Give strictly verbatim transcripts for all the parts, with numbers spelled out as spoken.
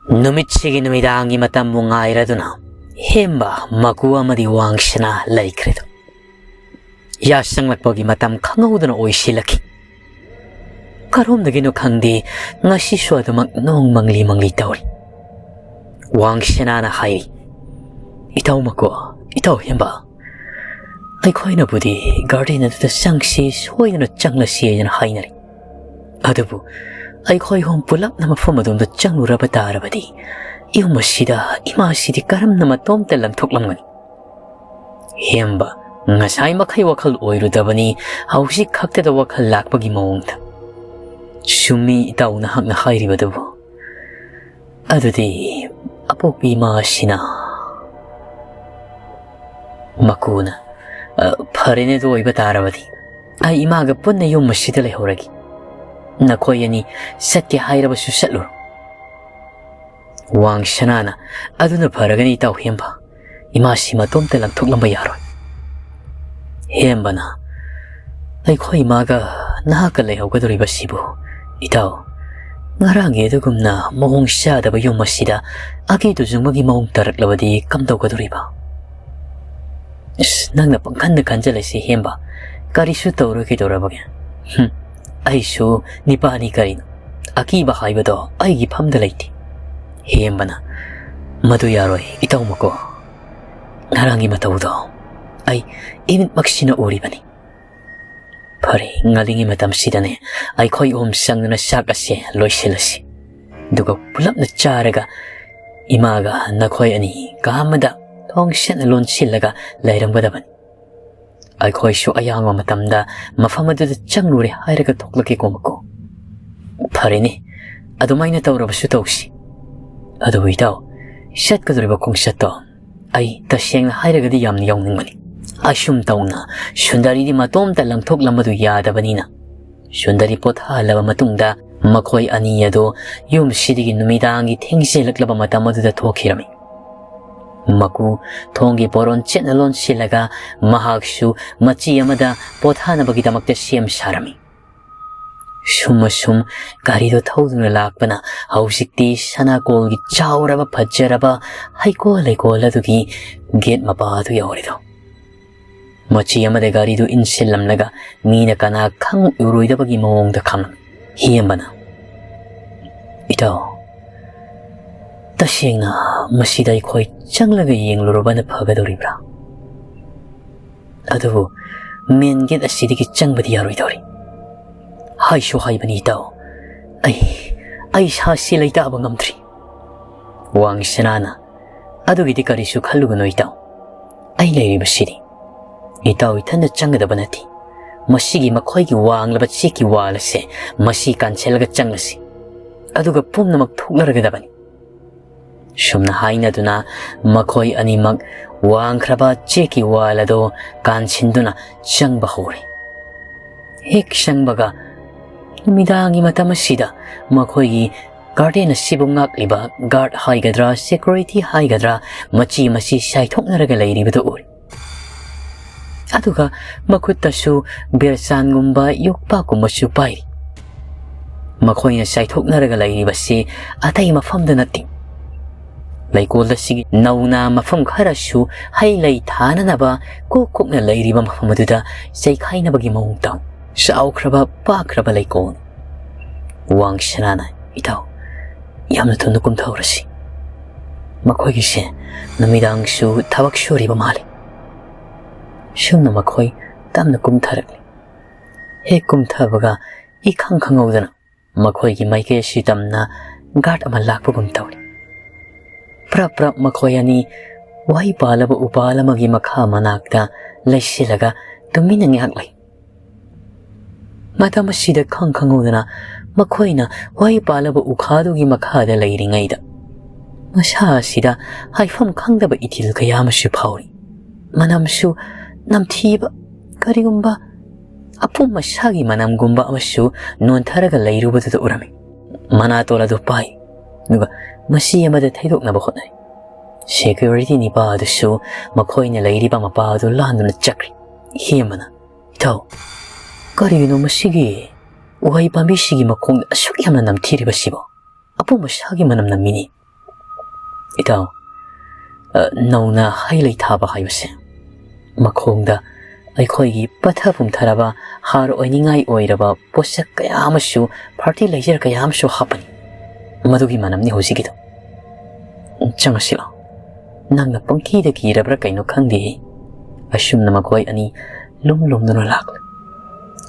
ꯅꯨꯃꯤꯠꯁꯤꯒꯤ ꯅꯨꯃꯤꯗꯥꯡꯒꯤ ꯃꯇꯝꯕꯨ ꯉꯥꯏꯔꯗꯨꯅ ꯍꯦꯝꯕ, ꯃꯀꯨ ꯑꯃꯗꯤ ꯋꯥꯡꯁꯅꯥ ꯂꯩꯈ꯭ꯔꯦꯗꯣ꯫ ꯌꯥꯁꯪꯂꯛꯄꯒꯤ ꯃꯇꯝ ꯈꯪꯍꯧꯗꯅ ꯑꯣꯏꯁꯤꯜꯂꯛꯈꯤ꯫ ꯀꯔꯣꯝꯗꯒꯤꯅꯣ ꯈꯪꯗꯦ, ꯉꯁꯤꯁꯨ ꯑꯗꯨꯃꯛ ꯅꯣꯡ ꯃꯪꯂꯤ ꯃꯪꯂꯤ ꯇꯧꯔꯤ꯫ ꯋꯥꯡꯁꯅꯥꯅ ꯍꯥꯏꯔꯤ, "ꯏꯇꯥꯎ ꯃꯀꯨ, ꯏꯇꯥꯎ ꯍꯦꯝꯕ, ꯑꯩꯈꯣꯏꯅꯕꯨꯗꯤ ꯒꯥꯔꯗꯦꯟ ꯑꯗꯨꯗ ꯆꯪꯁꯤ, ꯁꯣꯏꯗꯅ ꯆꯪꯂꯁꯤ ꯍꯥꯏꯗꯅ ꯍꯥꯏꯅꯔꯤ꯫ ꯑꯗꯨꯕꯨ ꯑꯩꯈꯣꯏ ꯑꯍꯨꯝ ꯄꯨꯂꯞꯅ ꯃꯐꯝ ꯑꯗꯣꯝꯗ ꯆꯪꯂꯨꯔꯕ ꯇꯥꯔꯕꯗꯤ ꯌꯨꯝ ꯑꯁꯤꯗ ꯏꯃꯥꯁꯤꯗꯤ ꯀꯔꯝꯅ ꯃꯇꯣꯝꯇ ꯂꯪꯊꯣꯛꯂꯝꯒꯅꯤ?" ꯍꯦꯝꯕ, ꯉꯁꯥꯏ ꯃꯈꯩ ꯋꯥꯈꯜ ꯑꯣꯏꯔꯨꯗꯕꯅꯤ, ꯍꯧꯖꯤꯛ ꯈꯛꯇꯗ ꯋꯥꯈꯜ ꯂꯥꯛꯄꯒꯤ ꯃꯑꯣꯡꯗ꯫ "ꯆꯨꯝꯃꯤ ꯏꯇꯥꯎ ꯅꯍꯥꯛꯅ ꯍꯥꯏꯔꯤꯕꯗꯨꯕꯨ꯫ ꯑꯗꯨꯗꯤ ꯑꯄꯣꯛꯄꯤ ꯏꯃꯥ ꯑꯁꯤꯅ?" ꯃꯀꯨꯅ, "ꯑ, ꯐꯔꯦꯅꯦ, ꯑꯗꯨ ꯑꯣꯏꯕ ꯇꯥꯔꯕꯗꯤ ꯑꯩ ꯏꯃꯥꯒ ꯄꯨꯟꯅ ꯌꯨꯝ ꯑꯁꯤꯗ ꯂꯩꯍꯧꯔꯒꯦ꯫ ꯅꯈꯣꯏ ꯑꯅꯤ ꯆꯠꯀꯦ ꯍꯥꯏꯔꯕꯁꯨ ꯆꯠꯂꯨꯔꯣ꯫" ꯋꯥꯡꯁꯅꯥꯅ, "ꯑꯗꯨꯅ ꯐꯔꯒꯅꯤ ꯏꯇꯥꯎ ꯍꯦꯝꯕ, ꯏꯃꯥꯁꯤ ꯃꯇꯣꯝꯇ ꯂꯪꯊꯣꯛꯂꯝꯕ ꯌꯥꯔꯣꯏ꯫" ꯍꯦꯝꯕꯅ, "ꯑꯩꯈꯣꯏ ꯏꯃꯥꯒ ꯅꯍꯥꯛꯀ ꯂꯩꯍꯧꯒꯗꯧꯔꯤꯕꯁꯤꯕꯨ ꯏꯇꯥꯎ, ꯉꯔꯥꯡꯒꯤ ꯑꯗꯨꯒꯨꯝꯅ ꯃꯑꯣꯡ ꯆꯥꯗꯕ ꯌꯨꯝ ꯑꯁꯤꯗ ꯑꯀꯤ ꯇꯨꯖꯨꯡꯕꯒꯤ ꯃꯑꯣꯡ ꯇꯥꯔꯛꯂꯕꯗꯤ ꯀꯝꯗꯧꯒꯗꯧꯔꯤꯕ?" "ꯑꯁ, ꯅꯪꯅ ꯄꯪꯈꯟꯗ ꯈꯟꯖꯜꯂꯤꯁꯤ ꯍꯦꯝꯕ, ꯀꯔꯤꯁꯨ ꯇꯧꯔꯣꯏ, ꯀꯩꯗꯧꯔꯕꯒꯦ? ꯍꯨꯝ, ꯑꯩꯁꯨ ꯅꯤꯄꯥꯅꯤ ꯀꯔꯤꯅꯣ, ꯑꯀꯤꯕ ꯍꯥꯏꯕꯗꯣ ꯑꯩꯒꯤ ꯐꯝꯗ ꯂꯩꯇꯦ꯫" ꯍꯦꯝꯕꯅ, "ꯃꯗꯨ ꯌꯥꯔꯣꯏ ꯏꯇꯥꯎ ꯃꯀꯨ, ꯉꯔꯥꯡꯒꯤ ꯃꯇꯧꯗꯣ ꯑꯩ ꯏꯃꯤꯠꯃꯛꯁꯤꯅ ꯎꯔꯤꯕꯅꯤ꯫ ꯐꯔꯦ, ꯉꯜꯂꯤꯉꯩ ꯃꯇꯝꯁꯤꯗꯅꯦ ꯑꯩꯈꯣꯏ ꯑꯍꯨꯝ ꯆꯪꯗꯨꯅ ꯆꯥꯛ ꯑꯁꯦ ꯂꯣꯏꯁꯤꯜꯂꯁꯤ, ꯑꯗꯨꯒ ꯄꯨꯂꯞꯅ ꯆꯥꯔꯒ ꯏꯃꯥꯒ ꯅꯈꯣꯏ ꯑꯅꯤ ꯀꯥ ꯑꯃꯗ ꯊꯣꯡ ꯁꯦꯠꯅ ꯂꯣꯟꯁꯤꯜꯂꯒ ꯂꯩꯔꯝꯒꯗꯕꯅꯤ꯫ ꯑꯩꯈꯣꯏꯁꯨ ꯑꯌꯥꯡꯕ ꯃꯇꯝꯗ ꯃꯐꯝ ꯑꯗꯨꯗ ꯆꯪꯂꯨꯔꯦ ꯍꯥꯏꯔꯒ ꯊꯣꯛꯂꯛꯀꯦꯀꯣ ꯃꯀꯨ꯫" "ꯐꯔꯦꯅꯦ, ꯑꯗꯨꯃꯥꯏꯅ ꯇꯧꯔꯕꯁꯨ ꯇꯧꯁꯤ꯫ ꯑꯗꯨꯕꯨ ꯏꯇꯥꯎ, ꯆꯠꯀꯗꯧꯔꯤꯕ ꯈꯣꯡꯆꯠꯇꯣ ꯑꯩ ꯇꯁꯦꯡꯅ ꯍꯥꯏꯔꯒꯗꯤ ꯌꯥꯝꯅ ꯌꯥꯎꯅꯤꯡꯕꯅꯤ꯫ ꯑꯁꯨꯝ ꯇꯧꯅ ꯁꯨꯟꯗꯔꯤꯗꯤ ꯃꯇꯣꯝꯇ ꯂꯪꯊꯣꯛꯂꯝꯕꯗꯨ ꯌꯥꯗꯕꯅꯤꯅ, ꯁꯨꯟꯗꯔꯤ ꯄꯣꯊꯥꯍꯜꯂꯕ ꯃꯇꯨꯡꯗ ꯃꯈꯣꯏ ꯑꯅꯤ ꯑꯗꯨ ꯌꯨꯝꯁꯤꯗꯒꯤ ꯅꯨꯃꯤꯗꯥꯡꯒꯤ ꯊꯦꯡꯖꯤꯜꯂꯛꯂꯕ ꯃꯇꯝ ꯑꯗꯨꯗ ꯊꯣꯛꯈꯤꯔꯝꯃꯤ꯫ ꯃꯀꯨ ꯊꯣꯡꯒꯤ ꯄꯣꯔꯣꯟ ꯆꯦꯠꯅ ꯂꯣꯟꯁꯤꯜꯂꯒ ꯃꯍꯥꯛꯁꯨ ꯃꯆꯤ ꯑꯃꯗ ꯄꯣꯊꯥꯅꯕꯒꯤꯗꯃꯛꯇ ꯁꯦꯝ ꯁꯥꯔꯝꯃꯤ꯫ ꯁꯨꯝ ꯑꯁꯨꯝ ꯒꯥꯔꯤꯗꯣ ꯊꯧꯗꯨꯅ ꯂꯥꯛꯄꯅ ꯍꯧꯖꯤꯛꯇꯤ ꯁꯅꯥꯀꯣꯜꯒꯤ ꯆꯥꯎꯔꯕ ꯐꯖꯔꯕ ꯍꯩꯀꯣꯜ ꯂꯩꯀꯣꯜ ꯑꯗꯨꯒꯤ ꯒꯦꯠ ꯃꯄꯥ ꯑꯗꯨ ꯌꯧꯔꯦꯗꯣ꯫ ꯃꯆꯤ ꯑꯃꯗ ꯒꯥꯔꯤꯗꯨ ꯏꯟꯁꯤꯜꯂꯝꯂꯒ ꯃꯤꯅ ꯀꯅꯥ ꯈꯪ ꯎꯔꯣꯏꯗꯕꯒꯤ ꯃꯑꯣꯡꯗ ꯈꯝꯂꯝꯃꯤ꯫ ꯍꯦꯝꯕꯅ, "ꯏꯇꯥꯎ, ꯇꯁꯦꯡꯅ ꯃꯁꯤꯗ ꯑꯩꯈꯣꯏ ꯆꯪꯂꯒ ꯌꯦꯡꯂꯨꯔꯕꯅ ꯐꯒꯗꯧꯔꯤꯕ꯭ꯔꯥ? ꯑꯗꯨꯕꯨ ꯃꯦꯟ ꯒꯦꯠ ꯑꯁꯤꯗꯒꯤ ꯆꯪꯕꯗꯤ ꯌꯥꯔꯣꯏꯗꯧꯔꯤ꯫ ꯍꯥꯏꯁꯨ ꯍꯥꯏꯕꯅꯤ ꯏꯇꯥꯎ, ꯑꯩ, ꯑꯩ ꯏꯁꯥꯁꯤ ꯂꯩꯇꯥꯕ ꯉꯝꯗ꯭ꯔꯤ꯫" ꯋꯥꯡ ꯁꯅꯥꯅ, "ꯑꯗꯨꯒꯤꯗꯤ ꯀꯔꯤꯁꯨ ꯈꯜꯂꯨꯒꯅꯨ ꯏꯇꯥꯎ꯫ ꯑꯩ ꯂꯩꯔꯤꯕꯁꯤꯗꯤ꯫ ꯏꯇꯥꯎ ꯏꯊꯟꯗ ꯆꯪꯒꯗꯕ ꯅꯠꯇꯦ꯫ ꯃꯁꯤꯒꯤ ꯃꯈꯣꯏꯒꯤ ꯋꯥꯡꯂꯕ ꯆꯦꯛꯀꯤ ꯋꯥꯜ ꯑꯁꯦ ꯃꯁꯤ ꯀꯥꯟꯁꯤꯜꯂꯒ ꯆꯪꯂꯁꯤ꯫ ꯑꯗꯨꯒ ꯄꯨꯝꯅꯃꯛ ꯊꯣꯛꯂꯔꯒꯗꯕꯅꯤ꯫" ꯁꯨꯝꯅ ꯍꯥꯏꯅꯗꯨꯅ ꯃꯈꯣꯏ ꯑꯅꯤꯃꯛ ꯋꯥꯡꯈ꯭ꯔꯕ ꯆꯦꯛꯀꯤ ꯋꯥꯜ ꯑꯗꯨ ꯀꯥꯟꯁꯤꯟꯗꯨꯅ ꯆꯪꯕ ꯍꯧꯔꯦ꯫ ꯍꯦꯛ ꯆꯪꯕꯒ ꯅꯨꯃꯤꯗꯥꯡꯒꯤ ꯃꯇꯝ ꯑꯁꯤꯗ ꯃꯈꯣꯏꯒꯤ ꯒꯥꯔꯗꯦꯟ ꯑꯁꯤꯕꯨ ꯉꯥꯛꯂꯤꯕ ꯒꯥꯔꯗ ꯍꯥꯏꯒꯗ꯭ꯔꯥ, ꯁꯦꯀ꯭ꯌꯨꯔꯤꯇꯤ ꯍꯥꯏꯒꯗ꯭ꯔꯥ, ꯃꯆꯤ ꯃꯆꯤ ꯆꯥꯏꯊꯣꯛꯅꯔꯒ ꯂꯩꯔꯤꯕꯗꯨ ꯎꯔꯦ꯫ ꯑꯗꯨꯒ ꯃꯈꯨꯠꯇꯁꯨ ꯕꯦꯔꯆꯥꯟꯒꯨꯝꯕ ꯌꯣꯛꯄꯥꯛꯀꯨꯝꯕꯁꯨ ꯄꯥꯏꯔꯤ꯫ ꯃꯈꯣꯏꯅ ꯆꯥꯏꯊꯣꯛꯅꯔꯒ ꯂꯩꯔꯤꯕꯁꯤ ꯑꯇꯩ ꯃꯐꯝꯗ ꯅꯠꯇꯦ꯫ ꯂꯩꯀꯣꯜ ꯑꯁꯤꯒꯤ ꯅꯧꯅ ꯃꯐꯝ ꯈꯔꯁꯨ ꯍꯩ ꯂꯩ ꯊꯥꯅꯅꯕ ꯀꯣꯛ ꯀꯣꯛꯅ ꯂꯩꯔꯤꯕ ꯃꯐꯝ ꯑꯗꯨꯗ ꯆꯩꯈꯥꯏꯅꯕꯒꯤ ꯃꯑꯣꯡ ꯇꯧ꯫ ꯆꯥꯎꯈ꯭ꯔꯕ ꯄꯥꯛꯈ꯭ꯔꯕ ꯂꯩꯀꯣꯜ꯫ ꯋꯥꯡ ꯁꯅꯥꯅ, "ꯏꯇꯥꯎ, ꯌꯥꯝꯅ ꯊꯨꯅ ꯀꯨꯝꯊꯍꯧꯔꯁꯤ꯫ ꯃꯈꯣꯏꯒꯤꯁꯦ ꯅꯨꯃꯤꯗꯥꯡꯁꯨ ꯊꯕꯛ ꯁꯨꯔꯤꯕ ꯃꯥꯜꯂꯤ꯫" ꯁꯨꯝꯅ ꯃꯈꯣꯏ ꯇꯞꯅ ꯀꯨꯝꯊꯔꯛꯂꯤ꯫ ꯍꯦꯛ ꯀꯨꯝꯊꯕꯒ ꯏꯈꯪ ꯈꯪꯍꯧꯗꯅ ꯃꯈꯣꯏꯒꯤ ꯃꯥꯏꯀꯩ ꯑꯁꯤ ꯇꯝꯅ ꯒꯥꯔꯗ ꯑꯃ ꯂꯥꯛꯄꯒꯨꯝ ꯇꯧꯔꯤ꯫ ꯄ꯭ꯔꯞ ꯄ꯭ꯔꯞ ꯃꯈꯣꯏ ꯑꯅꯤ ꯋꯥꯍꯩ ꯄꯥꯜꯂꯕ ꯎꯄꯥꯜ ꯑꯃꯒꯤ ꯃꯈꯥ ꯃꯅꯥꯛꯇ ꯂꯩꯁꯤꯜꯂꯒ ꯇꯨꯃꯤꯟꯅ ꯉꯥꯏꯍꯥꯛ ꯂꯩ꯫ ꯃꯇꯝ ꯑꯁꯤꯗ ꯈꯪ ꯈꯪꯍꯧꯗꯅ ꯃꯈꯣꯏꯅ ꯋꯥꯍꯩ ꯄꯥꯜꯂꯕ ꯎꯈꯥꯗꯨꯒꯤ ꯃꯈꯥꯗ ꯂꯩꯔꯤꯉꯩꯗ ꯃꯁꯥ ꯑꯁꯤꯗ ꯍꯥꯏꯐꯝ ꯈꯪꯗꯕ ꯏꯊꯤꯜ ꯀꯌꯥ ꯑꯃꯁꯨ ꯐꯥꯎꯔꯤ꯫ ꯃꯅꯝꯁꯨ ꯅꯝꯊꯤꯕ, ꯀꯔꯤꯒꯨꯝꯕ ꯑꯄꯨꯝ ꯑꯁꯥꯒꯤ ꯃꯅꯝꯒꯨꯝꯕ ꯑꯃꯁꯨ ꯅꯣꯟꯊꯔꯒ ꯂꯩꯔꯨꯕꯗꯨꯗ ꯎꯔꯝꯃꯤ꯫ ꯃꯅꯥꯇꯣꯟ ꯑꯗꯨ ꯄꯥꯏ, ꯑꯗꯨꯒ ꯃꯁꯤ ꯑꯃꯗ ꯊꯩꯗꯣꯛꯅꯕ ꯍꯣꯠꯅꯩ꯫ ꯁꯦꯀ꯭ꯌꯨꯔꯤꯇꯤ ꯅꯤꯄꯥ ꯑꯗꯨꯁꯨ ꯃꯈꯣꯏꯅ ꯂꯩꯔꯤꯕ ꯃꯄꯥ ꯑꯗꯨ ꯂꯥꯟꯗꯨꯅ ꯆꯠꯈ꯭ꯔꯤ꯫ ꯍꯦꯝꯕꯅ, "ꯏꯇꯥꯎ, ꯀꯔꯤꯒꯤꯅꯣ ꯃꯁꯤꯒꯤ ꯎꯍꯩ ꯄꯥꯝꯕꯤꯁꯤꯒꯤ ꯃꯈꯣꯡꯗ ꯑꯁꯨꯛ ꯌꯥꯝꯅ ꯅꯝꯊꯤꯔꯤꯕꯁꯤꯕꯣ?" ꯑꯄꯣꯝꯕ ꯁꯥꯒꯤ ꯃꯅꯝ ꯅꯝꯃꯤꯅꯤ꯫ "ꯏꯇꯥꯎ, ꯑ, ꯅꯧꯅ ꯍꯩ ꯂꯩ ꯊꯥꯕ ꯍꯥꯏꯕꯁꯦ ꯃꯈꯣꯡꯗ ꯑꯩꯈꯣꯏꯒꯤ ꯄꯠꯊ ꯄꯨꯝꯊꯔꯕ, ꯍꯥꯔ ꯑꯣꯏꯅꯤꯡꯉꯥꯏ ꯑꯣꯏꯔꯕ ꯄꯣꯠꯁꯛ ꯀꯌꯥ ꯑꯃꯁꯨ, fertilizer ꯀꯌꯥ ꯑꯃꯁꯨ ꯍꯥꯞꯄꯅꯤ꯫ ꯃꯗꯨꯒꯤ ꯃꯅꯝꯅꯤ ꯍꯧꯖꯤꯛꯀꯤꯗꯣ꯫ ꯆꯪꯉꯁꯤ ꯂꯥꯎ꯫ ꯅꯪꯅ ꯄꯪꯀꯤꯗ ꯀꯤꯔꯕ꯭ꯔꯥ ꯀꯩꯅꯣ ꯈꯪꯗꯦ"꯫ ꯑꯁꯨꯝꯅ ꯃꯈꯣꯏ ꯑꯅꯤ ꯂꯨꯝ ꯂꯨꯝꯗꯨꯅ ꯂꯥꯛꯂꯦ꯫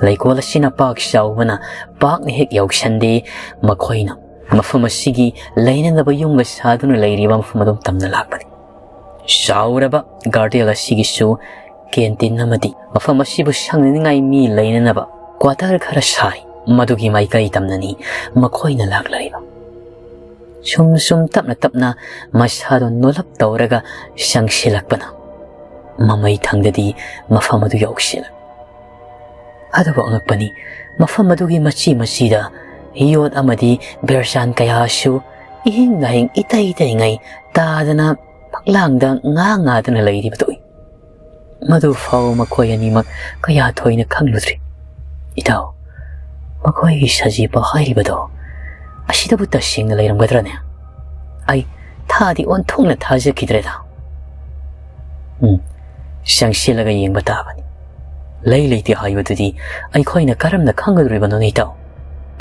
ꯂꯩꯀꯣꯜ ꯑꯁꯤꯅ ꯄꯥꯛ ꯆꯥꯎꯕꯅ ꯄꯥꯛꯅ ꯍꯦꯛ ꯌꯧꯁꯟꯗꯦ꯫ ꯃꯈꯣꯏꯅ ꯃꯐꯝ ꯑꯁꯤꯒꯤ ꯂꯩꯅꯅꯕ ꯌꯨꯝꯒ ꯁꯥꯗꯨꯅ ꯂꯩꯔꯤꯕ ꯃꯐꯝ ꯑꯗꯨꯝ ꯇꯝꯅ ꯂꯥꯛꯄꯅꯤ꯫ ꯆꯥꯎꯔꯕ garden ꯑꯁꯤꯒꯤꯁꯨ canteen ꯑꯃꯗꯤ ꯃꯐꯝ ꯑꯁꯤꯕꯨ ꯁꯪꯅꯅꯤꯡꯉꯥꯏ ꯃꯤ ꯂꯩꯅꯅꯕ quarter ꯈꯔ ꯁꯥꯔꯤ꯫ ꯃꯗꯨꯒꯤ ꯃꯥꯏꯀꯩ ꯇꯝꯅꯅꯤ ꯃꯈꯣꯏꯅ ꯂꯥꯛꯂꯔꯤꯕ꯫ ꯁꯨꯝ ꯁꯨꯝ ꯇꯞꯅ ꯇꯞꯅ ꯃꯁꯥꯗꯣ ꯅꯣꯜꯂꯞ ꯇꯧꯔꯒ ꯆꯪꯁꯤꯜꯂꯛꯄꯅ ꯃꯃꯩ ꯊꯪꯗꯗꯤ ꯃꯐꯝ ꯑꯗꯨ ꯌꯧꯁꯤꯜꯂꯛ꯫ ꯑꯗꯨꯕꯨ ꯑꯉꯛꯄꯅꯤ, ꯃꯐꯝ ꯑꯗꯨꯒꯤ ꯃꯆꯤ ꯃꯆꯤꯗ ꯌꯣꯠ ꯑꯃꯗꯤ ꯕꯦꯔꯆꯥꯟ ꯀꯌꯥꯁꯨ ꯏꯍꯤꯡ ꯅꯥꯍꯤꯡ ꯏꯇꯩ ꯇꯩꯉꯩ ꯇꯥꯗꯅ ꯐꯛꯂꯥꯡꯗ ꯉꯥ ꯉꯥꯗꯨꯅ ꯂꯩꯔꯤꯕꯗꯨ ꯎꯏ꯫ ꯃꯗꯨ ꯐꯥꯎ ꯃꯈꯣꯏ ꯑꯅꯤꯃꯛ ꯀꯌꯥ ꯊꯣꯏꯅ ꯈꯪꯂꯨꯗ꯭ꯔꯤ꯫ "ꯏꯇꯥꯎ, ꯃꯈꯣꯏꯒꯤ ꯁꯖꯤꯄꯥ ꯍꯥꯏꯔꯤꯕꯗꯣ ꯑꯁꯤꯗꯕꯨ ꯇꯁꯦꯡꯅ ꯂꯩꯔꯝꯒꯗ꯭ꯔꯅꯦ? ꯑꯩ ꯊꯥꯗꯤ ꯑꯣꯟꯊꯣꯛꯅ ꯊꯥꯖꯈꯤꯗ꯭ꯔꯦꯗ"꯫ "ꯎꯝ, ꯆꯪꯁꯤꯜꯂꯒ ꯌꯦꯡꯕ ꯇꯥꯕꯅꯤ꯫ ꯂꯩ ꯂꯩꯇꯦ ꯍꯥꯏꯕꯗꯨꯗꯤ ꯑꯩꯈꯣꯏꯅ ꯀꯔꯝꯅ ꯈꯪꯒꯗꯧꯔꯤꯕꯅꯣꯅꯦ, ꯏꯇꯥꯎ?"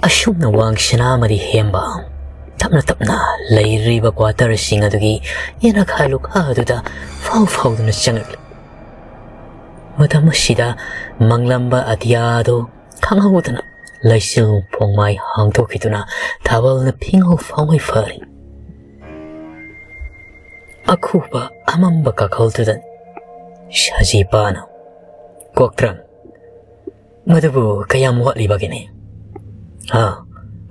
ꯑꯁꯨꯝꯅ ꯋꯥꯡꯁꯅꯥ ꯑꯃꯗꯤ ꯍꯦꯝꯕ ꯇꯞꯅ ꯇꯞꯅ ꯂꯩꯔꯤꯕ quarterꯁꯤꯡ ꯑꯗꯨꯒꯤ ꯌꯦꯅꯈꯥ ꯂꯨꯈꯥ ꯑꯗꯨꯗ ꯐꯥꯎ ꯐꯥꯎꯗꯨꯅ ꯆꯪꯂꯛꯂꯤ꯫ ꯃꯇꯝ ꯑꯁꯤꯗ ꯃꯪꯂꯝꯕ ꯑꯇꯤꯌꯥꯗꯨ ꯈꯪꯍꯧꯗꯅ ꯂꯩꯆꯤꯜ ꯐꯣꯡꯃꯥꯏ ꯍꯥꯡꯗꯣꯛꯈꯤꯗꯨꯅ ꯊꯥꯕꯜꯅ ꯐꯤꯉꯧ ꯐꯥꯎꯉꯩ ꯐꯥꯔꯤ꯫ ꯑꯈꯨꯕ ꯑꯃꯝꯕ ꯀꯥꯈꯜꯗꯨꯗ ꯁꯖꯤꯄꯥꯅ, "ꯀꯣꯛꯇ꯭ꯔꯪ, ꯃꯗꯨꯕꯨ ꯀꯌꯥꯝ ꯋꯥꯠꯂꯤꯕꯒꯦꯅꯦ? ꯍꯥ?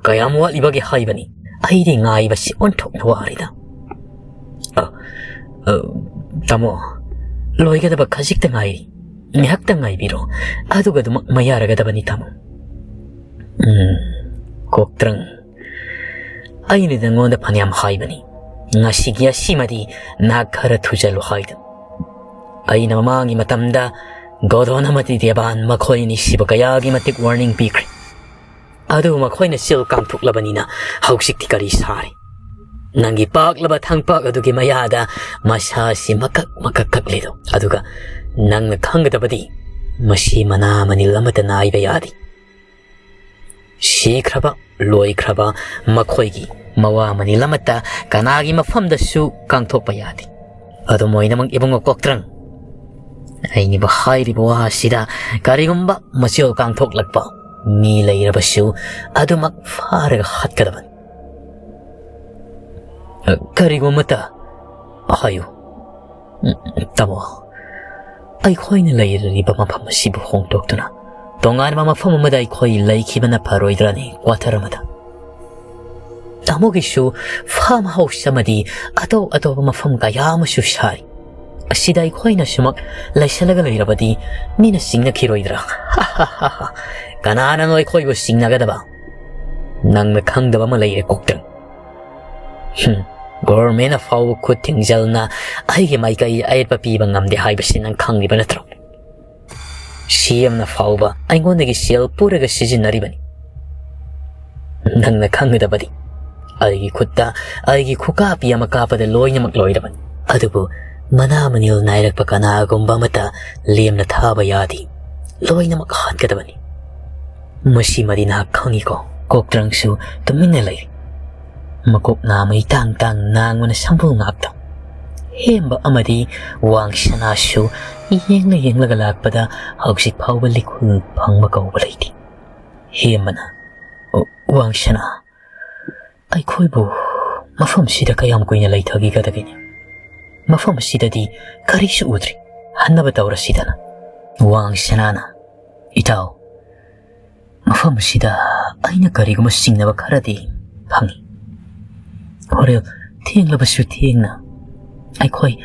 ꯀꯌꯥꯝ ꯋꯥꯠꯂꯤꯕꯒꯦ ꯍꯥꯏꯕꯅꯤ? ꯑꯩꯗꯤ ꯉꯥꯏꯕꯁꯤ ꯑꯣꯟꯊꯣꯛꯅ ꯋꯥꯔꯦꯗ"꯫ "ꯑ, ꯑ, ꯇꯥꯃꯣ, ꯂꯣꯏꯒꯗꯕ ꯈꯖꯤꯛꯇ ꯉꯥꯏꯔꯤ꯫ ꯉꯥꯏꯍꯥꯛꯇ ꯉꯥꯏꯕꯤꯔꯣ꯫ ꯑꯗꯨꯒ ꯑꯗꯨꯃꯛ ꯃꯌꯥꯔꯒꯗꯕꯅꯤ, ꯇꯥꯃꯣ"꯫ "ꯎꯝ, ꯀꯣꯛꯇ꯭ꯔꯪ, ꯑꯩꯅ ꯅꯉꯣꯟꯗ ꯐꯅꯌꯥꯝ ꯍꯥꯏꯕꯅꯤ, ꯉꯁꯤꯒꯤ ꯑꯁꯤꯃꯗꯤ ꯅꯍꯥꯛ ꯈꯔ ꯊꯨꯖꯜꯂꯨ ꯍꯥꯏꯗꯅ꯫ ꯑꯩꯅ ꯃꯃꯥꯡꯒꯤ ꯃꯇꯝꯗ ꯒꯣꯗꯣꯟ ꯑꯃꯗꯤ ꯗꯦꯕꯥꯟ ꯃꯈꯣꯏ ꯑꯅꯤꯁꯤꯕꯨ ꯀꯌꯥꯒꯤ ꯃꯇꯤꯛ warning ꯄꯤꯈ꯭ꯔꯦ꯫ ꯑꯗꯨꯕꯨ ꯃꯈꯣꯏꯅ ꯆꯦꯜ ꯀꯥꯡꯊꯣꯛꯂꯕꯅꯤꯅ ꯍꯧꯖꯤꯛꯇꯤ ꯀꯔꯤ ꯁꯥꯔꯤ? ꯅꯪꯒꯤ ꯄꯥꯛꯂꯕ ꯊꯥꯡꯄꯥꯛ ꯑꯗꯨꯒꯤ ꯃꯌꯥꯗ ꯃꯁꯥꯁꯤ ꯃꯀꯛ ꯃꯀꯛ ꯀꯛꯂꯤꯗꯣ, ꯑꯗꯨꯒ ꯅꯪꯅ ꯈꯪꯒꯗꯕꯗꯤ ꯃꯁꯤ ꯃꯅꯥ ꯃꯅꯤꯜ ꯑꯃꯠꯇ ꯅꯥꯏꯕ ꯌꯥꯗꯦ꯫ ꯁꯤꯈ꯭ꯔꯕ, ꯂꯣꯏꯈ꯭ꯔꯕ ꯃꯈꯣꯏꯒꯤ ꯃꯋꯥ ꯃꯅꯤꯜ ꯑꯃꯠꯇ ꯀꯅꯥꯒꯤ ꯃꯐꯝꯗꯁꯨ ꯀꯥꯡꯊꯣꯛꯄ ꯌꯥꯗꯦ꯫ ꯑꯗꯨꯝ ꯑꯣꯏꯅꯃꯛ ꯏꯕꯨꯡꯉꯣ ꯀꯣꯛꯇ꯭ꯔꯪ, ꯑꯩꯅꯕꯨ ꯍꯥꯏꯔꯤꯕ ꯋꯥ ꯑꯁꯤꯗ ꯀꯔꯤꯒꯨꯝꯕ ꯃꯆꯦꯜ ꯀꯥꯡꯊꯣꯛꯂꯛꯄ ꯃꯤ ꯂꯩꯔꯕꯁꯨ ꯑꯗꯨꯃꯛ ꯐꯥꯔꯒ ꯍꯥꯠꯀꯗꯕꯅꯤ꯫ ꯀꯔꯤꯒꯨꯝꯕꯇ ꯍꯥꯏꯌꯨ꯫ ꯎꯝ, ꯇꯥꯃꯣ, ꯑꯩꯈꯣꯏꯅ ꯂꯩꯔꯤꯕ ꯃꯐꯝ ꯑꯁꯤꯕꯨ ꯍꯣꯡꯗꯣꯛꯇꯨꯅ ꯇꯣꯉꯥꯟꯕ ꯃꯐꯝ ꯑꯃꯗ ꯑꯩꯈꯣꯏ ꯂꯩꯈꯤꯕꯅ ꯐꯔꯣꯏꯗ꯭ꯔꯅꯤ, quarter ꯑꯃꯗ? ꯇꯥꯃꯣꯒꯤꯁꯨ farm house ꯑꯃꯗꯤ ꯑꯇꯧ ꯑꯇꯧꯕ ꯃꯐꯝ ꯀꯌꯥ ꯑꯃꯁꯨ ꯁꯥꯔꯤ꯫ ꯑꯁꯤꯗ ꯑꯩꯈꯣꯏꯅ ꯁꯨꯃꯛ ꯂꯩꯁꯜꯂꯒ ꯂꯩꯔꯕꯗꯤ ꯃꯤꯅ ꯆꯤꯡꯅꯈꯤꯔꯣꯏꯗ꯭ꯔꯥ? ꯀꯅꯥꯅꯅꯣ ꯑꯩꯈꯣꯏꯕꯨ ꯆꯤꯡꯅꯒꯗꯕ? ꯅꯪꯅ ꯈꯪꯗꯕ ꯑꯃ ꯂꯩꯔꯦ, ꯀꯣꯛꯇꯪ꯫ ꯍꯨꯝ, government ꯐꯥꯎꯕ ꯈꯨꯠ ꯊꯤꯡꯖꯤꯜꯅ ꯑꯩꯒꯤ ꯃꯥꯏꯀꯩ ꯑꯌꯦꯠꯄ ꯄꯤꯕ ꯉꯝꯗꯦ ꯍꯥꯏꯕꯁꯤ ꯅꯪ ꯈꯪꯂꯤꯕ ꯅꯠꯇ꯭ꯔꯣ? ꯁꯤ ꯑꯦꯝꯅ ꯐꯥꯎꯕ ꯑꯩꯉꯣꯟꯗꯒꯤ ꯁꯦꯜ ꯄꯨꯔꯒ ꯁꯤꯖꯤꯟꯅꯔꯤꯕꯅꯤ꯫ ꯅꯪꯅ ꯈꯪꯒꯗꯕꯗꯤ, ꯑꯩꯒꯤ ꯈꯨꯠꯇ ꯑꯩꯒꯤ ꯈꯨꯀꯥꯄꯤ ꯑꯃ ꯀꯥꯞꯄꯗ ꯂꯣꯏꯅꯃꯛ ꯂꯣꯏꯔꯕꯅꯤ꯫ ꯑꯗꯨꯕꯨ ꯃꯅꯥ ꯃꯅꯤꯜ ꯅꯥꯏꯔꯛꯄ ꯀꯅꯥꯒꯨꯝꯕ ꯑꯃꯠꯇ ꯂꯦꯝꯅ ꯊꯥꯕ ꯌꯥꯗꯦ꯫ ꯂꯣꯏꯅꯃꯛ ꯍꯥꯠꯀꯗꯕꯅꯤ꯫ ꯃꯁꯤꯃꯗꯤ ꯅꯍꯥꯛ ꯈꯪꯏꯀꯣ? ꯀꯣꯛꯇ꯭ꯔꯪꯁꯨ ꯇꯨꯃꯤꯟꯅ ꯂꯩ꯫ ꯃꯀꯣꯛ ꯅꯥꯝꯃ ꯏꯇꯥꯡ ꯇꯥꯡ ꯅꯥꯡꯕꯅ ꯁꯝꯕꯨꯜ ꯉꯥꯛꯇ꯫ ꯍꯦꯝꯕ ꯑꯃꯗꯤ ꯋꯥꯡ ꯁꯅꯥꯁꯨ ꯌꯦꯡꯂ ꯌꯦꯡꯂꯒ ꯂꯥꯛꯄꯗ ꯍꯧꯖꯤꯛ ꯐꯥꯎꯕ ꯂꯤꯈꯨꯜ ꯐꯪꯕ ꯀꯧꯕ ꯂꯩꯇꯦ꯫ ꯍꯦꯝꯕꯅ, "ꯑꯣ, ꯋꯥꯡ ꯁꯅꯥ, ꯑꯩꯈꯣꯏꯕꯨ ꯃꯐꯝꯁꯤꯗ ꯀꯌꯥꯝ ꯀꯨꯏꯅ ꯂꯩꯊꯈꯤꯒꯗꯒꯦꯅꯦ? ꯃꯐꯝ ꯑꯁꯤꯗꯗꯤ ꯀꯔꯤꯁꯨ ꯎꯗ꯭ꯔꯤ꯫ ꯍꯟꯅꯕ ꯇꯧꯔꯁꯤꯗꯅ꯫" ꯋꯥꯡ ꯁꯅꯥꯅ, "ꯏꯇꯥꯎ, ꯃꯐꯝ ꯑꯁꯤꯗ ꯑꯩꯅ ꯀꯔꯤꯒꯨꯝꯕ ꯆꯤꯡꯅꯕ ꯈꯔꯗꯤ ꯐꯪꯏ꯫ ꯍꯣꯔꯦꯟ ꯊꯦꯡꯂꯕꯁꯨ ꯊꯦꯡꯅ ꯑꯩꯈꯣꯏ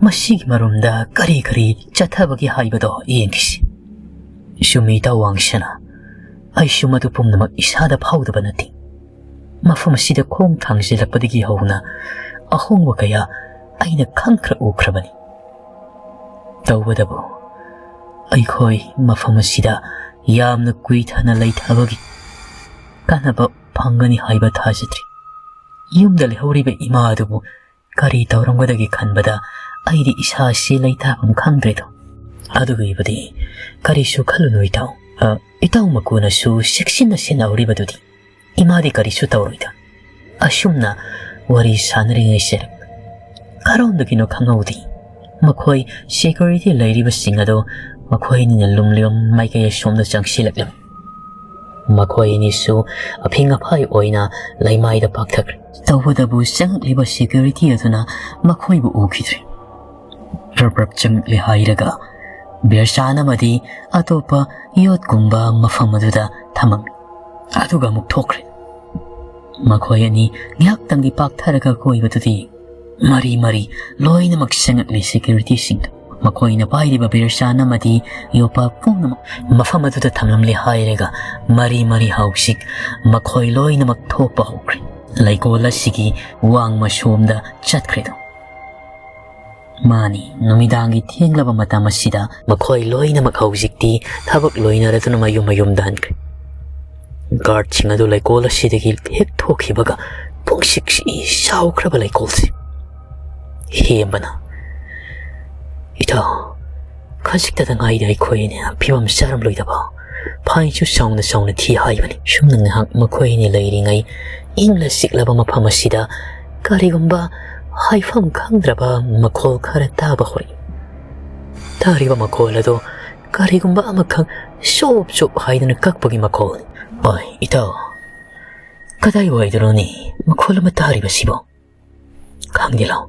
ꯃꯁꯤꯒꯤ ꯃꯔꯨꯝꯗ ꯀꯔꯤ ꯀꯔꯤ ꯆꯠꯊꯕꯒꯦ ꯍꯥꯏꯕꯗꯣ ꯌꯦꯡꯈꯤꯁꯤ꯫" ꯆꯨꯝꯃꯤ, ꯏꯇꯥꯎ ꯋꯥꯡ ꯁꯅꯥ, ꯑꯩꯁꯨ ꯃꯗꯨ ꯄꯨꯝꯅꯃꯛ ꯏꯁꯥꯗ ꯐꯥꯎꯗꯕ ꯅꯠꯇꯦ꯫ ꯃꯐꯝ ꯑꯁꯤꯗ ꯈꯣꯡ ꯊꯥꯡꯖꯤꯜꯂꯛꯄꯗꯒꯤ ꯍꯧꯅ ꯑꯍꯣꯡꯕ ꯀꯌꯥ ꯑꯩꯅ ꯈꯪꯈ꯭ꯔ ꯎꯈ꯭ꯔꯕꯅꯤ꯫ ꯇꯧꯕꯇꯕꯨ, ꯑꯩꯈꯣꯏ ꯃꯐꯝ ꯑꯁꯤꯗ ꯌꯥꯝꯅ ꯀꯨꯏꯊꯅ ꯂꯩꯊꯕꯒꯤ ꯇꯥꯟꯅꯕ ꯐꯪꯒꯅꯤ ꯍꯥꯏꯕ ꯊꯥꯖꯗ꯭ꯔꯤ꯫ ꯌꯨꯝꯗ ꯂꯩꯍꯧꯔꯤꯕ ꯏꯃꯥ ꯑꯗꯨꯕꯨ ꯀꯔꯤ ꯇꯧꯔꯝꯒꯗꯒꯦ ꯈꯟꯕꯗ ꯑꯩꯗꯤ ꯏꯁꯥꯁꯤ ꯂꯩꯇꯥꯐꯝ ꯈꯪꯗ꯭ꯔꯦꯗꯣ꯫ ꯑꯗꯨꯒꯤꯕꯨꯗꯤ ꯀꯔꯤꯁꯨ ꯈꯜꯂꯨꯅꯨ ꯏꯇꯥꯎ꯫ ꯑ, ꯏꯇꯥꯎ ꯃꯀꯨꯅꯁꯨ ꯆꯦꯛꯁꯤꯟꯅ ꯁꯦꯟꯅꯍꯧꯔꯤꯕꯗꯨꯗꯤ ꯏꯃꯥꯗꯤ ꯀꯔꯤꯁꯨ ꯇꯧꯔꯣꯏꯗ꯫ ꯑꯁꯨꯝꯅ ꯋꯥꯔꯤ ꯁꯥꯟꯅꯔꯤꯉꯩꯁꯤꯗ ꯀꯔꯣꯝꯗꯒꯤꯅꯣ ꯈꯪꯍꯧꯗꯦ, ꯃꯈꯣꯏ ꯁꯦꯀ꯭ꯌꯨꯔꯤꯇꯤ ꯂꯩꯔꯤꯕꯁꯤꯡ ꯑꯗꯣ ꯃꯈꯣꯏ ꯑꯅꯤꯅ ꯂꯨꯝꯂꯤꯕ ꯃꯥꯏꯀꯩ ꯑꯁꯣꯝꯗ ꯆꯪꯁꯤꯜꯂꯛꯂꯝꯃꯤ꯫ ꯃꯈꯣꯏ ꯑꯅꯤꯁꯨ ꯑꯐꯤꯡ ꯑꯐꯥꯏ ꯑꯣꯏꯅ ꯂꯩꯃꯥꯏꯗ ꯄꯥꯛꯊꯈ꯭ꯔꯦ꯫ ꯇꯧꯕꯇꯕꯨ ꯆꯪꯂꯛꯂꯤꯕ ꯁꯦꯀ꯭ꯌꯨꯔꯤꯇꯤ ꯑꯗꯨꯅ ꯃꯈꯣꯏꯕꯨ ꯎꯈꯤꯗ꯭ꯔꯦ꯫ ꯔꯞ ꯔꯞ ꯆꯪꯂꯛꯂꯦ ꯍꯥꯏꯔꯒ ꯕꯤꯌꯔ ꯆꯥꯟ ꯑꯃꯗꯤ ꯑꯇꯣꯞꯄ ꯌꯣꯠꯀꯨꯝꯕ ꯃꯐꯝ ꯑꯗꯨꯗ ꯊꯝꯃꯝꯃꯤ꯫ ꯑꯗꯨꯒ ꯑꯃꯨꯛ ꯊꯣꯛꯈ꯭ꯔꯦ꯫ ꯃꯈꯣꯏ ꯑꯅꯤ ꯉꯥꯏꯍꯥꯛꯇꯪꯗꯤ ꯄꯥꯛꯊꯔꯒ ꯀꯣꯏꯕꯗꯨꯗꯤ ꯃꯔꯤ ꯃꯔꯤ ꯂꯣꯏꯅꯃꯛ ꯆꯪꯉꯛꯂꯤ ꯁꯦꯀ꯭ꯌꯨꯔꯤꯇꯤꯁꯤꯡꯗꯨ꯫ ꯃꯈꯣꯏꯅ ꯄꯥꯏꯔꯤꯕ ꯕꯤꯌꯔ ꯆꯥꯟ ꯑꯃꯗꯤ ꯌꯣꯄꯥꯛ ꯄꯨꯝꯅꯃꯛ ꯃꯐꯝ ꯑꯗꯨꯗ ꯊꯝꯂꯝꯂꯦ ꯍꯥꯏꯔꯒ ꯃꯔꯤ ꯃꯔꯤ ꯍꯧꯖꯤꯛ ꯃꯈꯣꯏ ꯂꯣꯏꯅꯃꯛ ꯊꯣꯛꯄ ꯍꯧꯈ꯭ꯔꯦ꯫ ꯂꯩꯀꯣꯜ ꯑꯁꯤꯒꯤ ꯋꯥꯡꯃ ꯁꯣꯝꯗ ꯆꯠꯈ꯭ꯔꯦꯗꯣ꯫ ꯃꯥꯅꯤ, ꯅꯨꯃꯤꯗꯥꯡꯒꯤ ꯊꯦꯡꯂꯕ ꯃꯇꯝ ꯑꯁꯤꯗ ꯃꯈꯣꯏ ꯂꯣꯏꯅꯃꯛ ꯍꯧꯖꯤꯛꯇꯤ ꯊꯕꯛ ꯂꯣꯏꯅꯔꯗꯨꯅ ꯃꯌꯨꯝ ꯃꯌꯨꯝꯗ ꯍꯟꯈ꯭ꯔꯦ꯫ ꯒꯥꯔꯗꯁꯤꯡ ꯑꯗꯨ ꯂꯩꯀꯣꯜ ꯑꯁꯤꯗꯒꯤ ꯍꯦꯛ ꯊꯣꯛꯈꯤꯕꯒ ꯄꯨꯡꯁꯤꯛ ꯁꯤꯛꯏ ꯆꯥꯎꯈ꯭ꯔꯕ ꯂꯩꯀꯣꯜꯁꯤ꯫ ꯍꯦꯝꯕꯅ, "ꯏꯇꯥꯎ, ꯈꯖꯤꯛꯇꯗ ꯉꯥꯏꯔꯤ ꯑꯩꯈꯣꯏ ꯑꯅꯤ ꯐꯤꯕꯝ ꯆꯥꯔꯝꯂꯣꯏꯗꯕ꯫ ꯐꯥꯏꯟꯁꯨ ꯆꯥꯎꯅ ꯆꯥꯎꯅ ꯊꯤ ꯍꯥꯏꯕꯅꯤ꯫" ꯁꯨꯝꯅ ꯉꯥꯏꯍꯥꯛ ꯃꯈꯣꯏ ꯑꯅꯤ ꯂꯩꯔꯤꯉꯩ ꯏꯪꯂ ꯆꯤꯛꯂꯕ ꯃꯐꯝ ꯑꯁꯤꯗ ꯀꯔꯤꯒꯨꯝꯕ ꯍꯥꯏꯐꯝ ꯈꯪꯗ꯭ꯔꯕ ꯃꯈꯣꯜ ꯈꯔ ꯇꯥꯕ ꯍꯧꯔꯛꯏ꯫ ꯇꯥꯔꯤꯕ ꯃꯈꯣꯜ ꯑꯗꯨ ꯀꯔꯤꯒꯨꯝꯕ ꯑꯃꯈꯛ ꯆꯣꯞ ꯆꯣꯞ ꯍꯥꯏꯗꯨꯅ ꯀꯛꯄꯒꯤ ꯃꯈꯣꯜꯅꯤ꯫ "ꯑꯣꯏ, ꯏꯇꯥꯎ, ꯀꯗꯥꯏꯋꯥꯏꯗꯅꯣꯅꯦ ꯃꯈꯣꯜ ꯑꯃ ꯇꯥꯔꯤꯕꯁꯤꯕꯣ?" "ꯈꯪꯗꯦ, ꯂꯥꯎ,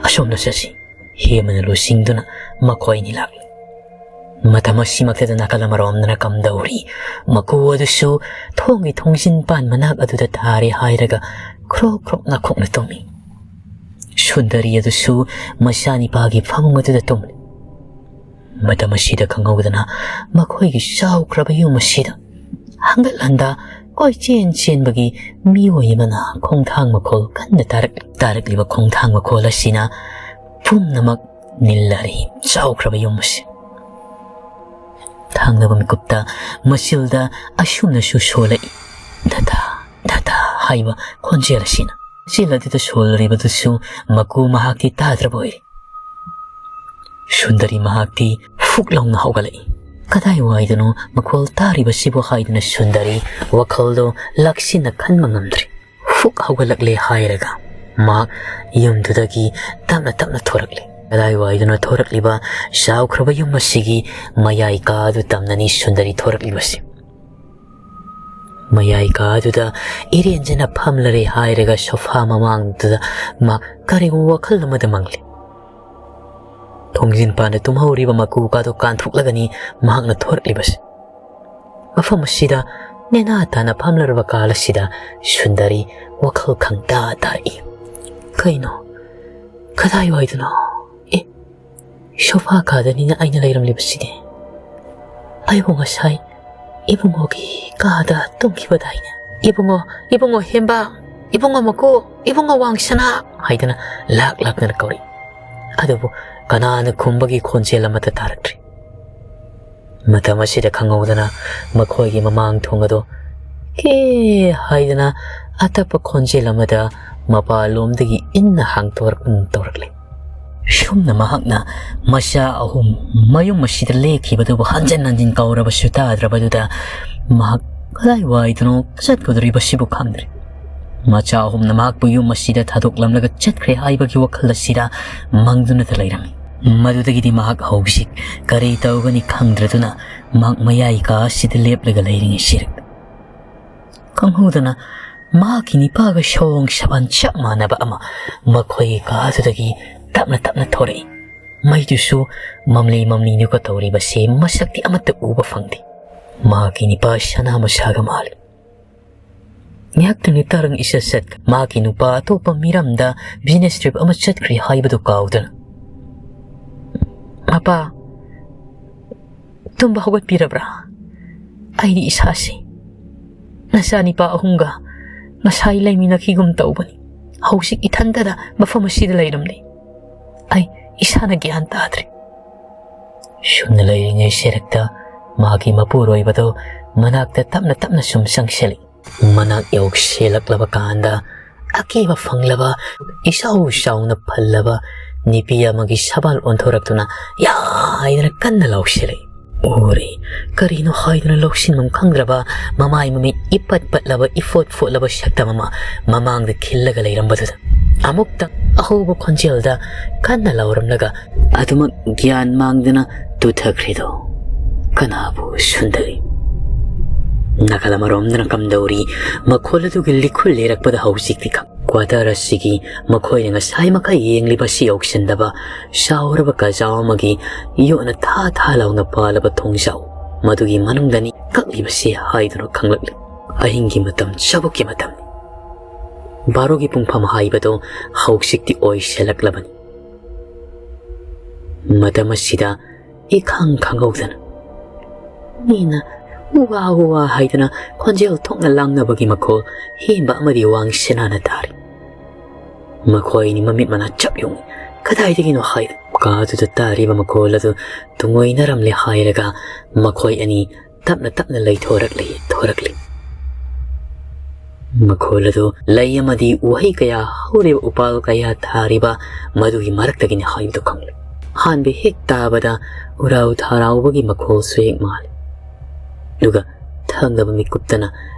ꯑꯁꯣꯝꯗ ꯆꯠꯁꯤ꯫" ꯍꯦꯃꯅ ꯂꯨꯆꯤꯡꯗꯨꯅ ꯃꯈꯣꯏ ꯑꯅꯤ ꯂꯥꯛꯂꯤ꯫ ꯃꯇꯝ ꯑꯁꯤꯃꯛꯇꯗ ꯅꯥꯀꯜ ꯑꯃꯔꯣꯝꯗꯅ ꯀꯝꯗꯧꯔꯤ? ꯃꯀꯨ ꯑꯗꯨꯁꯨ ꯊꯣꯡꯒꯤ ꯊꯣꯡꯖꯤꯟ ꯄꯥꯟ ꯃꯅꯥꯛ ꯑꯗꯨꯗ ꯇꯥꯔꯦ ꯍꯥꯏꯔꯒ ꯈ꯭ꯔꯣꯛ ꯈ꯭ꯔꯣꯛ ꯅꯥꯈꯣꯛꯅ ꯇꯨꯝꯃꯤ꯫ ꯁꯨꯟꯗꯔꯤ ꯑꯗꯨꯁꯨ ꯃꯆꯥꯅꯤꯄꯥꯒꯤ ꯐꯃꯨꯡ ꯑꯗꯨꯗ ꯇꯨꯝꯂꯤ꯫ ꯃꯇꯝ ꯑꯁꯤꯗ ꯈꯪꯍꯧꯗꯅ ꯃꯈꯣꯏꯒꯤ ꯆꯥꯎꯈ꯭ꯔꯕ ꯌꯨꯝ ꯑꯁꯤꯗ ꯍꯪꯒꯠ ꯍꯟꯗꯥ ꯀꯣꯏꯆꯦꯟ ꯆꯦꯟꯕꯒꯤ ꯃꯤꯑꯣꯏ ꯑꯃꯅ ꯈꯣꯡꯊꯥꯡ ꯃꯈꯣꯜ ꯀꯟꯅ ꯇꯥꯔꯛꯂꯤ꯫ ꯇꯥꯔꯛꯂꯤꯕ ꯈꯣꯡꯊꯥꯡ ꯃꯈꯣꯜ ꯑꯁꯤꯅ ꯄꯨꯝꯅꯃꯛ ꯅꯤꯜꯂꯔꯤ ꯆꯥꯎꯈ꯭ꯔꯕ ꯌꯨꯝ ꯑꯁꯤ꯫ ꯊꯪꯅꯕ ꯃꯤꯀꯨꯞꯇ ꯃꯆꯤꯜꯗ ꯑꯁꯨꯝꯅꯁꯨ ꯁꯣꯜꯂꯛꯏ꯫ "ꯗꯥꯗꯥ, ꯗꯥꯗꯥ" ꯍꯥꯏꯕ ꯈꯣꯟꯖꯦꯜ ꯑꯁꯤꯅ꯫ ꯈꯣꯟꯖꯦꯜ ꯑꯗꯨꯗ ꯁꯣꯜꯂꯨꯔꯤꯕꯗꯨꯁꯨ ꯃꯀꯨ ꯃꯍꯥꯛꯇꯤ ꯇꯥꯗ꯭ꯔꯕ ꯑꯣꯏꯔꯦ꯫ ꯁꯨꯟꯗꯔꯤ ꯃꯍꯥꯛꯇꯤ ꯐꯨꯛ ꯂꯥꯎꯅ ꯍꯧꯒꯠꯂꯛꯏ꯫ "ꯀꯗꯥꯏꯋꯥꯏꯗꯅꯣ ꯃꯈꯣꯜ ꯇꯥꯔꯤꯕꯁꯤꯕꯨ?" ꯍꯥꯏꯗꯨꯅ ꯁꯨꯟꯗꯔꯤ ꯋꯥꯈꯜꯗꯣ ꯂꯥꯛꯁꯤꯟꯅ ꯈꯟꯕ ꯉꯝꯗ꯭ꯔꯦ꯫ ꯐꯨꯛ ꯍꯧꯒꯠꯂꯛꯂꯦ ꯍꯥꯏꯔꯒ ꯃꯍꯥꯛ ꯌꯨꯝꯗꯨꯗꯒꯤ ꯇꯞꯅ ꯇꯞꯅ ꯊꯣꯔꯛꯂꯦ꯫ ꯀꯗꯥꯏꯋꯥꯏꯗꯅꯣ ꯊꯣꯔꯛꯂꯤꯕ ꯆꯥꯎꯈ꯭ꯔꯕ ꯌꯨꯝ ꯑꯁꯤꯒꯤ ꯃꯌꯥꯏ ꯀꯥ ꯑꯗꯨ ꯇꯝꯅꯅꯤ ꯁꯨꯟꯗꯔꯤ ꯊꯣꯔꯛꯂꯤꯕꯁꯤ꯫ ꯃꯌꯥꯏ ꯀꯥ ꯑꯗꯨꯗ ꯏꯔꯦꯟꯖꯅ ꯐꯝꯂꯔꯦ ꯍꯥꯏꯔꯒ ꯁꯣꯐꯥ ꯃꯃꯥꯡꯗꯨꯗ ꯃꯥ ꯀꯔꯤꯒꯨꯝꯕ ꯋꯥꯈꯜ ꯑꯃꯗ ꯃꯪꯂꯤ꯫ ꯊꯣꯡꯖꯤꯟ ꯄꯥꯟꯗ ꯇꯨꯝꯍꯧꯔꯤꯕ ꯃꯀꯨ ꯀꯥꯗꯣ ꯀꯥꯟꯊꯣꯛꯂꯒꯅꯤ ꯃꯍꯥꯛꯅ ꯊꯣꯔꯛꯂꯤꯕꯁꯤ꯫ ꯃꯐꯝ ꯑꯁꯤꯗ ꯅꯦꯅꯥ ꯇꯥꯅ ꯐꯝꯂꯔꯕ ꯀꯥꯜ ꯑꯁꯤꯗ ꯁꯨꯟꯗꯔꯤ ꯋꯥꯈꯜ ꯈꯪꯇꯥ ꯇꯥꯔꯛꯏ꯫ "ꯀꯩꯅꯣ? ꯀꯗꯥꯏꯋꯥꯏꯗꯅꯣ? ꯑꯦ, ꯁꯣꯐꯥ ꯀꯥꯗꯅꯤꯅ ꯑꯩꯅ ꯂꯩꯔꯝꯂꯤꯕꯁꯤꯗꯤ꯫ ꯑꯩꯕꯨ ꯉꯁꯥꯏ ꯏꯕꯨꯡꯉꯣꯒꯤ ꯀꯥꯗ ꯇꯨꯝꯈꯤꯕꯗꯥꯏꯅꯦ꯫ ꯏꯕꯨꯡꯉꯣ, ꯏꯕꯨꯡꯉꯣ ꯍꯦꯝꯕ, ꯏꯕꯨꯡꯉꯣ ꯃꯀꯨ, ꯏꯕꯨꯡꯉꯣ ꯋꯥꯡꯁꯅꯥ" ꯍꯥꯏꯗꯅ ꯂꯥꯛ ꯂꯥꯛꯇꯅ ꯀꯧꯔꯛꯏ꯫ ꯑꯗꯨꯕꯨ ꯀꯅꯥꯅ ꯈꯨꯝꯕꯒꯤ ꯈꯣꯟꯖꯦꯜ ꯑꯃꯠꯇ ꯇꯥꯔꯛꯇ꯭ꯔꯤ꯫ ꯃꯇꯝ ꯑꯁꯤꯗ ꯈꯪꯍꯧꯗꯅ ꯃꯈꯣꯏꯒꯤ ꯃꯃꯥꯡ ꯊꯣꯡ ꯑꯗꯨ ꯀꯦ ꯍꯥꯏꯗꯅ ꯑꯇꯞꯄ ꯈꯣꯟꯖꯦꯜ ꯑꯃꯗ ꯃꯄꯥꯟꯂꯣꯝꯗꯒꯤ ꯏꯟꯅ ꯍꯥꯡꯗꯣꯔꯛꯄꯒꯨꯝ ꯇꯧꯔꯛꯂꯦ꯫ ꯁꯨꯝꯅ ꯃꯍꯥꯛꯅ ꯃꯆꯥ ꯑꯍꯨꯝ ꯃꯌꯨꯝ ꯑꯁꯤꯗ ꯂꯦꯛꯈꯤꯕꯗꯨꯕꯨ ꯍꯟꯖꯤꯟ ꯍꯟꯖꯤꯟ ꯀꯧꯔꯕꯁꯨ ꯇꯥꯗ꯭ꯔꯕꯗꯨꯗ ꯃꯍꯥꯛ ꯀꯗꯥꯏꯋꯥꯏꯗꯅꯣ ꯆꯠꯀꯗꯧꯔꯤꯕꯁꯤꯕꯨ ꯈꯪꯗ꯭ꯔꯦ꯫ ꯃꯆꯥ ꯑꯍꯨꯝꯅ ꯃꯍꯥꯛꯄꯨ ꯌꯨꯝ ꯑꯁꯤꯗ ꯊꯥꯗꯣꯛꯂꯝꯂꯒ ꯆꯠꯈ꯭ꯔꯦ ꯍꯥꯏꯕꯒꯤ ꯋꯥꯈꯜ ꯑꯁꯤꯗ ꯃꯪꯗꯨꯅꯇ ꯂꯩꯔꯝꯃꯤ꯫ ꯃꯗꯨꯗꯒꯤꯗꯤ ꯃꯍꯥꯛ ꯍꯧꯖꯤꯛ ꯀꯔꯤ ꯇꯧꯒꯅꯤ ꯈꯪꯗ꯭ꯔꯗꯨꯅ ꯃꯍꯥꯛ ꯃꯌꯥꯏ ꯀꯥ ꯑꯁꯤꯗ ꯂꯦꯞꯂꯒ ꯂꯩꯔꯤꯉꯩ ꯁꯤꯔꯛ ꯈꯪꯍꯧꯗꯅ ꯃꯍꯥꯛꯀꯤ ꯅꯤꯄꯥꯒ ꯁꯑꯣꯡ ꯁꯥꯕꯥꯟ ꯆꯞ ꯃꯥꯟꯅꯕ ꯑꯃ ꯃꯈꯣꯏꯒꯤ ꯀꯥꯗꯨꯗꯒꯤ ꯇꯞꯅ ꯇꯞꯅ ꯊꯣꯔꯛꯏ꯫ ꯃꯩꯗꯨꯁꯨ ꯃꯝꯂꯤ ꯃꯝꯂꯤꯗꯨꯒ ꯇꯧꯔꯤꯕꯁꯤ ꯃꯁꯛꯇꯤ ꯑꯃꯠꯇ ꯎꯕ ꯐꯪꯗꯦ꯫ ꯃꯍꯥꯛꯀꯤ ꯅꯤꯄꯥ ꯁꯅꯥ ꯃꯁꯥꯒ ꯃꯥꯜꯂꯤ꯫ ꯉꯥꯏꯍꯥꯛꯇꯪꯒꯤ ꯇꯔꯪ ꯏꯆꯠ ꯆꯠ ꯃꯍꯥꯛꯀꯤ ꯅꯨꯄꯥ ꯑꯇꯣꯞꯄ ꯃꯤꯔꯝꯗ business trip ꯑꯃ ꯆꯠꯈ꯭ꯔꯦ ꯍꯥꯏꯕꯗꯨ ꯀꯥꯎꯗꯅ, "ꯃꯄꯥ, ꯇꯨꯝꯕ ꯍꯧꯒꯠꯄꯤꯔꯕ꯭ꯔꯥ? ꯑꯩꯗꯤ ꯏꯁꯥꯁꯤ ꯅꯆꯥꯅꯤꯄꯥ ꯑꯍꯨꯝꯒ ꯉꯁꯥꯏ ꯂꯩꯃꯤꯟꯅꯈꯤꯒꯨꯝ ꯇꯧꯕꯅꯤ꯫ ꯍꯧꯖꯤꯛ ꯏꯊꯟꯇꯗ ꯃꯐꯝ ꯑꯁꯤꯗ ꯂꯩꯔꯝꯂꯤ꯫ ꯑꯩ ꯏꯁꯥꯅ ꯒ꯭ꯌꯥꯟ ꯇꯥꯗ꯭ꯔꯦ꯫" ꯁꯨꯝꯅ ꯂꯩꯔꯤꯉꯩ ꯁꯦꯔꯛꯇ ꯃꯥꯒꯤ ꯃꯄꯨꯔꯣꯏꯕꯗꯣ ꯃꯅꯥꯛꯇ ꯇꯞꯅ ꯇꯞꯅ ꯁꯨꯝ ꯆꯪꯁꯤꯜꯂꯤ꯫ ꯃꯅꯥꯛ ꯌꯧꯁꯤꯜꯂꯛꯂꯕ ꯀꯥꯟꯗ ꯑꯀꯤꯕ ꯐꯪꯂꯕ, ꯏꯆꯥꯎ ꯆꯥꯎꯅ ꯐꯜꯂꯕ ꯅꯨꯄꯤ ꯑꯃꯒꯤ ꯁꯕꯥꯜ ꯑꯣꯟꯊꯣꯔꯛꯇꯨꯅ ꯌꯥ ꯍꯥꯏꯗꯅ ꯀꯟꯅ ꯂꯥꯎꯁꯤꯜꯂꯛꯏ꯫ ꯎꯔꯦ, ꯀꯔꯤꯅꯣ ꯍꯥꯏꯗꯨꯅ ꯂꯧꯁꯤꯟꯐꯝ ꯈꯪꯗ꯭ꯔꯕ, ꯃꯃꯥꯏ ꯃꯃꯤꯠ ꯏꯄꯠ ꯄꯠꯂꯕ, ꯏꯐꯣꯠ ꯐꯣꯠꯂꯕ ꯁꯛꯇꯝ ꯑꯃ ꯃꯃꯥꯡꯗ ꯈꯤꯜꯂꯒ ꯂꯩꯔꯝꯕꯗꯨꯗ ꯑꯃꯨꯛꯇ ꯑꯍꯧꯕ ꯈꯣꯟꯖꯦꯜꯗ ꯀꯟꯅ ꯂꯥꯎꯔꯝꯂꯒ ꯑꯗꯨꯃꯛ ꯒ꯭ꯌꯥꯟ ꯃꯥꯡꯗꯅ ꯇꯨꯊꯈ꯭ꯔꯤꯗꯣ ꯀꯅꯥꯕꯨ ꯁꯨꯟꯗꯔꯤ? ꯅꯥꯀꯜ ꯑꯃꯔꯣꯝꯗꯅ ꯀꯝꯗꯧꯔꯤ? ꯃꯈꯣꯜ ꯑꯗꯨꯒꯤ ꯂꯤꯈꯨꯜ ꯂꯤꯔꯛꯄꯗ ꯍꯧꯖꯤꯛꯇꯤ ꯈꯪ-, ꯀ꯭ꯋꯥꯇꯔ ꯑꯁꯤꯒꯤ ꯃꯈꯣꯏꯅ ꯉꯁꯥꯏ ꯃꯈꯩ ꯌꯦꯡꯂꯤꯕ ꯑꯁꯤ ꯌꯧꯁꯤꯟꯗꯕ ꯆꯥꯎꯔꯕ ꯀꯖꯥꯎ ꯑꯃꯒꯤ ꯌꯣꯠꯅ ꯊꯥ ꯊꯥ ꯂꯥꯎꯅ ꯄꯥꯜꯂꯕ ꯊꯣꯡꯖꯥꯎ, ꯃꯗꯨꯒꯤ ꯃꯅꯨꯡꯗꯅꯤ ꯀꯛꯂꯤꯕꯁꯤ ꯍꯥꯏꯗꯨꯅ ꯈꯪꯂꯛꯂꯤ꯫ ꯑꯍꯤꯡꯒꯤ ꯃꯇꯝ, ꯆꯥꯕꯨꯛꯀꯤ ꯃꯇꯝꯅꯤ꯫ ꯕꯥꯔꯣꯒꯤ ꯄꯨꯡꯐꯝ ꯍꯥꯏꯕꯗꯣ ꯍꯧꯖꯤꯛꯇꯤ ꯑꯣꯏꯁꯤꯜꯂꯛꯂꯕꯅꯤ꯫ ꯃꯇꯝ ꯑꯁꯤꯗ ꯏꯈꯪ ꯈꯪꯍꯧꯗꯅ ꯃꯤꯅ ꯎꯋꯥ ꯎꯋꯥ ꯍꯥꯏꯗꯅ ꯈꯣꯟꯖꯦꯜ ꯊꯣꯛꯅ ꯂꯥꯡꯅꯕꯒꯤ ꯃꯈꯣꯜ ꯍꯦꯝꯕ ꯑꯃꯗꯤ ꯋꯥꯡ ꯁꯦꯅꯥꯅ ꯇꯥꯔꯤ꯫ ꯃꯈꯣꯏ ꯑꯅꯤ ꯃꯃꯤꯠ ꯃꯅꯥ ꯆꯞ ꯌꯨꯡꯏ꯫ ꯀꯗꯥꯏꯗꯒꯤꯅꯣ ꯍꯥꯏꯗꯨꯅ ꯀꯥꯗꯨꯗ ꯇꯥꯔꯤꯕ ꯃꯈꯣꯜ ꯑꯗꯨ ꯇꯨꯡꯑꯣꯏꯅꯔꯝꯂꯦ ꯍꯥꯏꯔꯒ ꯃꯈꯣꯏ ꯑꯅꯤ ꯇꯞꯅ ꯇꯞꯅ ꯂꯩꯊꯣꯔꯛꯂꯤ, ꯊꯣꯔꯛꯂꯤ꯫ ꯃꯈꯣꯜ ꯑꯗꯨ ꯂꯩ ꯑꯃꯗꯤ ꯎꯍꯩ ꯀꯌꯥ ꯍꯧꯔꯤꯕ, ꯎꯄꯥꯜ ꯀꯌꯥ ꯊꯥꯔꯤꯕ ꯃꯗꯨꯒꯤ ꯃꯔꯛꯇꯒꯤꯅꯤ ꯍꯥꯏꯕꯗꯨ ꯈꯪꯂꯦ꯫ ꯑꯍꯥꯟꯕ ꯍꯦꯛ ꯇꯥꯕꯗ ꯎꯔꯥꯎ ꯊꯥꯔꯥꯎꯕꯒꯤ ꯃꯈꯣꯜꯁꯨ ꯍꯦꯛ ꯃꯥꯜꯂꯤ꯫ ꯑꯗꯨꯒ ꯊꯪꯅꯕ ꯃꯤꯀꯨꯞꯇꯅ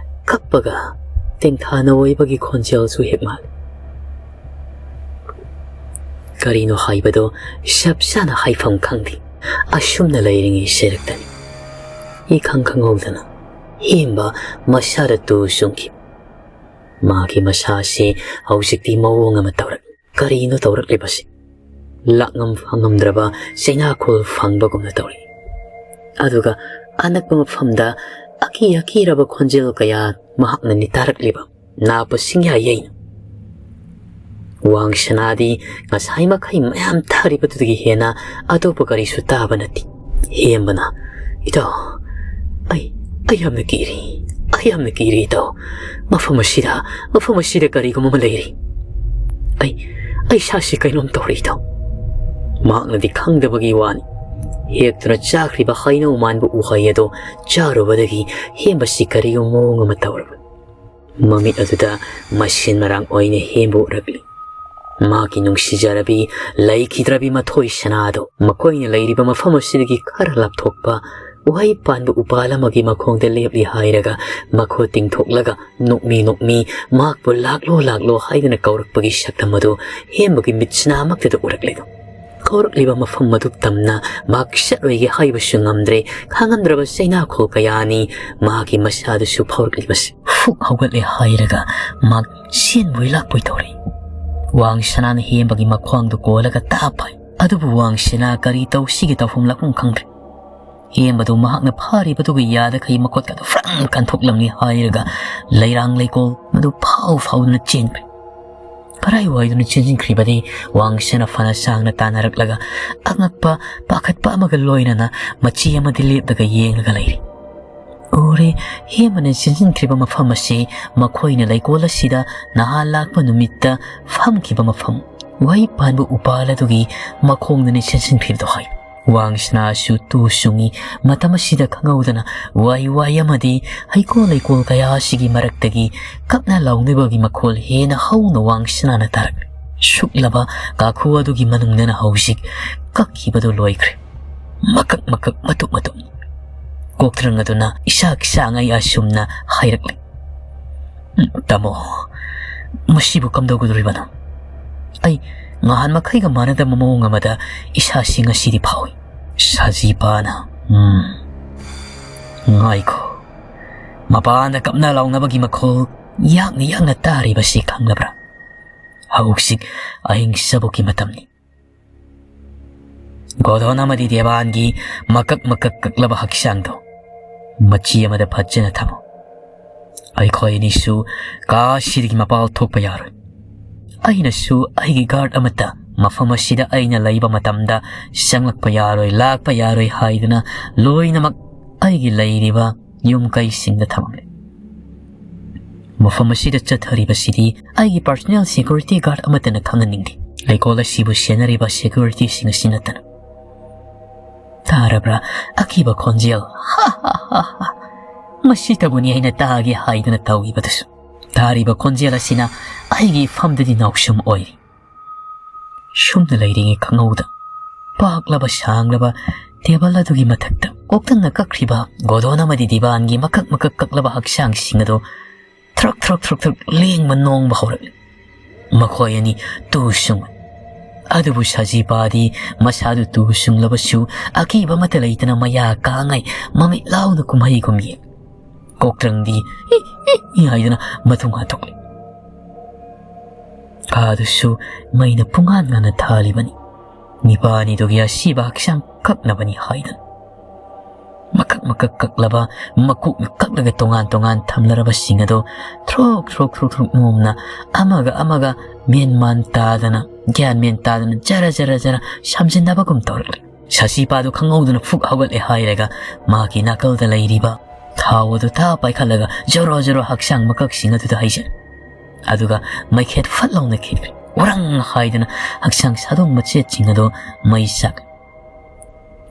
ꯀꯞꯄꯒ ꯇꯦꯡꯊꯥꯅ ꯑꯣꯏꯕꯒꯤ ꯈꯣꯟꯖꯦꯜꯁꯨ ꯍꯦꯛ ꯃꯥꯜꯂꯤ꯫ ꯀꯔꯤꯅꯣ ꯍꯥꯏꯕꯗꯣ ꯆꯞ ꯆꯥꯅ ꯍꯥꯏꯐꯝ ꯈꯪꯗꯦ꯫ ꯑꯁꯨꯝꯅ ꯂꯩꯔꯤꯉꯩ ꯁꯦꯔꯛꯇꯅꯤ ꯏꯈꯪ ꯈꯪꯍꯧꯗꯅ ꯍꯦꯝꯕ ꯃꯁꯥꯗ ꯇꯨ ꯆꯨꯡꯈꯤ꯫ ꯃꯥꯒꯤ ꯃꯁꯥꯁꯦ ꯍꯧꯖꯤꯛꯇꯤ ꯃꯑꯣꯡ ꯑꯃ ꯇꯧꯔꯛꯏ꯫ ꯀꯔꯤꯅꯣ ꯇꯧꯔꯛꯂꯤꯕꯁꯤ? ꯂꯥꯛꯉꯝ ꯐꯪꯉꯝꯗ꯭ꯔꯕ ꯆꯩꯅꯥꯈꯣꯜ ꯐꯪꯕꯒꯨꯝꯅ ꯇꯧꯔꯛꯏ꯫ ꯑꯗꯨꯒ ꯑꯅꯛꯄ ꯃꯐꯝꯗ ꯑꯀꯤ ꯑꯀꯤꯔꯕ ꯈꯣꯟꯖꯦꯜ ꯀꯌꯥ ꯃꯍꯥꯛꯅꯅꯤ ꯇꯥꯔꯛꯂꯤꯕ꯫ ꯅꯥꯄ ꯁꯤꯡꯌꯥ ꯌꯩꯅ꯫ ꯋꯥꯡ ꯁꯅꯥꯗꯤ ꯉꯁꯥꯏ ꯃꯈꯩ ꯃꯌꯥꯝ ꯊꯥꯔꯤꯕꯗꯨꯗꯒꯤ ꯍꯦꯟꯅ ꯑꯇꯣꯞꯄ ꯀꯔꯤꯁꯨ ꯇꯥꯕ ꯅꯠꯇꯦ꯫ ꯍꯦꯝꯕꯅ, "ꯏꯇꯥꯎ, ꯑꯩ, ꯑꯩ ꯌꯥꯝꯅ ꯀꯤꯔꯤ, ꯑꯩ ꯌꯥꯝꯅ ꯀꯤꯔꯤ ꯏꯇꯥꯎ꯫ ꯃꯐꯝ ꯑꯁꯤꯗ, ꯃꯐꯝ ꯑꯁꯤꯗ ꯀꯔꯤꯒꯨꯝꯕ ꯑꯃ ꯂꯩꯔꯤ꯫ ꯑꯩ, ꯑꯩ ꯏꯁꯥꯁꯤ ꯀꯩꯅꯣꯝ ꯇꯧꯔꯦ ꯏꯇꯥꯎ"꯫ ꯃꯍꯥꯛꯅꯗꯤ ꯈꯪꯗꯕꯒꯤ ꯋꯥꯅꯤ꯫ ꯍꯦꯛꯇꯨꯅ ꯆꯥꯈ꯭ꯔꯤꯕ ꯍꯩꯅꯧ ꯃꯥꯟꯕ ꯎꯍꯩ ꯑꯗꯨ ꯆꯥꯔꯨꯕꯗꯒꯤ ꯍꯦꯝꯕꯁꯤ ꯀꯔꯤꯒꯨꯝꯕ ꯃꯑꯣꯡ ꯑꯃ ꯇꯧꯔꯕ꯫ ꯃꯃꯤꯠ ꯑꯗꯨꯗ ꯃꯁꯦꯟ ꯃꯔꯥꯡ ꯑꯣꯏꯅ ꯍꯦꯝꯕ ꯎꯔꯛꯂꯤ꯫ ꯃꯍꯥꯛꯀꯤ ꯅꯨꯡꯁꯤꯖꯔꯕꯤ, ꯂꯩꯈꯤꯗ꯭ꯔꯕꯤ ꯃꯊꯣꯏ ꯁꯅꯥꯗꯣ ꯃꯈꯣꯏꯅ ꯂꯩꯔꯤꯕ ꯃꯐꯝ ꯑꯁꯤꯗꯒꯤ ꯈꯔ ꯂꯥꯞꯊꯣꯛꯄ ꯎꯍꯩ ꯄꯥꯟꯕ ꯎꯄꯥꯜ ꯑꯃꯒꯤ ꯃꯈꯣꯡꯗ ꯂꯦꯞꯂꯤ ꯍꯥꯏꯔꯒ, ꯃꯈꯨꯠ ꯇꯤꯡꯊꯣꯛꯂꯒ ꯅꯣꯛꯃꯤ ꯅꯣꯛꯃꯤ ꯃꯍꯥꯛꯄꯨ "ꯂꯥꯛꯂꯣ, ꯂꯥꯛꯂꯣ" ꯍꯥꯏꯗꯨꯅ ꯀꯧꯔꯛꯄꯒꯤ ꯁꯛꯇꯝ ꯑꯗꯨ ꯍꯦꯝꯕꯒꯤ ꯃꯤꯠꯁꯤꯅꯥꯃꯛꯇꯗ ꯎꯔꯛꯂꯦ꯫ ꯀꯧꯔꯛꯂꯤꯕ ꯃꯐꯝ ꯑꯗꯨ ꯇꯝꯅ ꯃꯍꯥꯛ ꯆꯠꯂꯣꯏꯒꯦ ꯍꯥꯏꯕꯁꯨ ꯉꯝꯗ꯭ꯔꯦ꯫ ꯈꯥꯡꯉꯝꯗ꯭ꯔꯕ ꯆꯩꯅꯥꯈꯣꯜ ꯀꯌꯥꯅꯤ ꯃꯍꯥꯛꯀꯤ ꯃꯁꯥꯗꯁꯨ ꯐꯥꯎꯔꯛꯂꯤꯕꯁꯤ꯫ ꯐꯨꯛ ꯍꯧꯒꯠꯂꯦ ꯍꯥꯏꯔꯒ ꯃꯍꯥꯛ ꯆꯦꯟꯕꯣꯏ ꯂꯥꯛꯄꯣꯏ ꯇꯧꯔꯦ꯫ ꯋꯥꯡ ꯁꯅꯥꯅ ꯍꯦꯝꯕꯒꯤ ꯃꯈ꯭ꯋꯥꯡꯗꯨ ꯀꯣꯜꯂꯒ ꯇꯥꯞ ꯍꯥꯏ꯫ ꯑꯗꯨꯕꯨ ꯋꯥꯡ ꯁꯅꯥ ꯀꯔꯤ ꯇꯧꯁꯤꯒꯦ ꯇꯧꯐꯝ ꯂꯥꯛꯐꯝ ꯈꯪꯗ꯭ꯔꯦ꯫ ꯍꯦꯝꯕꯗꯨ ꯃꯍꯥꯛꯅ ꯐꯥꯔꯤꯕꯗꯨꯒ ꯌꯥꯗꯈꯩ ꯃꯈꯨꯠꯀꯗꯨ ꯐ꯭ꯔꯪ ꯀꯟꯊꯣꯛꯂꯝꯂꯤ ꯍꯥꯏꯔꯒ ꯂꯩꯔꯥꯡ ꯂꯩꯀꯣꯜ ꯃꯗꯨ ꯐꯥꯎ ꯐꯥꯎꯗꯨꯅ ꯆꯦꯟꯈ꯭ꯔꯦ꯫ ꯀꯔꯥꯏꯋꯥꯏꯗꯅꯣ ꯆꯦꯟꯁꯤꯟꯈ꯭ꯔꯤꯕꯗꯤ ꯋꯥꯡꯁꯅ ꯐꯅ ꯁꯥꯡꯅ ꯇꯥꯟꯅꯔꯛꯂꯒ ꯑꯉꯛꯄ ꯄꯥꯈꯠꯄ ꯑꯃꯒ ꯂꯣꯏꯅꯅ ꯃꯆꯤ ꯑꯃꯗꯤ ꯂꯦꯞꯂꯒ ꯌꯦꯡꯂꯒ ꯂꯩꯔꯤ꯫ ꯎꯔꯦ, ꯍꯦꯝꯕꯅ ꯆꯦꯟꯁꯤꯟꯈ꯭ꯔꯤꯕ ꯃꯐꯝ ꯑꯁꯤ ꯃꯈꯣꯏꯅ ꯂꯩꯀꯣꯜ ꯑꯁꯤꯗ ꯅꯍꯥꯟ ꯂꯥꯛꯄ ꯅꯨꯃꯤꯠꯇ ꯐꯝꯈꯤꯕ ꯃꯐꯝ, ꯋꯥꯍꯩ ꯄꯥꯟꯕ ꯎꯄꯥꯜ ꯑꯗꯨꯒꯤ ꯃꯈꯣꯡꯗꯅꯤ ꯆꯦꯟꯁꯤꯟꯈ꯭ꯔꯤꯕꯗꯣ ꯍꯥꯏ꯫ ꯋꯥꯡꯁꯅꯥꯁꯨ ꯇꯨ ꯆꯨꯡꯉꯤ꯫ ꯃꯇꯝ ꯑꯁꯤꯗ ꯈꯪꯍꯧꯗꯅ ꯋꯥꯏ ꯋꯥꯏ ꯑꯃꯗꯤ ꯍꯩꯀꯣꯜ ꯂꯩꯀꯣꯜ ꯀꯌꯥ ꯑꯁꯤꯒꯤ ꯃꯔꯛꯇꯒꯤ ꯀꯞꯅ ꯂꯥꯎꯅꯕꯒꯤ ꯃꯈꯣꯜ ꯍꯦꯟꯅ ꯍꯧꯅ ꯋꯥꯡꯁꯅꯥꯅ ꯇꯥꯔꯛꯂꯤ꯫ ꯁꯨꯛꯂꯕ ꯀꯥꯈꯨ ꯑꯗꯨꯒꯤ ꯃꯅꯨꯡꯗꯅ ꯍꯧꯖꯤꯛ ꯀꯛꯈꯤꯕꯗꯨ ꯂꯣꯏꯈ꯭ꯔꯦ꯫ ꯃꯀꯛ ꯃꯀꯛ, ꯃꯇꯨꯞ ꯃꯇꯨꯞ꯫ ꯀꯣꯛꯊ꯭ꯔꯪ ꯑꯗꯨꯅ ꯏꯁꯥꯛ ꯁꯥꯡꯉꯩ ꯑꯁꯨꯝꯅ ꯍꯥꯏꯔꯛꯂꯤ, "ꯎꯝ, ꯇꯥꯃꯣ, ꯃꯁꯤꯕꯨ ꯀꯝꯗꯧꯒꯗꯧꯔꯤꯕꯅꯣ? ꯑꯩ ꯉꯍꯥꯟ ꯃꯈꯩꯒ ꯃꯥꯟꯅꯗꯕ ꯃꯑꯣꯡ ꯑꯃꯗ ꯏꯁꯥꯁꯤ ꯉꯁꯤꯗꯤ ꯐꯥꯎꯏ꯫" ꯁꯖꯤꯄꯥꯅ, "ꯎꯝ, ꯉꯥꯏꯈꯣ꯫ ꯃꯄꯥꯟꯗ ꯀꯞꯅ ꯂꯥꯎꯅꯕꯒꯤ ꯃꯈꯣꯜ ꯌꯥꯡꯅ ꯌꯥꯡꯅ ꯇꯥꯔꯤꯕꯁꯤ ꯈꯪꯂꯕ꯭ꯔꯥ? ꯍꯧꯖꯤꯛ ꯑꯍꯤꯡ ꯆꯕꯨꯛꯀꯤ ꯃꯇꯝꯅꯤ꯫ ꯒꯣꯗꯣꯟ ꯑꯃꯗꯤ ꯗꯦꯕꯥꯟꯒꯤ ꯃꯀꯛ ꯃꯀꯛ ꯀꯛꯂꯕ ꯍꯛꯆꯥꯡꯗꯣ ꯃꯆꯤ ꯑꯃꯗ ꯐꯖꯅ ꯊꯝꯃꯨ꯫ ꯑꯩꯈꯣꯏ ꯑꯅꯤꯁꯨ ꯀꯥ ꯑꯁꯤꯗꯒꯤ ꯃꯄꯥꯜ ꯊꯣꯛꯄ ꯌꯥꯔꯣꯏ꯫ ꯑꯩꯅꯁꯨ ꯑꯩꯒꯤ ꯒꯥꯔꯗ ꯑꯃꯠꯇ ꯃꯐꯝ ꯑꯁꯤꯗ ꯑꯩꯅ ꯂꯩꯕ ꯃꯇꯝꯗ ꯆꯪꯂꯛꯄ ꯌꯥꯔꯣꯏ, ꯂꯥꯛꯄ ꯌꯥꯔꯣꯏ ꯍꯥꯏꯗꯨꯅ ꯂꯣꯏꯅꯃꯛ ꯑꯩꯒꯤ ꯂꯩꯔꯤꯕ ꯌꯨꯝ ꯀꯩꯁꯤꯡꯗ ꯊꯝꯂꯦ꯫ ꯃꯐꯝ ꯑꯁꯤꯗ ꯆꯠꯊꯔꯤꯕꯁꯤꯗꯤ ꯑꯩꯒꯤ ꯄꯔꯁꯣꯅꯦꯜ ꯁꯦꯀ꯭ꯌꯨꯔꯤꯇꯤ ꯒꯥꯔꯗ ꯑꯃꯠꯇꯅ ꯈꯪꯍꯟꯅꯤꯡꯗꯦ꯫ ꯂꯩꯀꯣꯜ ꯑꯁꯤꯕꯨ ꯁꯦꯟꯅꯔꯤꯕ ꯁꯦꯀ꯭ꯌꯨꯔꯤꯇꯤꯁꯤꯡ ꯑꯁꯤ ꯅꯠꯇꯅ꯫" ꯇꯥꯔꯕ꯭ꯔꯥ ꯑꯀꯤꯕ ꯈꯣꯟꯖꯦꯜ? ꯍꯥ, ꯍꯥ, ꯍꯥ, ꯍꯥ꯫ ꯃꯁꯤꯇꯕꯨꯅꯤ ꯑꯩꯅ ꯇꯥꯒꯦ ꯍꯥꯏꯗꯨꯅ ꯇꯧꯔꯤꯕꯗꯨꯁꯨ꯫ ꯇꯥꯔꯤꯕ ꯈꯣꯟꯖꯦꯜ ꯑꯁꯤꯅ ꯑꯩꯒꯤ ꯏꯐꯝꯗꯗꯤ ꯅꯥꯎꯁꯨꯝ ꯑꯣꯏꯔꯤ꯫ ꯁꯨꯝꯅ ꯂꯩꯔꯤꯉꯩ ꯈꯪꯍꯧꯗ ꯄꯥꯛꯂꯕ ꯁꯥꯡꯂꯕ ꯇꯦꯕꯜ ꯑꯗꯨꯒꯤ ꯃꯊꯛꯇ ꯀꯣꯛꯇꯪꯅ ꯀꯛꯈ꯭ꯔꯤꯕ ꯒꯣꯗꯣꯟ ꯑꯃꯗꯤ ꯗꯤꯕꯥꯟꯒꯤ ꯃꯀꯛ ꯃꯀꯛ ꯀꯛꯂꯕ ꯍꯛꯆꯥꯡꯁꯤꯡ ꯑꯗꯨ ꯊ꯭ꯔꯛ ꯊ꯭ꯔꯛ ꯊ꯭ꯔꯛ ꯊ꯭ꯔꯛ ꯂꯦꯡꯕ ꯅꯣꯡꯕ ꯍꯧꯔꯛꯂꯤ꯫ ꯃꯈꯣꯏ ꯑꯅꯤ ꯇꯨ ꯁꯨꯡ꯫ ꯑꯗꯨꯕꯨ ꯁꯖꯤꯄꯥꯗꯤ ꯃꯁꯥꯗꯨ ꯇꯨ ꯁꯨꯡꯂꯕꯁꯨ ꯑꯀꯤꯕ ꯑꯃꯠꯇ ꯂꯩꯇꯅ ꯃꯌꯥ ꯀꯥꯉꯩ ꯃꯃꯤꯠ ꯂꯥꯎꯅ ꯀꯨꯝꯍꯩꯒꯨꯝ ꯌꯦꯡ꯫ ꯀꯣꯛꯇ꯭ꯔꯪꯗꯤ "ꯏ, ꯏ, ꯏ" ꯍꯥꯏꯗꯨꯅ ꯃꯊꯨꯝ ꯍꯥꯠꯇꯣꯛꯂꯤ꯫ ꯀꯥꯗꯨꯁꯨ ꯃꯩꯅ ꯄꯨꯡꯉꯥꯟ ꯉꯥꯟꯅ ꯊꯥꯜꯂꯤꯕꯅꯤ꯫ ꯅꯤꯄꯥ ꯑꯅꯤꯗꯨꯒꯤ ꯑꯁꯤꯕ ꯍꯛꯆꯥꯡ ꯀꯛꯅꯕꯅꯤ ꯍꯥꯏꯗꯨꯅ꯫ ꯃꯀꯛ ꯃꯀꯛ ꯀꯛꯂꯕ, ꯃꯀꯣꯛꯅ ꯀꯛꯂꯒ ꯇꯣꯉꯥꯟ ꯇꯣꯉꯥꯟ ꯊꯝꯂꯔꯕꯁꯤꯡ ꯑꯗꯣ ꯊ꯭ꯔꯣꯛ ꯊ꯭ꯔꯣꯛ ꯊ꯭ꯔꯣꯛ ꯊ꯭ꯔꯣꯛ ꯅꯣꯝꯅ ꯑꯃꯒ ꯑꯃꯒ ꯃꯦꯟ ꯃꯥꯟ ꯇꯥꯗꯅ, ꯒ꯭ꯌꯥꯟ ꯃꯦꯟ ꯇꯥꯗꯅ ꯖꯔ ꯖꯔ ꯖꯔ ꯁꯝꯖꯤꯟꯅꯕꯒꯨꯝ ꯇꯧꯔꯛꯂꯤ꯫ ꯁꯥꯁꯤꯄꯥꯗꯨ ꯈꯪꯍꯧꯗꯅ ꯐꯨꯛ ꯍꯧꯒꯠꯂꯦ ꯍꯥꯏꯔꯒ ꯃꯥꯒꯤ ꯅꯥꯀꯜꯗ ꯂꯩꯔꯤꯕ ꯊꯥꯎ ꯑꯗꯨ ꯊꯥ ꯄꯥꯏꯈꯠꯂꯒ ꯖꯣꯔꯣ ꯖꯣꯔꯣ ꯍꯛꯆꯥꯡ ꯃꯀꯛꯁꯤꯡ ꯑꯗꯨꯗ ꯍꯩꯖꯤꯜꯂꯤ꯫ ꯑꯗꯨꯒ ꯃꯩꯈꯦꯠ ꯐꯠ ꯂꯥꯎꯅ ꯈꯤꯛꯂꯤ꯫ ꯎꯔꯪ ꯍꯥꯏꯗꯅ ꯍꯛꯆꯥꯡ ꯁꯥꯗꯣꯡ ꯃꯆꯦꯠꯁꯤꯡ ꯑꯗꯨ ꯃꯩ ꯆꯥꯛꯂꯤ꯫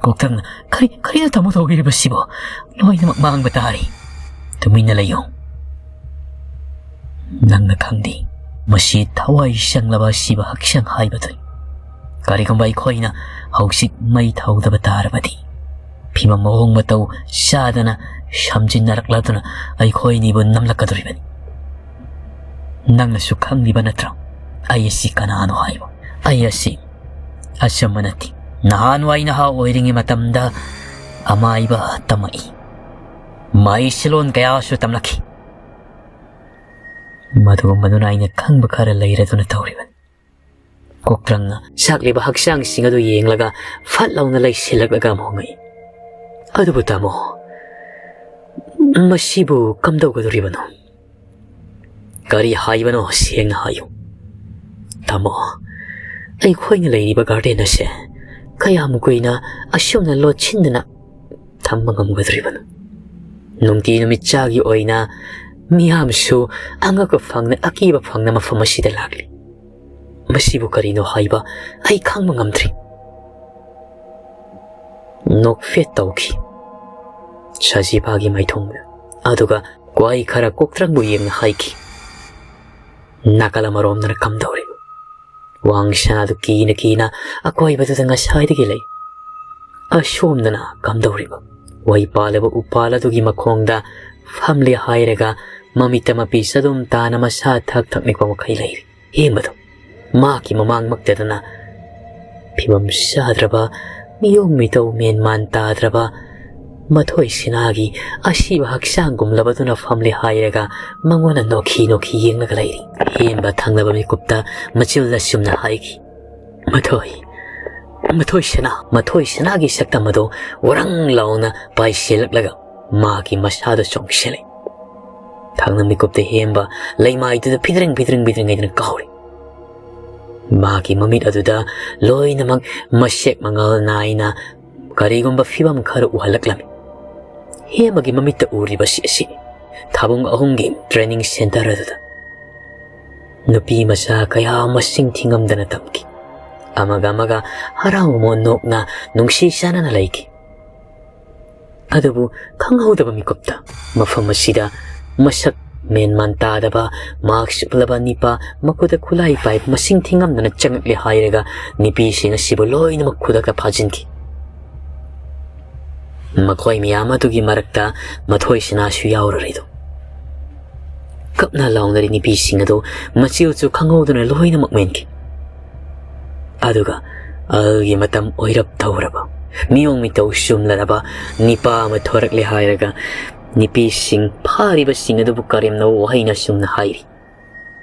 ꯀꯣꯛꯇꯪꯅ "ꯀꯔꯤ, ꯀꯔꯤꯅꯣ ꯇꯥꯃꯣ ꯇꯧꯕꯤꯔꯤꯕꯁꯤꯕꯣ? ꯂꯣꯏꯅꯃꯛ ꯃꯥꯡꯕ ꯇꯥꯔꯦ꯫ ꯇꯨꯃꯤꯟꯅ ꯂꯩꯌꯨ꯫ ꯅꯪꯅ ꯈꯪꯗꯦ, ꯃꯁꯤ ꯊꯋꯥꯏ ꯆꯪꯂꯕ ꯑꯁꯤꯕ ꯍꯛꯆꯥꯡ ꯍꯥꯏꯕꯗꯨꯅꯤ꯫ ꯀꯔꯤꯒꯨꯝꯕ ꯑꯩꯈꯣꯏꯅ ꯍꯧꯖꯤꯛ ꯃꯩ ꯊꯧꯗꯕ ꯇꯥꯔꯕꯗꯤ, ꯐꯤꯕꯝ ꯃꯑꯣꯡ ꯃꯇꯧ ꯆꯥꯗꯅ ꯁꯝꯖꯤꯟꯅꯔꯛꯂꯗꯨꯅ ꯑꯩꯈꯣꯏ ꯑꯅꯤꯕꯨ ꯅꯝꯂꯛꯀꯗꯧꯔꯤꯕꯅꯤ꯫ ꯅꯪꯅꯁꯨ ꯈꯪꯂꯤꯕ ꯅꯠꯇ꯭ꯔꯣ ꯑꯩ ꯑꯁꯤ ꯀꯅꯥꯅꯣ ꯍꯥꯏꯕ? ꯑꯩ ꯑꯁꯤ ꯑꯆꯝꯕ ꯅꯠꯇꯦ꯫ ꯅꯍꯥꯟꯋꯥꯏ ꯅꯍꯥ ꯑꯣꯏꯔꯤꯉꯩ ꯃꯇꯝꯗ ꯑꯃꯥꯏꯕ ꯇꯝꯃꯛꯏ꯫ ꯃꯍꯩꯁꯤꯂꯣꯟ ꯀꯌꯥꯁꯨ ꯇꯝꯂꯛꯈꯤ꯫ ꯃꯗꯨꯒꯨꯝꯕꯗꯨꯅ ꯑꯩꯅ ꯈꯪꯕ ꯈꯔ ꯂꯩꯔꯗꯨꯅ ꯇꯧꯔꯤꯕꯅꯤ꯫" ꯀꯣꯛꯇ꯭ꯔꯪꯅ ꯁꯥꯛꯂꯤꯕ ꯍꯛꯆꯥꯡꯁꯤꯡ ꯑꯗꯨ ꯌꯦꯡꯂꯒ ꯐꯠ ꯂꯥꯎꯅ ꯂꯩꯁꯤꯜꯂꯛꯂꯒ ꯑꯃꯨꯛ ꯍꯪꯉꯛꯏ, "ꯑꯗꯨꯕꯨ ꯇꯥꯃꯣ, ꯃꯁꯤꯕꯨ ꯀꯝꯗꯧꯒꯗꯧꯔꯤꯕꯅꯣ?" "ꯀꯔꯤ ꯍꯥꯏꯕꯅꯣ? ꯁꯦꯡꯅ ꯍꯥꯏꯌꯨ꯫" "ꯇꯥꯃꯣ, ꯑꯩꯈꯣꯏꯅ ꯂꯩꯔꯤꯕ ꯒꯥꯔꯗꯦꯟ ꯑꯁꯦ ꯀꯌꯥꯝ ꯀꯨꯏꯅ ꯑꯁꯨꯝꯅ ꯂꯣꯠꯁꯤꯟꯗꯅ ꯊꯝꯕ ꯉꯝꯒꯗꯧꯔꯤꯕꯅꯣ? ꯅꯨꯡꯇꯤ ꯅꯨꯃꯤꯠ ꯆꯥꯒꯤ ꯑꯣꯏꯅ ꯃꯤꯌꯥꯝꯁꯨ ꯑꯉꯛꯄ ꯐꯪꯅ, ꯑꯀꯤꯕ ꯐꯪꯅ ꯃꯐꯝ ꯑꯁꯤꯗ ꯂꯥꯛꯂꯤ꯫ ꯃꯁꯤꯕꯨ ꯀꯔꯤꯅꯣ ꯍꯥꯏꯕ ꯑꯩ ꯈꯪꯕ ꯉꯝꯗ꯭ꯔꯤ꯫" ꯅꯣꯛꯐꯦꯠ ꯇꯧꯈꯤ ꯁꯖꯤꯕꯥꯒꯤ ꯃꯥꯏꯊꯣꯡꯗ꯫ ꯑꯗꯨꯒ ꯋꯥꯍꯩ ꯈꯔ ꯀꯣꯛꯇ꯭ꯔꯪꯕꯨ ꯌꯦꯡꯅ ꯍꯥꯏꯈꯤ, ꯅꯥꯀꯜ ꯑꯃꯔꯣꯝꯗꯅ ꯀꯝꯗꯧꯔꯤꯕ? ꯋꯥꯡ ꯁꯅꯥꯗꯨ ꯀꯤꯅ ꯀꯤꯅ ꯑꯀꯣꯏꯕꯗꯨꯗ ꯉꯁꯥꯏꯗꯒꯤ ꯂꯩ꯫ ꯑꯁꯣꯝꯗꯅ ꯀꯝꯗꯧꯔꯤꯕ? ꯋꯥꯍꯩ ꯄꯥꯜꯂꯕ ꯎꯄꯥꯜ ꯑꯗꯨꯒꯤ ꯃꯈꯣꯡꯗ ꯐꯝꯂꯤ ꯍꯥꯏꯔꯒ ꯃꯃꯤꯠꯇ ꯃꯄꯤ ꯆꯗꯨꯝ ꯇꯥꯅ ꯃꯁꯥ ꯊꯛ ꯊꯛ ꯅꯤꯛꯄ ꯃꯈꯩ ꯂꯩꯔꯤ꯫ ꯍꯦꯟꯕꯗꯣ ꯃꯍꯥꯛꯀꯤ ꯃꯃꯥꯡꯃꯛꯇꯗꯅ ꯐꯤꯕꯝ ꯆꯥꯗ꯭ꯔꯕ, ꯃꯤꯑꯣꯡ ꯃꯤꯇꯧ ꯃꯦꯟ ꯃꯥꯟ ꯇꯥꯗ꯭ꯔꯕ ꯃꯊꯣꯏ ꯁꯤꯅꯥꯒꯤ ꯑꯁꯤꯕ ꯍꯛꯆꯥꯡꯒꯨꯝꯂꯕꯗꯨꯅ ꯐꯝꯂꯤ ꯍꯥꯏꯔꯒ ꯃꯉꯣꯟꯗ ꯅꯣꯛꯈꯤ ꯅꯣꯛꯈꯤ ꯌꯦꯡꯂꯒ ꯂꯩꯔꯤ꯫ ꯍꯦꯟꯕ ꯊꯪꯅꯕ ꯃꯤꯀꯨꯞꯇ ꯃꯆꯤꯜꯗ ꯆꯨꯝꯅ ꯍꯥꯏꯈꯤ, "ꯃꯊꯣꯏ, ꯃꯊꯣꯏ ꯁꯅꯥ!" ꯃꯊꯣꯏ ꯁꯅꯥꯒꯤ ꯁꯛꯇꯝ ꯑꯗꯨ ꯋꯥꯔꯪ ꯂꯥꯎꯅ ꯄꯥꯏꯁꯤꯜꯂꯛꯂꯒ ꯃꯍꯥꯛꯀꯤ ꯃꯁꯥꯗ ꯆꯣꯡꯁꯤꯜꯂꯤ꯫ ꯊꯪꯅ ꯃꯤꯀꯨꯞꯇ ꯍꯦꯟꯕ ꯂꯩꯃꯥꯏꯗꯨꯗ ꯐꯤꯗ꯭ꯔꯤꯡ ꯐꯤꯗ꯭ꯔꯤꯡ ꯐꯤꯗ꯭ꯔꯤꯡ ꯍꯥꯏꯗꯨꯅ ꯀꯥꯎꯔꯤ꯫ ꯃꯍꯥꯛꯀꯤ ꯃꯃꯤꯠ ꯑꯗꯨꯗ ꯂꯣꯏꯅꯃꯛ ꯃꯁꯦꯛ ꯃꯉꯥꯜ ꯅꯥꯏꯅ ꯀꯔꯤꯒꯨꯝꯕ ꯐꯤꯕꯝ ꯈꯔ ꯎꯍꯜꯂꯛꯂꯝꯃꯤ꯫ ꯍꯦꯃꯒꯤ ꯃꯃꯤꯠꯇ ꯎꯔꯤꯕꯁꯤ ꯑꯁꯤꯅꯤ꯫ ꯊꯥꯕꯨꯡ ꯑꯍꯨꯝꯒꯤ training centre ꯑꯗꯨꯗ ꯅꯨꯄꯤ ꯃꯆꯥ ꯀꯌꯥ ꯃꯁꯤꯡ ꯊꯤꯉꯝꯗꯅ ꯇꯝꯈꯤ꯫ ꯑꯃꯒ ꯑꯃꯒ ꯍꯔꯥꯎ ꯃꯣꯟ ꯅꯣꯛꯅ ꯅꯨꯡꯁꯤ ꯆꯥꯟꯅꯅ ꯂꯩꯈꯤ꯫ ꯑꯗꯨꯕꯨ ꯈꯪꯍꯧꯗꯕ ꯃꯤꯀꯨꯞꯇ ꯃꯐꯝ ꯑꯁꯤꯗ ꯃꯁꯛ ꯃꯦꯟ ꯃꯥꯟ ꯇꯥꯗꯕ, mask ꯎꯞꯂꯕ ꯅꯤꯄꯥ, ꯃꯈꯨꯠꯇ ꯈꯨꯠꯂꯥꯏ ꯄꯥꯏꯕ ꯃꯁꯤꯡ ꯊꯤꯉꯝꯗꯅ ꯆꯪꯂꯛꯂꯦ ꯍꯥꯏꯔꯒ ꯅꯨꯄꯤꯁꯤꯡ ꯑꯁꯤꯕꯨ ꯂꯣꯏꯅꯃꯛ ꯈꯨꯗꯛꯇ ꯐꯥꯖꯤꯟꯈꯤ꯫ ꯃꯈꯣꯏ ꯃꯌꯥꯝ ꯑꯗꯨꯒꯤ ꯃꯔꯛꯇ ꯃꯊꯣꯏ ꯁꯅꯥꯁꯨ ꯌꯥꯎꯔꯔꯤꯗꯨ꯫ ꯀꯞꯅ ꯂꯥꯎꯅꯔꯤ ꯅꯨꯄꯤꯁꯤꯡ ꯑꯗꯨ ꯃꯆꯤꯜꯁꯨ ꯈꯪꯍꯧꯗꯅ ꯂꯣꯏꯅꯃꯛ ꯃꯦꯟꯈꯤ꯫ ꯑꯗꯨꯒ ꯑꯜꯒꯤ ꯃꯇꯝ ꯑꯣꯏꯔꯞ ꯇꯧꯔꯕ, ꯃꯤꯑꯣꯡ ꯃꯤꯇꯧ ꯆꯨꯝꯂꯔꯕ ꯅꯤꯄꯥ ꯑꯃ ꯊꯣꯔꯛꯂꯦ ꯍꯥꯏꯔꯒ ꯅꯨꯄꯤꯁꯤꯡ ꯐꯥꯔꯤꯕꯁꯤꯡ ꯑꯗꯨꯕꯨ ꯀꯔꯦꯝꯅꯕ ꯋꯥꯍꯩꯅ ꯑꯁꯨꯝꯅ ꯍꯥꯏꯔꯤ,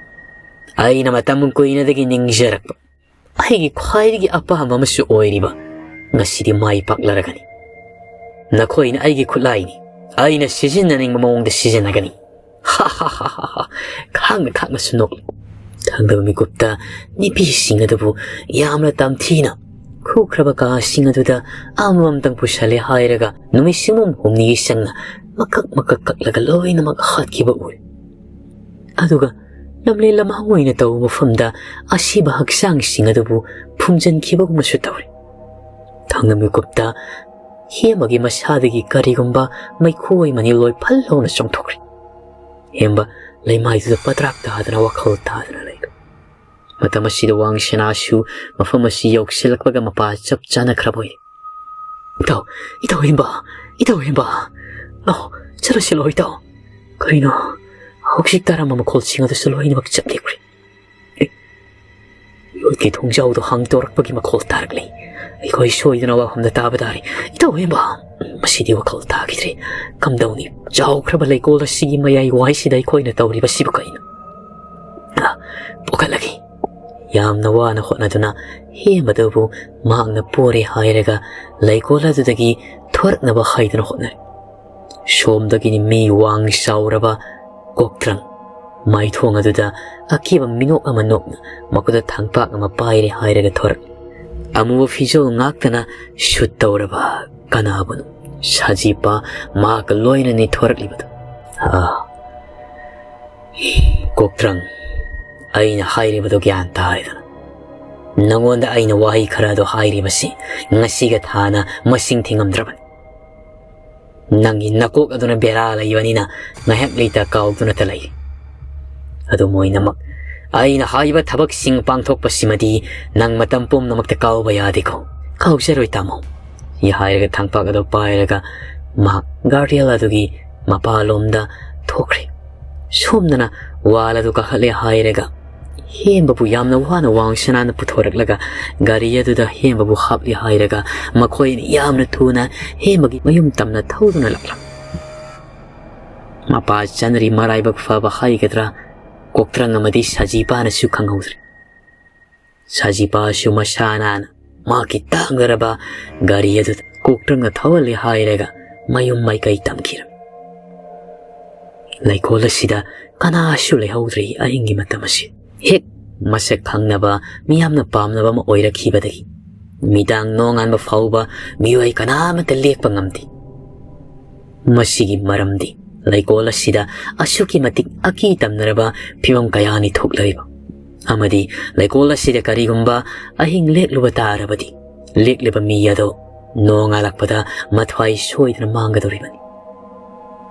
"ꯑꯩꯅ ꯃꯇꯝ ꯀꯨꯏꯅꯗꯒꯤ ꯅꯤꯡꯖꯔꯛꯄ, ꯑꯩꯒꯤ ꯈ꯭ꯋꯥꯏꯗꯒꯤ ꯑꯄꯥꯝꯕ ꯑꯃꯁꯨ ꯑꯣꯏꯔꯤꯕ ꯉꯁꯤꯗꯤ ꯃꯥꯏ ꯄꯥꯛꯂꯔꯒꯅꯤ꯫ ꯅꯈꯣꯏꯅ ꯑꯩꯒꯤ ꯈꯨꯠꯂꯥꯏꯅꯤ, ꯑꯩꯅ ꯁꯤꯖꯤꯟꯅꯅꯤꯡꯕ ꯃꯑꯣꯡꯗ ꯁꯤꯖꯤꯟꯅꯒꯅꯤ꯫" ꯍꯥ ꯍꯥ ꯍꯥ ꯍꯥ ꯍꯥ꯫ ꯈꯥꯡꯅ ꯈꯥꯡꯅꯁꯨ ꯅꯣꯛꯂꯤ꯫ ꯊꯪꯅꯕ ꯃꯤꯀꯨꯞꯇ ꯅꯨꯄꯤꯁꯤꯡ ꯑꯗꯨꯕꯨ ꯌꯥꯝꯅ ꯇꯝꯊꯤꯅ ꯈꯨꯈ꯭ꯔꯕ ꯀꯥꯁꯤꯡ ꯑꯗꯨꯗ ꯑꯃꯃꯝꯇꯪ ꯄꯨꯁꯜꯂꯦ ꯍꯥꯏꯔꯒ ꯅꯨꯃꯤꯠ ꯁꯤꯡꯃꯨꯝ ꯍꯨꯝꯅꯤꯒꯤ ꯆꯪꯅ ꯃꯀꯛ ꯃꯀꯛ ꯀꯛꯂꯒ ꯂꯣꯏꯅꯃꯛ ꯍꯥꯠꯈꯤꯕ ꯎꯏ꯫ ꯑꯗꯨꯒ ꯂꯝꯂꯦꯟ ꯂꯝꯍꯥꯡ ꯑꯣꯏꯅ ꯇꯧꯕ ꯃꯐꯝꯗ ꯑꯁꯤꯕ ꯍꯛꯆꯥꯡꯁꯤꯡ ꯑꯗꯨꯕꯨ ꯐꯨꯝꯖꯤꯟꯈꯤꯕꯒꯨꯝꯅꯁꯨ ꯇꯧꯔꯤ꯫ ꯊꯪꯅ ꯃꯤꯀꯨꯞꯇ ꯍꯦꯃꯒꯤ ꯃꯁꯥꯗꯒꯤ ꯀꯔꯤꯒꯨꯝꯕ ꯃꯩꯈꯨ ꯑꯣꯏ ꯃꯅꯤꯜ ꯑꯣꯏ ꯐꯜ ꯂꯥꯎꯅ ꯆꯣꯡꯊꯣꯛꯈ꯭ꯔꯦ꯫ ꯍꯦꯝꯕ ꯂꯩꯃꯥꯏꯗꯨꯗ ꯄꯗ꯭ꯔꯥꯛ ꯇꯥꯗꯅ ꯋꯥꯈꯜ ꯇꯥꯗꯅ ꯂꯩꯔꯦ꯫ ꯃꯇꯝ ꯑꯁꯤꯗ ꯋꯥꯡ ꯁꯅꯥꯁꯨ ꯃꯐꯝ ꯑꯁꯤ ꯌꯧꯁꯤꯜꯂꯛꯄꯒ ꯃꯄꯥ ꯆꯞ ꯆꯥꯅꯈ꯭ꯔꯕ ꯑꯣꯏꯔꯦ꯫ "ꯏꯇꯥꯎ, ꯏꯇꯥꯎ ꯍꯦꯝꯕ, ꯏꯇꯥꯎ ꯍꯦꯝꯕ, ꯂꯥꯛꯑꯣ, ꯆꯠꯂꯁꯤ ꯂꯥꯛꯑꯣ ꯏꯇꯥꯎ꯫ ꯀꯔꯤꯅꯣ, ꯍꯧꯖꯤꯛ ꯇꯥꯔꯝꯕ ꯃꯈꯣꯜꯁꯤꯡ ꯑꯗꯨꯁꯨ ꯂꯣꯏꯅꯃꯛ ꯆꯞ ꯂꯦꯞꯈ꯭ꯔꯦ꯫ ꯑꯦ, ꯌꯣꯠꯀꯤ ꯊꯣꯡꯖꯥꯎꯗꯣ ꯍꯥꯡꯗꯣꯔꯛꯄꯒꯤ ꯃꯈꯣꯜ ꯇꯥꯔꯛꯂꯦ꯫ ꯑꯩꯈꯣꯏ ꯁꯣꯏꯗꯅ ꯋꯥꯐꯝꯗ ꯇꯥꯕ ꯇꯥꯔꯦ꯫ ꯏꯇꯥꯎ ꯍꯦꯝꯕ, ꯃꯁꯤꯗꯤ ꯋꯥꯈꯜ ꯇꯥꯈꯤꯗ꯭ꯔꯦ꯫ ꯀꯝꯗꯧꯅꯤ? ꯆꯥꯎꯈ꯭ꯔꯕ ꯂꯩꯀꯣꯜ ꯑꯁꯤꯒꯤ ꯃꯌꯥꯏ ꯋꯥꯏꯁꯤꯗ ꯑꯩꯈꯣꯏꯅ ꯇꯧꯔꯤꯕꯁꯤꯕꯨ ꯀꯩꯅꯣ?" "ꯑ, ꯄꯨꯈꯠꯂꯒꯦ꯫" ꯌꯥꯝꯅ ꯋꯥꯅ ꯍꯣꯠꯅꯗꯨꯅ ꯍꯦꯝꯕꯗꯨꯕꯨ ꯃꯍꯥꯛꯅ ꯄꯣꯔꯦ ꯍꯥꯏꯔꯒ ꯂꯩꯀꯣꯜ ꯑꯗꯨꯗꯒꯤ ꯊꯣꯔꯛꯅꯕ ꯍꯥꯏꯗꯨꯅ ꯍꯣꯠꯅꯔꯦ꯫ ꯁꯣꯝꯗꯒꯤꯅꯤ ꯃꯤ ꯋꯥꯡ ꯆꯥꯎꯔꯕ ꯀꯣꯛꯇ꯭ꯔꯪ ꯃꯥꯏꯊꯣꯡ ꯑꯗꯨꯗ ꯑꯀꯤꯕ ꯃꯤꯅꯣꯛ ꯑꯃ ꯅꯣꯛꯅ ꯃꯈꯨꯠꯇ ꯊꯥꯡꯄꯥꯛ ꯑꯃ ꯄꯥꯏꯔꯦ ꯍꯥꯏꯔꯒ ꯊꯣꯔꯛꯂꯤ꯫ ꯑꯃꯨꯕ ꯐꯤꯖꯣꯜ ꯉꯥꯛꯇꯅ ꯁꯨꯠ ꯇꯧꯔꯕ ꯀꯅꯥꯕꯨꯅꯣ? ꯁꯖꯤꯄꯥ ꯃꯍꯥꯛꯀ ꯂꯣꯏꯅꯅꯤ ꯊꯣꯔꯛꯂꯤꯕꯗꯨ꯫ "ꯑꯥ, ꯀꯣꯛꯇ꯭ꯔꯪ, ꯑꯩꯅ ꯍꯥꯏꯔꯤꯕꯗꯨ ꯒ꯭ꯌꯥꯟ ꯇꯥꯔꯦꯗꯅ꯫ ꯅꯉꯣꯟꯗ ꯑꯩꯅ ꯋꯥꯍꯩ ꯈꯔ ꯑꯗꯨ ꯍꯥꯏꯔꯤꯕꯁꯤ ꯉꯁꯤꯒ ꯊꯥꯅ ꯃꯁꯤꯡ ꯊꯤꯉꯝꯗ꯭ꯔꯕꯅꯤ꯫ ꯅꯪꯒꯤ ꯅꯀꯣꯛ ꯑꯗꯨꯅ ꯕꯦꯔꯥ ꯂꯩꯕꯅꯤꯅ ꯉꯥꯏꯍꯥꯛ ꯂꯩꯇ ꯀꯥꯎꯗꯨꯅꯇ ꯂꯩ꯫ ꯑꯗꯨꯝ ꯑꯣꯏꯅꯃꯛ, ꯑꯩꯅ ꯍꯥꯏꯕ ꯊꯕꯛꯁꯤꯡ ꯄꯥꯡꯊꯣꯛꯄꯁꯤꯃꯗꯤ ꯅꯪ ꯃꯇꯝ ꯄꯨꯝꯅꯃꯛꯇ ꯀꯥꯎꯕ ꯌꯥꯗꯦꯀꯣ?" "ꯀꯥꯎꯖꯔꯣꯏ, ꯇꯥꯃꯣ," ꯍꯥꯏꯔꯒ ꯊꯥꯡꯄꯥꯛ ꯑꯗꯨ ꯄꯥꯏꯔꯒ ꯃꯍꯥꯛ ꯒꯥꯔꯗꯦꯜ ꯑꯗꯨꯒꯤ ꯃꯄꯥꯂꯣꯝꯗ ꯊꯣꯛꯈ꯭ꯔꯦ꯫ ꯁꯣꯝꯗꯅ ꯋꯥꯜ ꯑꯗꯨ ꯀꯥꯈꯠꯂꯦ ꯍꯥꯏꯔꯒ ꯍꯦꯝꯕꯕꯨ ꯌꯥꯝꯅ ꯋꯥꯅ ꯋꯥꯡ ꯁꯅꯥꯅ ꯄꯨꯊꯣꯔꯛꯂꯒ ꯒꯥꯔꯤ ꯑꯗꯨꯗ ꯍꯦꯝꯕꯕꯨ ꯍꯥꯞꯂꯦ ꯍꯥꯏꯔꯒ ꯃꯈꯣꯏꯅ ꯌꯥꯝꯅ ꯊꯨꯅ ꯍꯦꯝꯕꯒꯤ ꯃꯌꯨꯝ ꯇꯝꯅ ꯊꯧꯗꯨꯅ ꯂꯥꯛꯂꯝꯃꯤ꯫ ꯃꯄꯥ ꯆꯅꯔꯤ ꯃꯔꯥꯏꯕꯛ ꯐꯕ ꯍꯥꯏꯒꯗ꯭ꯔꯥ, ꯀꯣꯛꯇ꯭ꯔꯪ ꯑꯃꯗꯤ ꯁꯖꯤꯄꯥꯅꯁꯨ ꯈꯪꯍꯧꯗ꯭ꯔꯦ꯫ ꯁꯖꯤꯄꯥꯁꯨ ꯃꯁꯥ ꯅꯥꯟꯅ ꯃꯍꯥꯛꯀꯤ ꯇꯥꯡꯖꯔꯕ ꯒꯥꯔꯤ ꯑꯗꯨꯗ ꯀꯣꯛꯇ꯭ꯔꯪꯅ ꯊꯧꯍꯜꯂꯦ ꯍꯥꯏꯔꯒ ꯃꯌꯨꯝ ꯃꯥꯏꯀꯩ ꯇꯝꯈꯤꯔꯝꯃꯤ꯫ ꯂꯩꯀꯣꯜ ꯑꯁꯤꯗ ꯀꯅꯥꯁꯨ ꯂꯩꯍꯧꯗ꯭ꯔꯦ ꯑꯍꯤꯡꯒꯤ ꯃꯇꯝ ꯑꯁꯤ꯫ ꯍꯦꯛ ꯃꯁꯛ ꯈꯪꯅꯕ, ꯃꯤꯌꯥꯝꯅ ꯄꯥꯝꯅꯕ ꯑꯃ ꯑꯣꯏꯔꯛꯈꯤꯕꯗꯒꯤ ꯃꯤꯗꯥꯡ ꯅꯣꯡꯉꯥꯟꯕ ꯐꯥꯎꯕ ꯃꯤꯑꯣꯏ ꯀꯅꯥ ꯑꯃꯠꯇ ꯂꯦꯛꯄ ꯉꯝꯗꯦ꯫ ꯃꯁꯤꯒꯤ ꯃꯔꯝꯗꯤ ꯂꯩꯀꯣꯜ ꯑꯁꯤꯗ ꯑꯁꯨꯛꯀꯤ ꯃꯇꯤꯛ ꯑꯀꯤ ꯇꯝꯅꯔꯕ ꯐꯤꯚꯝ ꯀꯌꯥꯅꯤ ꯊꯣꯛꯂꯔꯤꯕ, ꯑꯃꯗꯤ ꯂꯩꯀꯣꯜ ꯑꯁꯤꯗ ꯀꯔꯤꯒꯨꯝꯕ ꯑꯍꯤꯡ ꯂꯦꯛꯂꯨꯕ ꯇꯥꯔꯕꯗꯤ, ꯂꯦꯛꯂꯤꯕ ꯃꯤ ꯑꯗꯨ ꯅꯣꯡꯉꯥꯜꯂꯛꯄꯗ ꯃꯊ꯭ꯋꯥꯏ ꯁꯣꯏꯗꯅ ꯃꯥꯡꯒꯗꯧꯔꯤꯕꯅꯤ꯫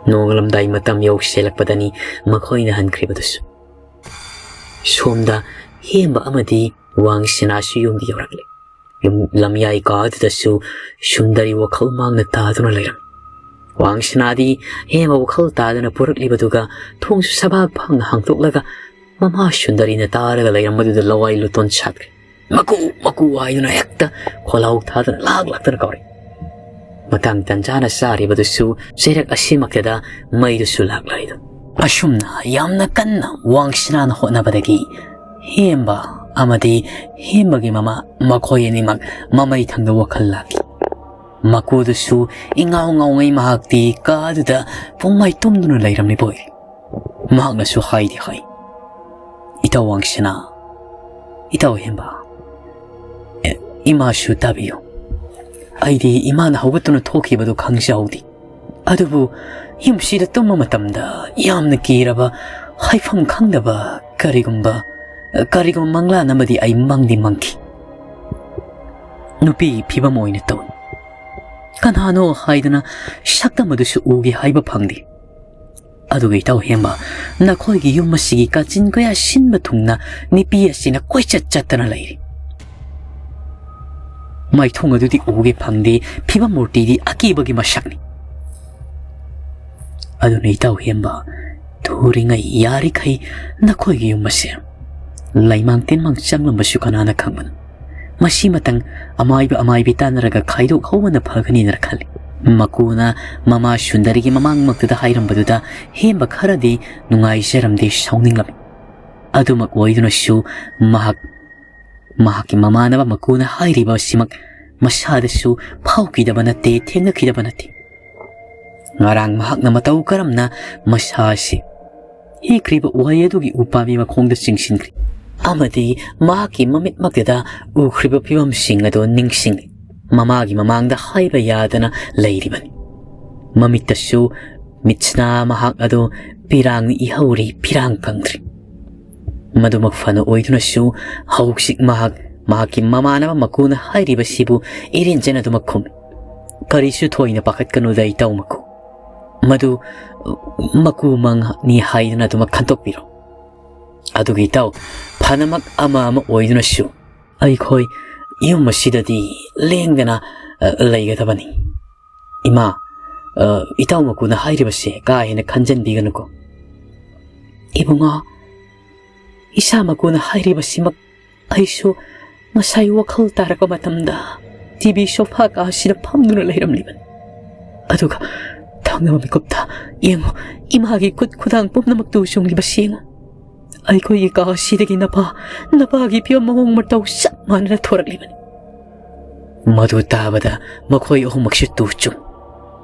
ꯅꯣꯡꯉꯥꯜꯂꯝꯗꯥꯏ ꯃꯇꯝ ꯌꯧꯁꯤꯜꯂꯛꯄꯗꯅꯤ ꯃꯈꯣꯏꯅ ꯍꯟꯈ꯭ꯔꯤꯕꯗꯨꯁꯨ꯫ ꯁꯣꯝꯗ ꯍꯦꯝꯕ ꯑꯃꯗꯤ ꯋꯥꯡꯁꯅꯥꯁꯨ ꯌꯨꯝꯗ ꯌꯧꯔꯛꯂꯦ꯫ ꯌꯨꯝ ꯂꯝꯌꯥꯏ ꯀꯥꯗꯨꯗꯁꯨ ꯁꯨꯟꯗꯔꯤ ꯋꯥꯈꯜ ꯃꯥꯡꯅ ꯇꯥꯗꯨꯅ ꯂꯩꯔꯝꯃꯤ꯫ ꯋꯥꯡꯁꯅꯥꯗꯤ ꯍꯦꯝꯕ ꯋꯥꯈꯜ ꯇꯥꯗꯅ ꯄꯨꯔꯛꯂꯤꯕꯗꯨꯒ ꯊꯣꯡꯁꯨ ꯁꯕꯥꯛ ꯐꯪꯅ ꯍꯥꯡꯗꯣꯛꯂꯒ ꯃꯃꯥ ꯁꯨꯟꯗꯔꯤꯅ ꯇꯥꯔꯒ ꯂꯩꯔꯝꯕꯗꯨꯗ ꯂꯋꯥꯏ ꯂꯨꯇꯣꯟ ꯁꯥꯠꯈ꯭ꯔꯦ꯫ "ꯃꯀꯨ, ꯃꯀꯨ" ꯍꯥꯏꯗꯨꯅ ꯍꯦꯛꯇ ꯈꯣꯜꯂꯥꯎ ꯊꯥꯗꯨꯅ ꯂꯥꯛ ꯂꯥꯛꯇꯅ ꯀꯧꯔꯦ꯫ ꯃꯇꯥꯡ ꯇꯟꯖꯥꯅ ꯆꯥꯔꯤꯕꯗꯨꯁꯨ ꯆꯩꯔꯛ ꯑꯁꯤꯃꯛꯇꯗ ꯃꯩꯗꯨꯁꯨ ꯂꯥꯛꯂꯔꯤꯗꯨ꯫ ꯑꯁꯨꯝꯅ ꯌꯥꯝꯅ ꯀꯟꯅ ꯋꯥꯡꯁꯅꯥꯅ ꯍꯣꯠꯅꯕꯗꯒꯤ ꯍꯦꯝꯕ ꯑꯃꯗꯤ ꯍꯦꯝꯕꯒꯤ ꯃꯃꯥ ꯃꯈꯣꯏ ꯑꯅꯤꯃꯛ ꯃꯃꯩ ꯊꯪꯗ ꯋꯥꯈꯜ ꯂꯥꯛꯈꯤ꯫ ꯃꯀꯨꯗꯨꯁꯨ ꯏꯉꯥꯎ ꯉꯥꯎꯉꯩ ꯃꯍꯥꯛꯇꯤ ꯀꯥꯗꯨꯗ ꯄꯨꯡꯃꯥꯏ ꯇꯨꯝꯗꯨꯅ ꯂꯩꯔꯝꯂꯤꯕ ꯑꯣꯏꯔꯦ꯫ ꯃꯍꯥꯛꯅꯁꯨ ꯍꯥꯏꯗꯤ ꯍꯥꯏ, "ꯏꯇꯥꯎ ꯋꯥꯡꯁꯅꯥ, ꯏꯇꯥꯎ ꯍꯦꯝꯕ, ꯑꯦ, ꯏꯃꯥꯁꯨ ꯇꯥꯕꯤꯌꯨ꯫ ꯑꯩꯗꯤ ꯏꯃꯥꯅ ꯍꯧꯒꯠꯇꯨꯅ ꯊꯣꯛꯈꯤꯕꯗꯨ ꯈꯪꯖꯍꯧꯗꯦ꯫ ꯑꯗꯨꯕꯨ ꯌꯨꯝꯁꯤꯗ ꯇꯨꯝꯕ ꯃꯇꯝꯗ ꯌꯥꯝꯅ ꯀꯤꯔꯕ, ꯍꯥꯏꯐꯝ ꯈꯪꯗꯕ ꯀꯔꯤꯒꯨꯝꯕ, ꯀꯔꯤꯒꯨꯝꯕ ꯃꯪꯂꯥꯟ ꯑꯃꯗꯤ ꯑꯩ ꯃꯪꯗꯤ ꯃꯪꯈꯤ꯫ ꯅꯨꯄꯤꯒꯤ ꯐꯤꯕꯝ ꯑꯣꯏꯅ ꯇꯧꯏ꯫ ꯀꯅꯥꯅꯣ ꯍꯥꯏꯗꯅ ꯁꯛꯇꯝ ꯑꯗꯨꯁꯨ ꯎꯒꯦ ꯍꯥꯏꯕ ꯐꯪꯗꯦ꯫ ꯑꯗꯨꯒ ꯏꯇꯥꯎ ꯍꯦꯝꯕ, ꯅꯈꯣꯏꯒꯤ ꯌꯨꯝ ꯑꯁꯤꯒꯤ ꯀꯥꯆꯤꯟ ꯀꯣꯌꯥ ꯁꯤꯟꯕ ꯊꯨꯡꯅ ꯅꯨꯄꯤ ꯑꯁꯤꯅ ꯀꯣꯏꯆꯠ ꯆꯠꯇꯅ ꯂꯩꯔꯤ꯫ ꯃꯥꯏꯊꯣꯡ ꯑꯗꯨꯗꯤ ꯎꯒꯦ ꯐꯪꯗꯦ, ꯐꯤꯕꯝ ꯃꯨꯔꯇꯤꯗꯤ ꯑꯀꯤꯕꯒꯤ ꯃꯁꯛꯅꯤ꯫ ꯑꯗꯨꯅ ꯏꯇꯥꯎ ꯍꯦꯝꯕ, ꯊꯨꯔꯤꯉꯩ ꯌꯥꯔꯤꯈꯩ ꯅꯈꯣꯏꯒꯤ ꯌꯨꯝ ꯑꯁꯦ ꯂꯩꯃꯥꯡ ꯇꯤꯟꯃꯥꯡ ꯆꯪꯂꯝꯕꯁꯨ ꯀꯅꯥꯅ ꯈꯪꯕꯅꯣ? ꯃꯁꯤꯃꯇꯪ ꯑꯃꯥꯏꯕ ꯑꯃꯥꯏꯕꯤ ꯇꯥꯟꯅꯔꯒ ꯈꯥꯏꯗꯣꯛꯍꯧꯕꯅ ꯐꯒꯅꯤꯅ ꯈꯜꯂꯤ꯫" ꯃꯀꯨꯅ ꯃꯃꯥ ꯁꯨꯟꯗꯔꯤꯒꯤ ꯃꯃꯥꯡꯃꯛꯇꯗ ꯍꯥꯏꯔꯝꯕꯗꯨꯗ ꯍꯦꯝꯕ ꯈꯔꯗꯤ ꯅꯨꯡꯉꯥꯏꯖꯔꯝꯗꯦ, ꯁꯥꯎꯅꯤꯡꯂꯝꯃꯤ꯫ ꯑꯗꯨꯃꯛ ꯑꯣꯏꯗꯨꯅꯁꯨ ꯃꯍꯥꯛ, ꯃꯍꯥꯛꯀꯤ ꯃꯃꯥꯟꯅꯕ ꯃꯀꯨꯅ ꯍꯥꯏꯔꯤꯕ ꯑꯁꯤꯃꯛ ꯃꯁꯥꯗꯁꯨ ꯐꯥꯎꯈꯤꯗꯕ ꯅꯠꯇꯦ, ꯊꯦꯡꯅꯈꯤꯗꯕ ꯅꯠꯇꯦ꯫ ꯉꯔꯥꯡ ꯃꯍꯥꯛꯅ ꯃꯇꯧ ꯀꯔꯝꯅ ꯃꯁꯥ ꯑꯁꯤ ꯍꯦꯛꯈ꯭ꯔꯤꯕ ꯎꯍꯩ ꯑꯗꯨꯒꯤ ꯎꯄꯥꯝꯕꯤ ꯃꯈꯣꯡꯗ ꯆꯤꯡꯁꯤꯟꯈ꯭ꯔꯤ ꯑꯃꯗꯤ ꯃꯍꯥꯛꯀꯤ ꯃꯃꯤꯠꯃꯛꯇꯗ ꯎꯈ꯭ꯔꯤꯕ ꯐꯤꯕꯝꯁꯤꯡ ꯑꯗꯨ ꯅꯤꯡꯁꯤꯡꯂꯤ꯫ ꯃꯃꯥꯒꯤ ꯃꯃꯥꯡꯗ ꯍꯥꯏꯕ ꯌꯥꯗꯅ ꯂꯩꯔꯤꯕꯅꯤ꯫ ꯃꯃꯤꯠꯇꯁꯨ ꯃꯤꯠꯁꯅꯥ ꯃꯍꯥꯛ ꯑꯗꯨ ꯄꯤꯔꯥꯡꯅ ꯏꯍꯧꯔꯤ, ꯄꯤꯔꯥꯡ ꯐꯪꯗ꯭ꯔꯤ꯫ ꯃꯗꯨꯃꯛ ꯐꯅ ꯑꯣꯏꯗꯨꯅꯁꯨ ꯍꯧꯖꯤꯛ ꯃꯍꯥꯛ ꯃꯍꯥꯛꯀꯤ ꯃꯃꯥꯟꯅꯕ ꯃꯀꯨꯅ ꯍꯥꯏꯔꯤꯕꯁꯤꯕꯨ ꯏꯔꯦꯟꯖꯅ ꯑꯗꯨꯃꯛ ꯈꯨꯝꯃꯤ꯫ "ꯀꯔꯤꯁꯨ ꯊꯣꯏꯅ ꯄꯥꯈꯠꯀꯅꯨꯗ ꯏꯇꯥꯎ ꯃꯀꯨ꯫ ꯃꯗꯨ ꯃꯀꯨ ꯃꯪꯅꯤ ꯍꯥꯏꯗꯨꯅ ꯑꯗꯨꯃꯛ ꯈꯟꯗꯣꯛꯄꯤꯔꯣ꯫ ꯑꯗꯨꯒ ꯏꯇꯥꯎ, ꯐꯅꯃꯛ ꯑꯃ ꯑꯃ ꯑꯣꯏꯗꯨꯅꯁꯨ ꯑꯩꯈꯣꯏ ꯌꯨꯝ ꯑꯁꯤꯗꯗꯤ ꯂꯦꯡꯗꯅ, ꯑ, ꯂꯩꯒꯗꯕꯅꯤ꯫ ꯏꯃꯥ, ꯑ, ꯏꯇꯥꯎ ꯃꯀꯨꯅ ꯍꯥꯏꯔꯤꯕꯁꯦ ꯀꯥ ꯍꯦꯟꯅ ꯈꯟꯖꯟꯕꯤꯒꯅꯨꯀꯣ꯫ ꯏꯕꯨꯡꯉꯣ, ꯏꯁꯥ ꯃꯀꯨꯅ ꯍꯥꯏꯔꯤꯕꯁꯤꯃꯛ ꯑꯩꯁꯨ ꯉꯁꯥꯏ ꯋꯥꯈꯜ ꯇꯥꯔꯛꯄ ꯃꯇꯝꯗ ꯇꯤ ꯚꯤ ꯁꯣꯐꯥ ꯀꯥ ꯑꯁꯤꯗ ꯐꯝꯗꯨꯅ ꯂꯩꯔꯝꯂꯤꯕꯅꯤ꯫ ꯑꯗꯨꯒ ꯊꯪꯅꯕ ꯃꯤꯀꯨꯞꯇ ꯌꯦꯡꯉꯨ, ꯏꯃꯥꯒꯤ ꯈꯨꯠ ꯈꯨꯗꯥꯡ ꯄꯨꯝꯅꯃꯛ ꯇꯨ ꯆꯨꯡꯂꯤꯕꯁꯤ ꯌꯦꯡꯉꯨ꯫ ꯑꯩꯈꯣꯏꯒꯤ ꯀꯥ ꯑꯁꯤꯗꯒꯤ ꯅꯄꯥ, ꯅꯄꯥꯒꯤ ꯐꯤꯕꯝ ꯃꯑꯣꯡ ꯃꯇꯧ ꯆꯞ ꯃꯥꯟꯅꯅ ꯊꯣꯔꯛꯂꯤꯕꯅꯤ꯫ ꯃꯗꯨ ꯇꯥꯕꯗ ꯃꯈꯣꯏ ꯑꯍꯨꯝꯃꯛꯁꯨ ꯇꯨ ꯆꯨꯡ꯫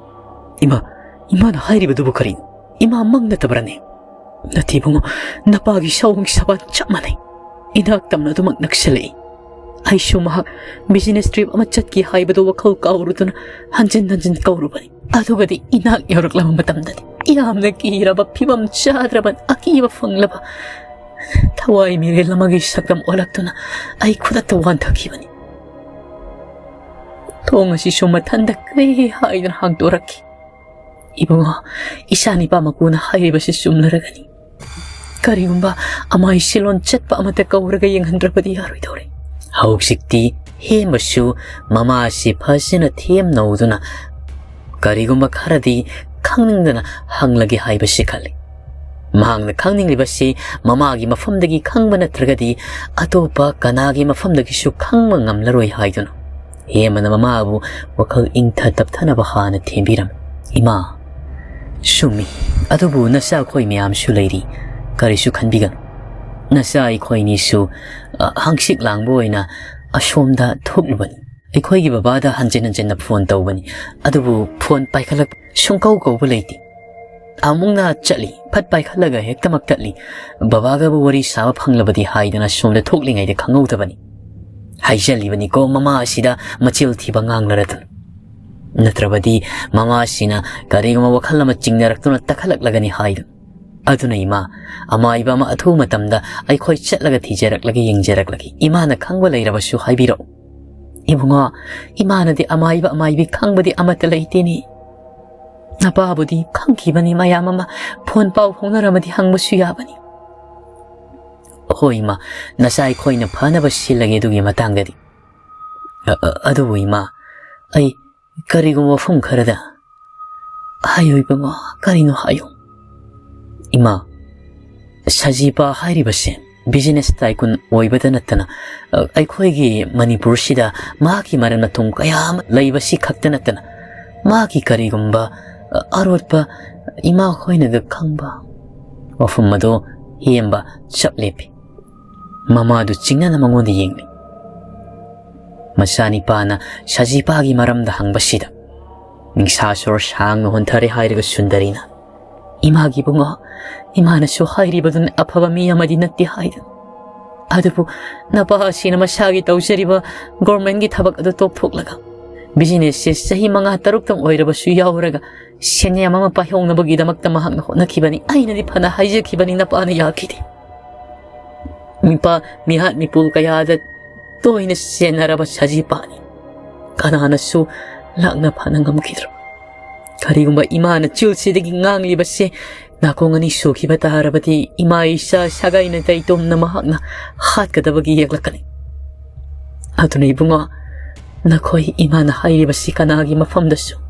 ꯏꯃꯥ, ꯏꯃꯥꯅ ꯍꯥꯏꯔꯤꯕꯗꯨꯕꯨ ꯀꯔꯤꯅꯣ? ꯏꯃꯥ ꯃꯪ ꯅꯠꯇꯕ꯭ꯔꯅꯦ? ꯅꯠꯇꯦ ꯏꯕꯨꯡꯉꯣ, ꯅꯄꯥꯒꯤ ꯁꯑꯣꯡ ꯁꯕꯥꯟ ꯆꯞ ꯃꯥꯟꯅꯩ꯫ ꯏꯅꯥꯛ ꯇꯝꯅ ꯑꯗꯨꯃꯛ ꯅꯛꯁꯤꯜꯂꯛꯏ꯫ ꯑꯩꯁꯨ ꯃꯍꯥꯛ business trip ꯑꯃ ꯆꯠꯀꯦ ꯍꯥꯏꯕꯗꯨ ꯋꯥꯈꯜ ꯀꯥꯎꯔꯨꯗꯨꯅ ꯍꯟꯖꯤꯟ ꯍꯟꯖꯤꯟ ꯀꯧꯔꯨꯕꯅꯤ꯫ ꯑꯗꯨꯒꯗꯤ ꯏꯅꯥꯛ ꯌꯧꯔꯛꯂꯕ ꯃꯇꯝꯗꯗꯤ ꯌꯥꯝꯅ ꯀꯤꯔꯕ, ꯐꯤꯕꯝ ꯆꯥꯗ꯭ꯔꯕ, ꯑꯀꯤꯕ ꯐꯪꯂꯕ ꯊꯋꯥꯏ ꯃꯤꯔꯦꯜ ꯑꯃꯒꯤ ꯁꯛꯇꯝ ꯑꯣꯜꯂꯛꯇꯨꯅ ꯑꯩ ꯈꯨꯗꯛꯇ ꯋꯥꯟꯊꯈꯤꯕꯅꯤ꯫ ꯊꯣꯡ ꯑꯁꯤꯁꯨ ꯃꯊꯟꯇ ꯀ꯭ꯔꯦ ꯍꯥꯏꯗꯨꯅ ꯍꯥꯡꯗꯣꯔꯛꯈꯤ꯫ ꯏꯕꯨꯡꯉꯣ, ꯏꯆꯥ ꯅꯤꯄꯥ ꯃꯀꯨꯅ ꯍꯥꯏꯔꯤꯕꯁꯤ ꯆꯨꯝꯂꯔꯒꯅꯤ꯫ ꯀꯔꯤꯒꯨꯝꯕ ꯑꯃꯥꯏ ꯁꯤꯂꯣꯟ ꯆꯠꯄ ꯑꯃꯠꯇ ꯀꯧꯔꯒ ꯌꯦꯡꯍꯟꯗ꯭ꯔꯕꯗꯤ ꯌꯥꯔꯣꯏꯗꯧꯔꯦ꯫ ꯍꯧꯖꯤꯛꯇꯤ ꯍꯦꯃꯁꯨ ꯃꯃꯥꯁꯤ ꯐꯖꯅ ꯊꯦꯝꯅꯧꯗꯨꯅ ꯀꯔꯤꯒꯨꯝꯕ ꯈꯔꯗꯤ ꯈꯪꯅꯤꯡꯗꯅ ꯍꯪꯂꯒꯦ ꯍꯥꯏꯕꯁꯤ ꯈꯜꯂꯤ꯫ ꯃꯍꯥꯛꯅ ꯈꯪꯅꯤꯡꯂꯤꯕꯁꯤ ꯃꯃꯥꯒꯤ ꯃꯐꯝꯗꯒꯤ ꯈꯪꯕ ꯅꯠꯇ꯭ꯔꯒꯗꯤ ꯑꯇꯣꯞꯄ ꯀꯅꯥꯒꯤ ꯃꯐꯝꯗꯒꯤꯁꯨ ꯈꯪꯕ ꯉꯝꯂꯔꯣꯏ ꯍꯥꯏꯗꯨꯅ ꯍꯦꯃꯅ ꯃꯃꯥꯕꯨ ꯋꯥꯈꯜ ꯏꯪꯊ ꯇꯞꯊꯅꯕ ꯍꯥꯟꯅ ꯊꯦꯝꯕꯤꯔꯝꯃꯤ꯫ "ꯏꯃꯥ, ꯆꯨꯝꯃꯤ, ꯑꯗꯨꯕꯨ ꯅꯆꯥ ꯑꯩꯈꯣꯏ ꯃꯌꯥꯝꯁꯨ ꯂꯩꯔꯤ, ꯀꯔꯤꯁꯨ ꯈꯟꯕꯤꯒꯅꯨ꯫ ꯅꯆꯥ ꯑꯩꯈꯣꯏꯅꯤꯁꯨ, ꯑ, ꯍꯪꯆꯤꯠ ꯂꯥꯡꯕ ꯑꯣꯏꯅ ꯑꯁꯣꯝꯗ ꯊꯣꯛꯂꯨꯕꯅꯤ꯫ ꯑꯩꯈꯣꯏꯒꯤ ꯕꯕꯥꯗ ꯍꯟꯖꯤꯟ ꯍꯟꯖꯤꯟꯅ ꯐꯣꯟ ꯇꯧꯕꯅꯤ, ꯑꯗꯨꯕꯨ ꯐꯣꯟ ꯄꯥꯏꯈꯠꯂꯛ-, ꯁꯨꯡꯀꯧ ꯀꯧꯕ ꯂꯩꯇꯦ꯫ ꯑꯃꯨꯛꯅ ꯆꯠꯂꯤ, ꯐꯠ ꯄꯥꯏꯈꯠꯂꯒ ꯍꯦꯛꯇꯃꯛ ꯇꯠꯂꯤ꯫ ꯕꯕꯥꯒꯕꯨ ꯋꯥꯔꯤ ꯁꯥꯕ ꯐꯪꯂꯕꯗꯤ ꯍꯥꯏꯗꯅ ꯁꯣꯝꯗ ꯊꯣꯛꯂꯤꯉꯩꯗ ꯈꯪꯍꯧꯗꯕꯅꯤ꯫ ꯍꯥꯏꯖꯜꯂꯤꯕꯅꯤꯀꯣ ꯃꯃꯥ ꯑꯁꯤꯗ ꯃꯆꯤꯜ ꯊꯤꯕ ꯉꯥꯡꯂꯔꯗꯨꯅ꯫ ꯅꯠꯇ꯭ꯔꯕꯗꯤ ꯃꯃꯥꯁꯤꯅ ꯀꯔꯤꯒꯨꯝꯕ ꯋꯥꯈꯜ ꯑꯃ ꯆꯤꯡꯅꯔꯛꯇꯨꯅ ꯇꯛꯈꯠꯂꯛꯂꯒꯅꯤ ꯍꯥꯏꯗꯨꯅ꯫ ꯑꯗꯨꯅ ꯏꯃꯥ, ꯑꯃꯥꯏꯕ ꯑꯃ ꯑꯊꯨꯕ ꯃꯇꯝꯗ ꯑꯩꯈꯣꯏ ꯆꯠꯂꯒ ꯊꯤꯖꯔꯛꯂꯒꯦ, ꯌꯦꯡꯖꯔꯛꯂꯒꯦ꯫ ꯏꯃꯥꯅ ꯈꯪꯕ ꯂꯩꯔꯕꯁꯨ ꯍꯥꯏꯕꯤꯔꯛꯎ꯫" "ꯏꯕꯨꯡꯉꯣ, ꯏꯃꯥꯅꯗꯤ ꯑꯃꯥꯏꯕ ꯑꯃꯥꯏꯕꯤ ꯈꯪꯕꯗꯤ ꯑꯃꯠꯇ ꯂꯩꯇꯦꯅꯦ꯫ ꯅꯄꯥꯕꯨꯗꯤ ꯈꯪꯈꯤꯕꯅꯤ, ꯃꯌꯥꯝ ꯑꯃ ꯐꯣꯟ ꯄꯥꯎ ꯐꯥꯎꯅꯔꯝꯃꯗꯤ ꯍꯪꯕꯁꯨ ꯌꯥꯕꯅꯤ꯫ ꯍꯣꯏ ꯏꯃꯥ, ꯅꯆꯥ ꯑꯩꯈꯣꯏꯅ ꯐꯅꯕ ꯁꯤꯜꯂꯒꯦ ꯑꯗꯨꯒꯤ ꯃꯇꯥꯡꯗꯗꯤ꯫ "ꯑ-, ꯑ-, ꯑꯗꯨꯕꯨ ꯏꯃꯥ, ꯑꯩ ꯀꯔꯤꯒꯨꯝꯕ ꯃꯐꯝ ꯈꯔꯗ" "ꯍꯥꯏꯌꯨ ꯏꯕꯨꯡꯉꯣ, ꯀꯔꯤꯅꯣ ꯍꯥꯏꯌꯨ"꯫ "ꯏꯃꯥ, ꯁꯖꯤꯄꯥ ꯍꯥꯏꯔꯤꯕꯁꯦ business tycoon ꯑꯣꯏꯕꯗ ꯅꯠꯇꯅ, ꯑ, ꯑꯩꯈꯣꯏꯒꯤ ꯃꯅꯤꯄꯨꯔꯁꯤꯗ ꯃꯍꯥꯛꯀꯤ ꯃꯔꯟ ꯃꯊꯨꯝ ꯀꯌꯥ ꯑꯃ ꯂꯩꯕꯁꯤ ꯈꯛꯇ ꯅꯠꯇꯅ, ꯃꯍꯥꯛꯀꯤ ꯀꯔꯤꯒꯨꯝꯕ, ꯑ, ꯑꯔꯣꯠꯄ ꯏꯃꯥ ꯈꯣꯏꯅꯒ ꯈꯪꯕ" ꯋꯥꯐꯝ ꯑꯗꯣ ꯍꯦꯝꯕ ꯆꯞ ꯂꯦꯞꯄꯤ꯫ ꯃꯃꯥꯗꯨ ꯆꯤꯡꯅꯅ ꯃꯉꯣꯟꯗ ꯌꯦꯡꯂꯤ꯫ ꯃꯆꯥꯅꯤꯄꯥꯅ ꯁꯖꯤꯄꯥꯒꯤ ꯃꯔꯝꯗ ꯍꯪꯕꯁꯤꯗ ꯅꯤꯡꯁꯥ ꯁꯣꯔ ꯁꯥꯡꯅ ꯍꯣꯟꯊꯔꯦ ꯍꯥꯏꯔꯒ ꯁꯨꯟꯗꯔꯤꯅ, "ꯏꯃꯥꯒꯤ ꯏꯕꯨꯡꯉꯣ, ꯏꯃꯥꯅꯁꯨ ꯍꯥꯏꯔꯤꯕꯗꯨꯅ ꯑꯐꯕ ꯃꯤ ꯑꯃꯗꯤ ꯅꯠꯇꯦ ꯍꯥꯏꯗꯅ꯫ ꯑꯗꯨꯕꯨ ꯅꯄꯥ ꯑꯁꯤꯅ ꯃꯁꯥꯒꯤ ꯇꯧꯖꯔꯤꯕ ꯒꯣꯔꯃꯦꯟꯒꯤ ꯊꯕꯛ ꯑꯗꯨ ꯇꯣꯛꯊꯣꯛꯂꯒ businessꯁꯦ ꯆꯍꯤ ꯃꯉꯥ ꯇꯔꯨꯛꯇꯪ ꯑꯣꯏꯔꯕꯁꯨ ꯌꯥꯎꯔꯒ ꯁꯦꯟꯌꯥꯝ ꯑꯃ ꯄꯥꯏꯍꯧꯅꯕꯒꯤꯗꯃꯛꯇ ꯃꯍꯥꯛꯅ ꯍꯣꯠꯅꯈꯤꯕꯅꯤ꯫ ꯑꯩꯅꯗꯤ ꯐꯅ ꯍꯥꯏꯖꯈꯤꯕꯅꯤ, ꯅꯄꯥꯅ ꯌꯥꯈꯤꯗꯦ꯫ ꯃꯤꯄꯥ ꯃꯤꯍꯥꯠ ꯃꯤꯄꯨꯜ ꯀꯌꯥꯗ ꯇꯣꯏꯅ ꯁꯦꯟꯅꯔꯕ ꯁꯖꯤꯄꯥꯅꯤ꯫ ꯀꯅꯥꯅꯁꯨ ꯂꯥꯛꯅ ꯐꯥꯅ ꯉꯝꯈꯤꯗ꯭ꯔꯕ꯫ ꯀꯔꯤꯒꯨꯝꯕ ꯏꯃꯥꯅ ꯆꯤꯜꯁꯤꯗꯒꯤ ꯉꯥꯡꯂꯤꯕꯁꯦ ꯅꯥꯀꯣꯡ ꯑꯅꯤ ꯁꯨꯈꯤꯕ ꯇꯥꯔꯕꯗꯤ ꯏꯃꯥ ꯏꯆꯥ ꯁꯥꯒꯩ ꯅꯥꯇꯩ ꯇꯨꯝꯅ ꯃꯍꯥꯛꯅ ꯍꯥꯠꯀꯗꯕꯒꯤ ꯌꯦꯛꯂꯛꯀꯅꯤ꯫ ꯑꯗꯨꯅ ꯏꯕꯨꯡꯉꯣ, ꯅꯈꯣꯏ ꯏꯃꯥꯅ ꯍꯥꯏꯔꯤꯕꯁꯤ ꯀꯅꯥꯒꯤ ꯃꯐꯝꯗꯁꯨ"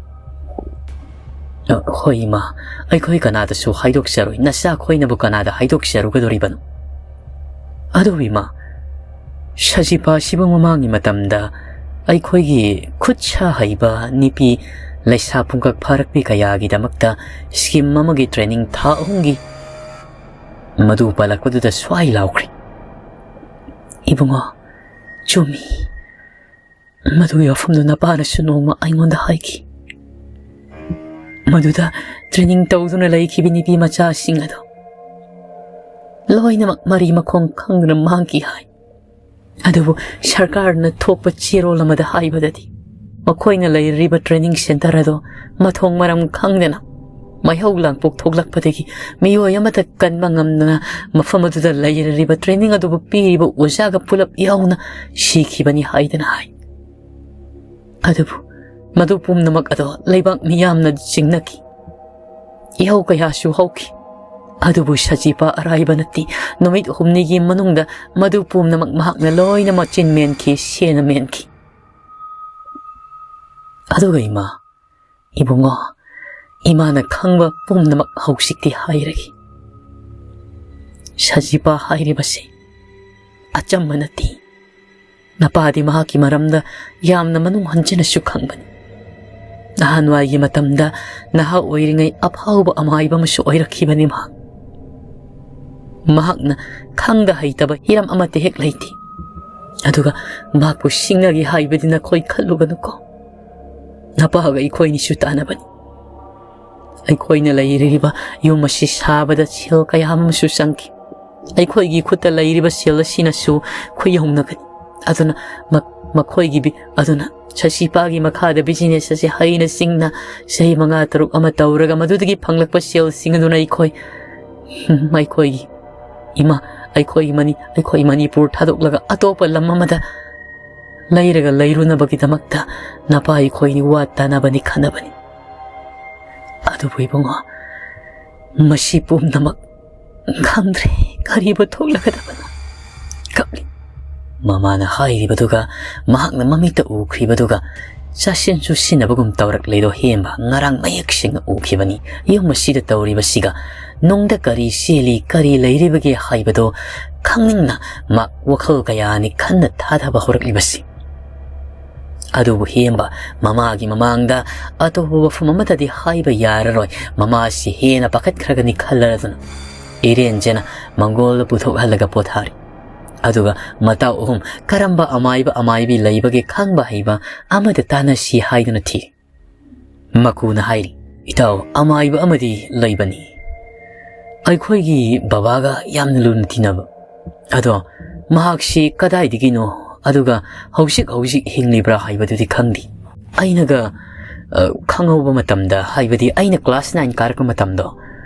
"ꯑ, ꯍꯣꯏ ꯏꯃꯥ, ꯑꯩꯈꯣꯏ ꯀꯅꯥꯗꯁꯨ ꯍꯥꯏꯗꯣꯛꯆꯔꯣꯏ꯫ ꯅꯆꯥ ꯈꯣꯏꯅꯕꯨ ꯀꯅꯥꯗ ꯍꯥꯏꯗꯣꯛꯆꯔꯨꯒꯗꯣꯔꯤꯕꯅꯣ?" "ꯑꯗꯨꯕꯨ ꯏꯃꯥ, ꯁꯖꯤꯄꯥ ꯑꯁꯤꯕꯨ ꯃꯃꯥꯡꯒꯤ ꯃꯇꯝꯗ ꯑꯩꯈꯣꯏꯒꯤ ꯈꯨꯠ ꯁꯥ ꯍꯩꯕ ꯅꯨꯄꯤ ꯂꯩꯁꯥ ꯄꯨꯡꯀꯛ ꯐꯥꯔꯛꯄꯤ ꯀꯌꯥꯒꯤꯗꯃꯛꯇ scheme ꯑꯃꯒꯤ training ꯊꯥ ꯑꯍꯨꯝꯒꯤ" ꯃꯗꯨ ꯄꯜꯂꯛꯄꯗꯨꯗ ꯁ꯭ꯋꯥꯏ ꯂꯥꯎꯈ꯭ꯔꯦ꯫ "ꯏꯕꯨꯡꯉꯣ, ꯆꯨꯝꯃꯤ꯫ ꯃꯗꯨꯒꯤ ꯋꯥꯐꯝꯗꯨ ꯅꯄꯥꯅꯁꯨ ꯅꯣꯡꯃ ꯑꯩꯉꯣꯟꯗ ꯍꯥꯏꯈꯤ꯫ ꯃꯗꯨꯗ training ꯇꯧꯗꯨꯅ ꯂꯩꯈꯤꯕ ꯅꯨꯄꯤ ꯃꯆꯥꯁꯤꯡ ꯑꯗꯨ ꯂꯣꯏꯅꯃꯛ ꯃꯔꯤ ꯃꯈꯣꯡ ꯈꯪꯗꯅ ꯃꯥꯡꯈꯤ ꯍꯥꯏ꯫ ꯑꯗꯨꯕꯨ ꯁꯔꯀꯥꯔꯅ ꯊꯣꯛꯄ ꯆꯦꯔꯣꯜ ꯑꯃꯗ ꯍꯥꯏꯕꯗꯗꯤ, ꯃꯈꯣꯏꯅ ꯂꯩꯔꯤꯕ training centre ꯑꯗꯨ ꯃꯊꯣꯡ ꯃꯔꯝ ꯈꯪꯗꯅ ꯃꯩꯍꯧ ꯂꯥꯡꯄꯣꯛ ꯊꯣꯛꯂꯛꯄꯗꯒꯤ ꯃꯤꯑꯣꯏ ꯑꯃꯠꯇ ꯀꯟꯕ ꯉꯝꯗꯅ ꯃꯐꯝ ꯑꯗꯨꯗ ꯂꯩꯔꯤꯕ training ꯑꯗꯨꯕꯨ ꯄꯤꯔꯤꯕ ꯑꯣꯖꯥꯒ ꯄꯨꯂꯞ ꯌꯥꯎꯅ ꯁꯤꯈꯤꯕꯅꯤ" ꯍꯥꯏꯗꯅ ꯍꯥꯏ꯫ ꯑꯗꯨꯕꯨ ꯃꯗꯨ ꯄꯨꯝꯅꯃꯛ ꯑꯗꯣ ꯂꯩꯕꯥꯛ ꯃꯤꯌꯥꯝꯅ ꯆꯤꯡꯅꯈꯤ꯫ ꯏꯍꯧ ꯀꯌꯥꯁꯨ ꯍꯧꯈꯤ꯫ ꯑꯗꯨꯕꯨ ꯁꯖꯤꯄꯥ ꯑꯔꯥꯏꯕ ꯅꯠꯇꯦ꯫ ꯅꯨꯃꯤꯠ ꯍꯨꯝꯅꯤꯒꯤ ꯃꯅꯨꯡꯗ ꯃꯗꯨ ꯄꯨꯝꯅꯃꯛ ꯃꯍꯥꯛꯅ ꯂꯣꯏꯅꯃꯛ ꯆꯤꯟ ꯃꯦꯟꯈꯤ, ꯁꯦꯟꯅ ꯃꯦꯟꯈꯤ꯫ ꯑꯗꯨꯒ ꯏꯃꯥ, ꯏꯕꯨꯡꯉꯣ, ꯏꯃꯥꯅ ꯈꯪꯕ ꯄꯨꯝꯅꯃꯛ ꯍꯧꯖꯤꯛꯇꯤ ꯍꯥꯏꯔꯒꯦ꯫ ꯁꯖꯤꯄꯥ ꯍꯥꯏꯔꯤꯕꯁꯤ ꯑꯆꯝꯕ ꯅꯠꯇꯦ꯫ ꯅꯄꯥꯗꯤ ꯃꯍꯥꯛꯀꯤ ꯃꯔꯝꯗ ꯌꯥꯝꯅ ꯃꯅꯨꯡ ꯍꯟꯖꯤꯟꯅꯁꯨ ꯈꯪꯕꯅꯤ꯫ ꯅꯍꯥꯟꯋꯥꯏꯒꯤ ꯃꯇꯝꯗ ꯅꯍꯥ ꯑꯣꯏꯔꯤꯉꯩ ꯑꯐꯥꯎꯕ ꯑꯃꯥꯏꯕ ꯑꯃꯁꯨ ꯑꯣꯏꯔꯛꯈꯤꯕꯅꯤ ꯃꯍꯥꯛ꯫ ꯃꯍꯥꯛꯅ ꯈꯪꯗ ꯍꯩꯇꯕ ꯍꯤꯔꯝ ꯑꯃꯠꯇ ꯍꯦꯛ ꯂꯩꯇꯦ꯫ ꯑꯗꯨꯒ ꯃꯍꯥꯛꯄꯨ ꯁꯤꯡꯅꯒꯦ ꯍꯥꯏꯕꯗꯤ ꯅꯈꯣꯏ ꯈꯜꯂꯨꯒꯅꯨꯀꯣ꯫ ꯅꯄꯥꯒ ꯑꯩꯈꯣꯏꯅꯤꯁꯨ ꯇꯥꯟꯅꯕꯅꯤ꯫ ꯑꯩꯈꯣꯏꯅ ꯂꯩꯔꯤꯕ ꯌꯨꯝ ꯑꯁꯤ ꯁꯥꯕꯗ ꯁꯦꯜ ꯀꯌꯥ ꯑꯃꯁꯨ ꯆꯪꯈꯤ꯫ ꯑꯩꯈꯣꯏꯒꯤ ꯈꯨꯠꯇ ꯂꯩꯔꯤꯕ ꯁꯦꯜ ꯑꯁꯤꯅꯁꯨ ꯈꯨꯌꯧꯅꯒꯅꯤ꯫ ꯑꯗꯨꯅ ꯃ-, ꯃꯈꯣꯏꯒꯤ ꯕꯤ-, ꯑꯗꯨꯅ ꯁꯁꯤꯄꯥꯒꯤ ꯃꯈꯥꯗ ꯕꯤꯖꯤꯅꯦꯁ ꯑꯁꯤ ꯍꯩꯅ ꯁꯤꯡꯅ ꯆꯍꯤ ꯃꯉꯥ ꯇꯔꯨꯛ ꯑꯃ ꯇꯧꯔꯒ ꯃꯗꯨꯗꯒꯤ ꯐꯪꯂꯛꯄ ꯁꯦꯜꯁꯤꯡ ꯑꯗꯨꯅ ꯑꯩꯈꯣꯏ, ꯎꯝ, ꯑꯩꯈꯣꯏꯒꯤ ꯏꯃꯥ, ꯑꯩꯈꯣꯏꯒꯤ ꯃꯅꯤ-, ꯑꯩꯈꯣꯏ ꯃꯅꯤꯄꯨꯔ ꯊꯥꯗꯣꯛꯂꯒ ꯑꯇꯣꯞꯄ ꯂꯝ ꯑꯃꯗ ꯂꯩꯔꯒ ꯂꯩꯔꯨꯅꯕꯒꯤꯗꯃꯛꯇ ꯅꯄꯥ ꯑꯩꯈꯣꯏꯅꯤ ꯋꯥ ꯇꯥꯅꯕꯅꯤ ꯈꯟꯅꯕꯅꯤ꯫ ꯑꯗꯨꯕꯨ ꯏꯕꯨꯡꯉꯣ, ꯃꯁꯤ ꯄꯨꯝꯅꯃꯛ ꯈꯪꯗ꯭ꯔꯦ, ꯀꯔꯤꯕꯨ ꯊꯣꯛꯂꯒꯗꯕꯅꯣ꯫ ꯀꯞꯂꯤ꯫ ꯃꯃꯥꯅ ꯍꯥꯏꯔꯤꯕꯗꯨꯒ ꯃꯍꯥꯛꯅ ꯃꯃꯤꯠꯇ ꯎꯈ꯭ꯔꯤꯕꯗꯨꯒ ꯆꯥꯁꯤꯟ ꯆꯨꯁꯤꯟꯅꯕꯒꯨꯝ ꯇꯧꯔꯛꯂꯤꯗꯣ ꯍꯦꯝꯕ ꯉꯔꯥꯡ ꯃꯌꯦꯛ ꯁꯦꯡꯅ ꯎꯈꯤꯕꯅꯤ꯫ ꯌꯨꯝ ꯑꯁꯤꯗ ꯇꯧꯔꯤꯕꯁꯤꯒ ꯅꯨꯡꯗ ꯀꯔꯤ ꯆꯦꯜꯂꯤ, ꯀꯔꯤ ꯂꯩꯔꯤꯕꯒꯦ ꯍꯥꯏꯕꯗꯣ ꯈꯪꯅꯤꯡꯅ ꯃꯍꯥꯛ ꯋꯥꯈꯜ ꯀꯌꯥꯅꯤ ꯈꯟꯅ ꯊꯥꯊꯕ ꯍꯧꯔꯛꯂꯤꯕꯁꯤ꯫ ꯑꯗꯨꯕꯨ ꯍꯦꯝꯕ ꯃꯃꯥꯒꯤ ꯃꯃꯥꯡꯗ ꯑꯇꯣꯞꯄ ꯋꯥꯐꯝ ꯑꯃꯠꯇꯗꯤ ꯍꯥꯏꯕ ꯌꯥꯔꯔꯣꯏ꯫ ꯃꯃꯥꯁꯤ ꯍꯦꯟꯅ ꯄꯥꯈꯠꯈ꯭ꯔꯒꯅꯤ ꯈꯜꯂꯗꯨꯅ ꯏꯔꯦꯟꯖꯅ ꯃꯪꯒꯣꯜꯗ ꯄꯨꯊꯣꯛꯍꯜꯂꯒ ꯄꯣꯊꯥꯔꯤ꯫ ꯑꯗꯨꯒ ꯃꯇꯥꯎ ꯑꯍꯨꯝ ꯀꯔꯝꯕ ꯑꯃꯥꯏꯕ ꯑꯃꯥꯏꯕꯤ ꯂꯩꯕꯒꯦ ꯈꯪꯕ ꯍꯩꯕ ꯑꯃꯗ ꯇꯥꯟꯅꯁꯤ ꯍꯥꯏꯗꯨꯅ ꯊꯤ꯫ ꯃꯀꯨꯅ ꯍꯥꯏꯔꯤ, "ꯏꯇꯥꯎ, ꯑꯃꯥꯏꯕ ꯑꯃꯗꯤ ꯂꯩꯕꯅꯤ꯫ ꯑꯩꯈꯣꯏꯒꯤ ꯕꯕꯥꯒ ꯌꯥꯝꯅ ꯂꯨꯅ ꯇꯤꯟꯅꯕ꯫ ꯑꯗꯣ ꯃꯍꯥꯛꯁꯤ ꯀꯗꯥꯏꯗꯒꯤꯅꯣ, ꯑꯗꯨꯒ ꯍꯧꯖꯤꯛ ꯍꯧꯖꯤꯛ ꯍꯤꯡꯂꯤꯕ꯭ꯔꯥ ꯍꯥꯏꯕꯗꯨꯗꯤ ꯈꯪꯗꯦ꯫ ꯑꯩꯅꯒ, ꯑ, ꯈꯪꯍꯧꯕ ꯃꯇꯝꯗ, ꯍꯥꯏꯕꯗꯤ ꯑꯩꯅ ꯀ꯭ꯂꯥꯁ ꯅꯥꯏꯟ ꯀꯥꯔꯛꯄ ꯃꯇꯝꯗꯣ,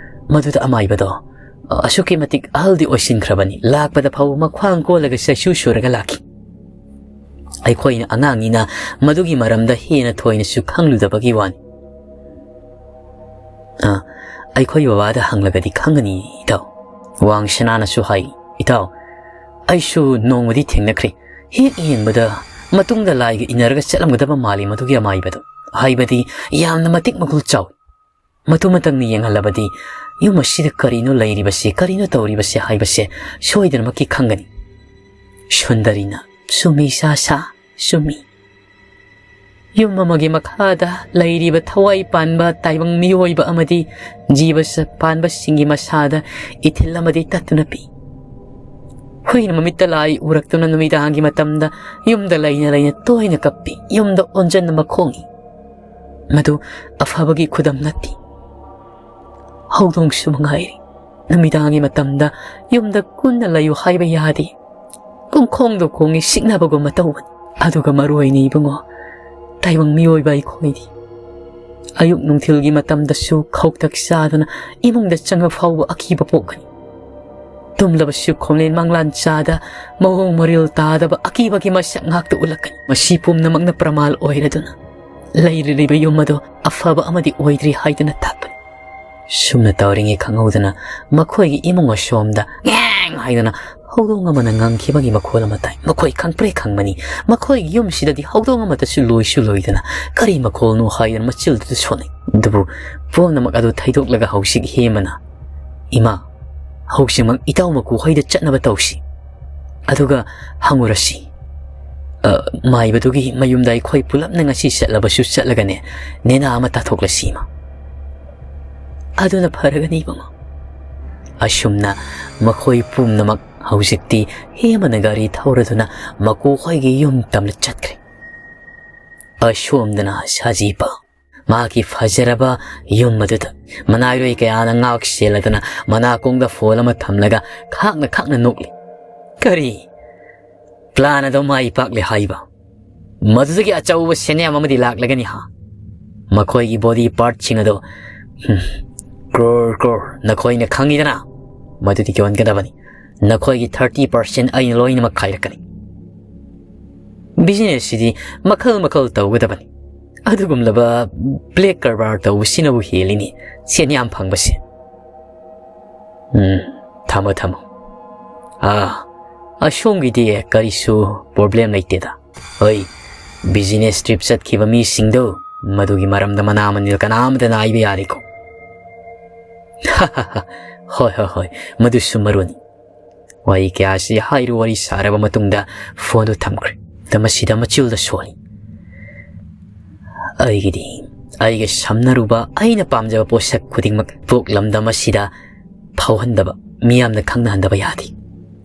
ꯃꯗꯨꯗ ꯑꯃꯥꯏꯕꯗꯣ, ꯑ, ꯑꯁꯨꯛꯀꯤ ꯃꯇꯤꯛ ꯑꯍꯜꯗꯤ ꯑꯣꯏꯁꯤꯟꯈ꯭ꯔꯕꯅꯤ꯫ ꯂꯥꯛꯄꯗ ꯐꯥꯎꯕ ꯃꯈ꯭ꯋꯥꯡ ꯀꯣꯜꯂꯒ ꯆꯩꯁꯨ ꯁꯨꯔꯒ ꯂꯥꯛꯈꯤ꯫ ꯑꯩꯈꯣꯏꯅ ꯑꯉꯥꯡꯅꯤꯅ ꯃꯗꯨꯒꯤ ꯃꯔꯝꯗ ꯍꯦꯟꯅ ꯊꯣꯏꯅꯁꯨ ꯈꯪꯂꯨꯗꯕꯒꯤ ꯋꯥꯅꯤ꯫ ꯑ, ꯑꯩꯈꯣꯏ ꯕꯕꯥꯗ ꯍꯪꯂꯒꯗꯤ ꯈꯪꯒꯅꯤ, ꯏꯇꯥꯎ꯫ ꯋꯥꯡ ꯁꯅꯥꯅꯁꯨ ꯍꯥꯏ, ꯏꯇꯥꯎ, ꯑꯩꯁꯨ ꯅꯣꯡꯃꯗꯤ ꯊꯦꯡꯅꯈ꯭ꯔꯦ꯫ ꯍꯦꯛ ꯌꯦꯡꯕꯗ ꯃꯇꯨꯡꯗ ꯂꯥꯏꯒ ꯏꯟꯅꯔꯒ ꯆꯠꯂꯝꯒꯗꯕ ꯃꯥꯜꯂꯤ ꯃꯗꯨꯒꯤ ꯑꯃꯥꯏꯕꯗꯣ꯫ ꯍꯥꯏꯕꯗꯤ ꯌꯥꯝꯅ ꯃꯇꯤꯛ ꯃꯒꯨꯜ ꯆꯥꯎꯏ꯫ ꯃꯇꯨꯃꯇꯪꯅ ꯌꯦꯡꯍꯜꯂꯕꯗꯤ ꯌꯨꯝ ꯑꯁꯤꯗ ꯀꯔꯤꯅꯣ ꯂꯩꯔꯤꯕꯁꯤ, ꯀꯔꯤꯅꯣ ꯇꯧꯔꯤꯕꯁꯤ ꯍꯥꯏꯕꯁꯦ ꯁꯣꯏꯗꯅꯃꯛꯀꯤ ꯈꯪꯒꯅꯤ꯫ ꯁꯨꯟꯗꯔꯤꯅ, ꯁꯨꯝꯃꯤ ꯁꯥ ꯁꯥ, ꯁꯨꯝꯃꯤ꯫ ꯌꯨꯝ ꯑꯃꯒꯤ ꯃꯈꯥꯗ ꯂꯩꯔꯤꯕ ꯊꯋꯥꯏ ꯄꯥꯟꯕ ꯇꯥꯏꯕꯪ ꯃꯤꯑꯣꯏꯕ ꯑꯃꯗꯤ ꯖꯤꯕ ꯁ-, ꯄꯥꯟꯕꯁꯤꯡꯒꯤ ꯃꯁꯥꯗ ꯏꯊꯤꯜ ꯑꯃꯗꯤ ꯇꯠꯇꯨꯅ ꯄꯤ꯫ ꯍꯨꯏꯅ ꯃꯃꯤꯠꯇ ꯂꯥꯏ ꯎꯔꯛꯇꯨꯅ ꯅꯨꯃꯤꯗꯥꯡꯒꯤ ꯃꯇꯝꯗ ꯌꯨꯝꯗ ꯂꯩꯅ ꯂꯩꯅ ꯇꯣꯏꯅ ꯀꯞꯄꯤ, ꯌꯨꯝꯗ ꯑꯣꯟꯖꯟꯅ ꯃꯈꯣꯡꯏ꯫ ꯃꯗꯨ ꯑꯐꯕꯒꯤ ꯈꯨꯗꯝ ꯅꯠꯇꯦ꯫ ꯍꯧꯗꯣꯡꯁꯨ ꯃꯉꯥꯏꯔꯤ꯫ ꯅꯨꯃꯤꯗꯥꯡꯒꯤ ꯃꯇꯝꯗ ꯌꯨꯝꯗ ꯀꯨꯟꯅ ꯂꯩꯌꯨ ꯍꯥꯏꯕ ꯌꯥꯗꯦ꯫ ꯄꯨꯡꯈꯣꯡꯗꯣ ꯈꯣꯡꯉꯤ, ꯁꯤꯡꯅꯕꯒꯨꯝꯕ ꯇꯧꯕꯅꯤ꯫ ꯑꯗꯨꯒ ꯃꯔꯨ ꯑꯣꯏꯅ ꯏꯕꯨꯡꯉꯣ, ꯇꯥꯏꯕꯪ ꯃꯤꯑꯣꯏꯕ ꯑꯩꯈꯣꯏꯗꯤ ꯑꯌꯨꯛ ꯅꯨꯡꯊꯤꯜꯒꯤ ꯃꯇꯝꯗꯁꯨ ꯈꯧꯇꯛ ꯆꯥꯗꯨꯅ ꯏꯃꯨꯡꯗ ꯆꯪꯕ ꯐꯥꯎꯕ ꯑꯀꯤꯕ ꯄꯣꯛꯀꯅꯤ꯫ ꯇꯨꯝꯂꯕꯁꯨ ꯈꯣꯡꯂꯦꯟ ꯃꯪꯂꯥꯟ ꯆꯥꯗ ꯃꯑꯣꯡ ꯃꯔꯤꯜ ꯇꯥꯗꯕ ꯑꯀꯤꯕꯒꯤ ꯃꯁꯛ ꯉꯥꯛꯇ ꯎꯠꯂꯛꯀꯅꯤ꯫ ꯃꯁꯤ ꯄꯨꯝꯅꯃꯛꯅ ꯄ꯭ꯔꯃꯥꯜ ꯑꯣꯏꯔꯗꯨꯅ ꯂꯩꯔꯤꯕ ꯌꯨꯝ ꯑꯗꯨ ꯑꯐꯕ ꯑꯃꯗꯤ ꯑꯣꯏꯗ꯭ꯔꯤ ꯍꯥꯏꯗꯨꯅ ꯇꯥꯛꯄꯅꯤ꯫ ꯁꯨꯝꯅ ꯇꯧꯔꯤꯉꯩ ꯈꯪꯍꯧꯗꯅ ꯃꯈꯣꯏꯒꯤ ꯏꯃꯨꯡ ꯑꯁꯣꯝꯗ ꯉꯦꯡ ꯍꯥꯏꯗꯨꯅ ꯍꯧꯗꯣꯡ ꯑꯃꯅ ꯉꯪꯈꯤꯕꯒꯤ ꯃꯈꯣꯜ ꯑꯃ ꯇꯥꯏ꯫ ꯃꯈꯣꯏ ꯈꯪꯄ꯭ꯔꯦ ꯈꯪꯕꯅꯤ꯫ ꯃꯈꯣꯏꯒꯤ ꯌꯨꯝꯁꯤꯗꯗꯤ ꯍꯧꯗꯣꯡ ꯑꯃꯠꯇꯁꯨ ꯂꯣꯏꯁꯨ ꯂꯣꯏꯗꯅ ꯀꯔꯤ ꯃꯈꯣꯜꯅꯣ ꯍꯥꯏꯗꯨꯅ ꯃꯆꯤꯜꯗꯨꯗ ꯁꯣꯟꯅꯩ꯫ ꯑꯗꯨꯕꯨ ꯄꯨꯝꯅꯃꯛ ꯑꯗꯨ ꯊꯩꯗꯣꯛꯂꯒ ꯍꯧꯖꯤꯛ ꯍꯦꯃꯅ, "ꯏꯃꯥ, ꯍꯧꯖꯤꯛꯃꯛ ꯏꯇꯥꯎ ꯃꯀꯨ ꯍꯣꯏꯗ ꯆꯠꯅꯕ ꯇꯧꯁꯤ꯫ ꯑꯗꯨꯒ ꯍꯪꯉꯨꯔꯁꯤ꯫ ꯑ, ꯃꯥꯏꯕꯗꯨꯒꯤ ꯃꯌꯨꯝꯗ ꯑꯩꯈꯣꯏ ꯄꯨꯂꯞꯅ ꯉꯁꯤ ꯆꯠꯂꯕꯁꯨ ꯆꯠꯂꯒꯅꯦ, ꯅꯦꯅꯥ ꯑꯃ ꯇꯥꯊꯣꯛꯂꯁꯤ, ꯏꯃꯥ꯫ ꯑꯗꯨꯅ ꯐꯔꯒꯅꯤ, ꯏꯕꯨꯡꯉꯣ꯫" ꯑꯁꯨꯝꯅ ꯃꯈꯣꯏ ꯄꯨꯝꯅꯃꯛ ꯍꯧꯖꯤꯛꯇꯤ ꯍꯦꯃꯅ ꯒꯥꯔꯤ ꯊꯧꯔꯗꯨꯅ ꯃꯀꯨ ꯍꯣꯏꯒꯤ ꯌꯨꯝ ꯇꯝꯅ ꯆꯠꯈ꯭ꯔꯦ꯫ ꯑꯁꯣꯝꯗꯅ ꯁꯥꯖꯤꯄꯥ ꯃꯍꯥꯛꯀꯤ ꯐꯖꯔꯕ ꯌꯨꯝ ꯑꯗꯨꯗ ꯃꯅꯥꯏꯔꯣꯏ ꯀꯌꯥꯅ ꯉꯥꯛ ꯁꯦꯜꯂꯗꯨꯅ ꯃꯅꯥꯀꯣꯡꯗ ꯐꯣꯜ ꯑꯃ ꯊꯝꯂꯒ ꯈꯥꯛꯅ ꯈꯥꯛꯅ ꯅꯣꯛꯂꯤ꯫ "ꯀꯔꯤ? ꯄ꯭ꯂꯥꯟ ꯑꯗꯨ ꯃꯥꯏ ꯄꯥꯛꯂꯦ ꯍꯥꯏꯕ? ꯃꯗꯨꯗꯒꯤ ꯑꯆꯧꯕ ꯁꯦꯅꯦꯝ ꯑꯃꯗꯤ ꯂꯥꯛꯂꯒꯅꯤ ꯍꯥ? ꯃꯈꯣꯏꯒꯤ ꯕꯣꯗꯤ ꯄꯥꯔꯠꯁꯤꯡ ꯑꯗꯨ, ꯍꯨꯝ, ꯀ꯭ꯔꯣꯔ ꯀ꯭ꯔꯣꯔ ꯅꯈꯣꯏꯅ ꯈꯪꯉꯤꯗꯅ, ꯃꯗꯨꯗꯤ ꯌꯣꯟꯒꯗꯕꯅꯤ꯫ ꯅꯈꯣꯏꯒꯤ ꯊꯥꯔꯇꯤ ꯄꯥꯔꯁꯦꯟ ꯑꯩꯅ ꯂꯣꯏꯅꯃꯛ ꯈꯥꯏꯔꯛꯀꯅꯤ꯫" Business ꯁꯤꯗꯤ ꯃꯈꯜ ꯃꯈꯜ ꯇꯧꯒꯗꯕꯅꯤ꯫ ꯑꯗꯨꯒꯨꯝꯂꯕ black ꯀꯔꯕꯥꯔ ꯇꯧꯕꯁꯤꯅꯕꯨ ꯍꯦꯜꯂꯤꯅꯤ ꯁꯦꯟ ꯌꯥꯝ ꯐꯪꯕꯁꯦ꯫ ꯎꯝ, ꯊꯝꯃꯣ, ꯊꯝꯃꯣ꯫ ꯑꯥ, ꯑꯁꯣꯝꯒꯤꯗꯤ ꯀꯔꯤꯁꯨ problem ꯂꯩꯇꯦꯗ꯫ ꯍꯣꯏ, business trip ꯆꯠꯈꯤꯕ ꯃꯤꯁꯤꯡꯗꯣ, ꯃꯗꯨꯒꯤ ꯃꯔꯝꯗ ꯃꯅꯥ ꯃꯅꯤꯜ ꯀꯅꯥꯝꯇꯅ ꯍꯥꯏꯕ ꯌꯥꯔꯦꯀꯣ꯫ ꯍꯣꯏ, ꯍꯣꯏ, ꯍꯣꯏ, ꯃꯗꯨꯁꯨ ꯃꯔꯨꯅꯤ꯫ ꯋꯥꯔꯤ ꯀꯌꯥꯁꯤ ꯍꯥꯏꯔꯨ ꯋꯥꯔꯤ ꯁꯥꯔꯕ ꯃꯇꯨꯡꯗ phone ꯗꯨ ꯊꯝꯈ꯭ꯔꯦ꯫ ꯗ ꯃꯁꯤꯗ ꯃꯆꯤꯜꯗ ꯁꯣꯜꯂꯤ꯫ ꯑꯩꯒꯤꯗꯤ ꯑꯩꯒ ꯁꯝꯅꯔꯨꯕ ꯑꯩꯅ ꯄꯥꯝꯖꯕ ꯄꯣꯠꯁꯛ ꯈꯨꯗꯤꯡꯃꯛ ꯄꯣꯛꯂꯝꯗꯝ ꯑꯁꯤꯗ ꯐꯥꯎꯍꯟꯗꯕ, ꯃꯤꯌꯥꯝꯅ ꯈꯪꯅꯍꯟꯗꯕ ꯌꯥꯗꯦ꯫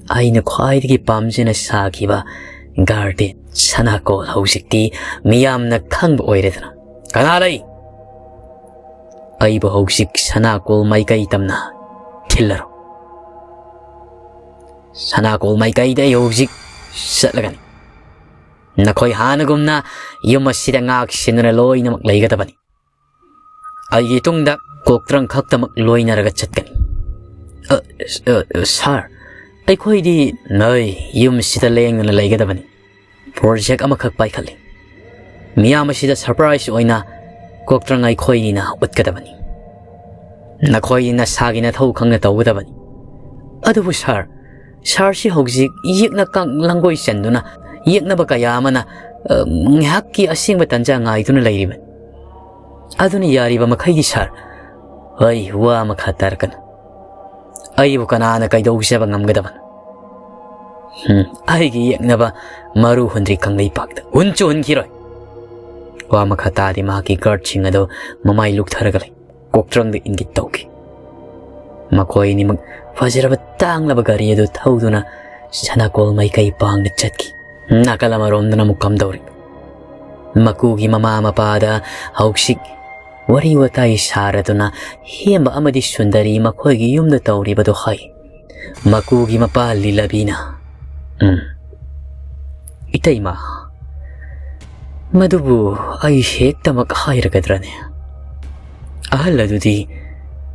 ꯑꯩꯅ ꯈ꯭ꯋꯥꯏꯗꯒꯤ ꯄꯥꯝꯖꯅ ꯁꯥꯈꯤꯕ garden ꯁꯅꯥꯀꯣꯜ ꯍꯧꯖꯤꯛꯇꯤ ꯃꯤꯌꯥꯝꯅ ꯈꯪꯕ ꯑꯣꯏꯔꯦꯗꯅ꯫ ꯀꯅꯥ ꯂꯩ? ꯑꯩꯕꯨ ꯍꯧꯖꯤꯛ ꯁꯅꯥꯀꯣꯜ ꯃꯥꯏꯀꯩ ꯇꯝꯅ ꯊꯤꯜꯂꯔꯣ꯫ ꯁꯅꯥꯀꯣꯜ ꯃꯥꯏꯀꯩꯗ ꯑꯩ ꯍꯧꯖꯤꯛ ꯆꯠꯂꯒꯅꯤ꯫ ꯅꯈꯣꯏ ꯍꯥꯟꯅꯒꯨꯝꯅ ꯌꯨꯝ ꯑꯁꯤꯗ ꯉꯥꯛ ꯁꯦꯟꯗꯨꯅ ꯂꯣꯏꯅꯃꯛ ꯂꯩꯒꯗꯕꯅꯤ꯫ ꯑꯩꯒꯤ ꯇꯨꯡꯗ ꯀꯣꯛꯇ꯭ꯔꯪ ꯈꯛꯇꯃꯛ ꯂꯣꯏꯅꯔꯒ ꯆꯠꯀꯅꯤ꯫ ꯑ, ꯑ, ꯑ, sir, ꯑꯩꯈꯣꯏꯗꯤ ꯅꯣꯏ ꯌꯨꯝꯁꯤꯗ ꯂꯦꯡꯗꯅ ꯂꯩꯒꯗꯕꯅꯤ꯫ Project ꯑꯃꯈꯛ ꯄꯥꯏꯈꯠꯂꯤ꯫ ꯃꯤꯌꯥꯝ ꯑꯁꯤꯗ surprise ꯑꯣꯏꯅ ꯀꯣꯛꯇ꯭ꯔꯪ ꯑꯩꯈꯣꯏꯅ ꯎꯠꯀꯗꯕꯅꯤ꯫ ꯅꯈꯣꯏ ꯅꯁꯥꯒꯤ ꯅꯊꯧ ꯈꯪꯅ ꯇꯧꯒꯗꯕꯅꯤ꯫ ꯑꯗꯨꯕꯨ sir, sir ꯁꯤ ꯍꯧꯖꯤꯛ ꯌꯦꯛꯅ ꯀꯥꯡ ꯂꯪꯒꯣꯏ ꯆꯟꯗꯨꯅ ꯌꯦꯛꯅꯕ ꯀꯌꯥ ꯑꯃꯅ, ꯑ, ꯉꯥꯏꯍꯥꯛꯀꯤ ꯑꯁꯦꯡꯕ ꯇꯟꯖꯥ ꯉꯥꯏꯗꯨꯅ ꯂꯩꯔꯤꯕꯅꯤ꯫ ꯑꯗꯨꯅ ꯌꯥꯔꯤꯕ ꯃꯈꯩꯗꯤ sir, ꯑꯩ ꯋꯥ ꯃꯈꯥ ꯇꯥꯔꯛꯀꯅꯨ꯫ ꯑꯩꯕꯨ ꯀꯅꯥꯅ ꯀꯩꯗꯧꯖꯕ ꯉꯝꯒꯗꯕꯅꯣ? ꯍꯝ, ꯑꯩꯒꯤ ꯌꯦꯛꯅꯕ ꯃꯔꯨ ꯍꯨꯟꯗ꯭ꯔꯤ ꯀꯪꯂꯩꯄꯥꯛꯇ ꯍꯨꯟꯁꯨ ꯍꯨꯟꯈꯤꯔꯣꯏ꯫ ꯋꯥ ꯃꯈꯥ ꯇꯥꯗꯦ ꯃꯍꯥꯛꯀꯤ guardꯁꯤꯡ ꯑꯗꯨ ꯃꯃꯥꯏ ꯂꯨꯛꯊꯔꯒ ꯂꯩ꯫ ꯀꯣꯛꯇ꯭ꯔꯪꯗ ꯏꯪꯒꯤꯠ ꯇꯧꯈꯤ꯫ ꯃꯈꯣꯏ ꯑꯅꯤꯃꯛ ꯐꯖꯔꯕ ꯇꯥꯡꯂꯕ ꯒꯥꯔꯤ ꯑꯗꯨ ꯊꯧꯗꯨꯅ ꯁꯅꯥꯀꯣꯜ ꯃꯥꯏꯀꯩ ꯄꯥꯡꯅ ꯆꯠꯈꯤ꯫ ꯅꯥꯀꯜ ꯑꯃꯔꯣꯝꯗꯅ ꯑꯃꯨꯛ ꯀꯝꯗꯧꯔꯤ? ꯃꯀꯨꯒꯤ ꯃꯃꯥ ꯃꯄꯥꯗ ꯍꯧꯖꯤꯛ ꯋꯥꯔꯤ ꯋꯥꯇꯥꯏ ꯁꯥꯔꯗꯨꯅ ꯍꯦꯝꯕ ꯑꯃꯗꯤ ꯁꯨꯟꯗꯔꯤ ꯃꯈꯣꯏꯒꯤ ꯌꯨꯝꯗ ꯇꯧꯔꯤꯕꯗꯨ ꯍꯥꯏ꯫ ꯃꯀꯨꯒꯤ ꯃꯄꯥ ꯂꯤꯂꯕꯤꯅ, "ꯎꯝ, ꯏꯇꯩꯃ, ꯃꯗꯨꯕꯨ ꯑꯩ ꯍꯦꯛꯇꯃꯛ ꯍꯥꯏꯔꯒꯗ꯭ꯔꯅꯦ? ꯑꯍꯜ ꯑꯗꯨꯗꯤ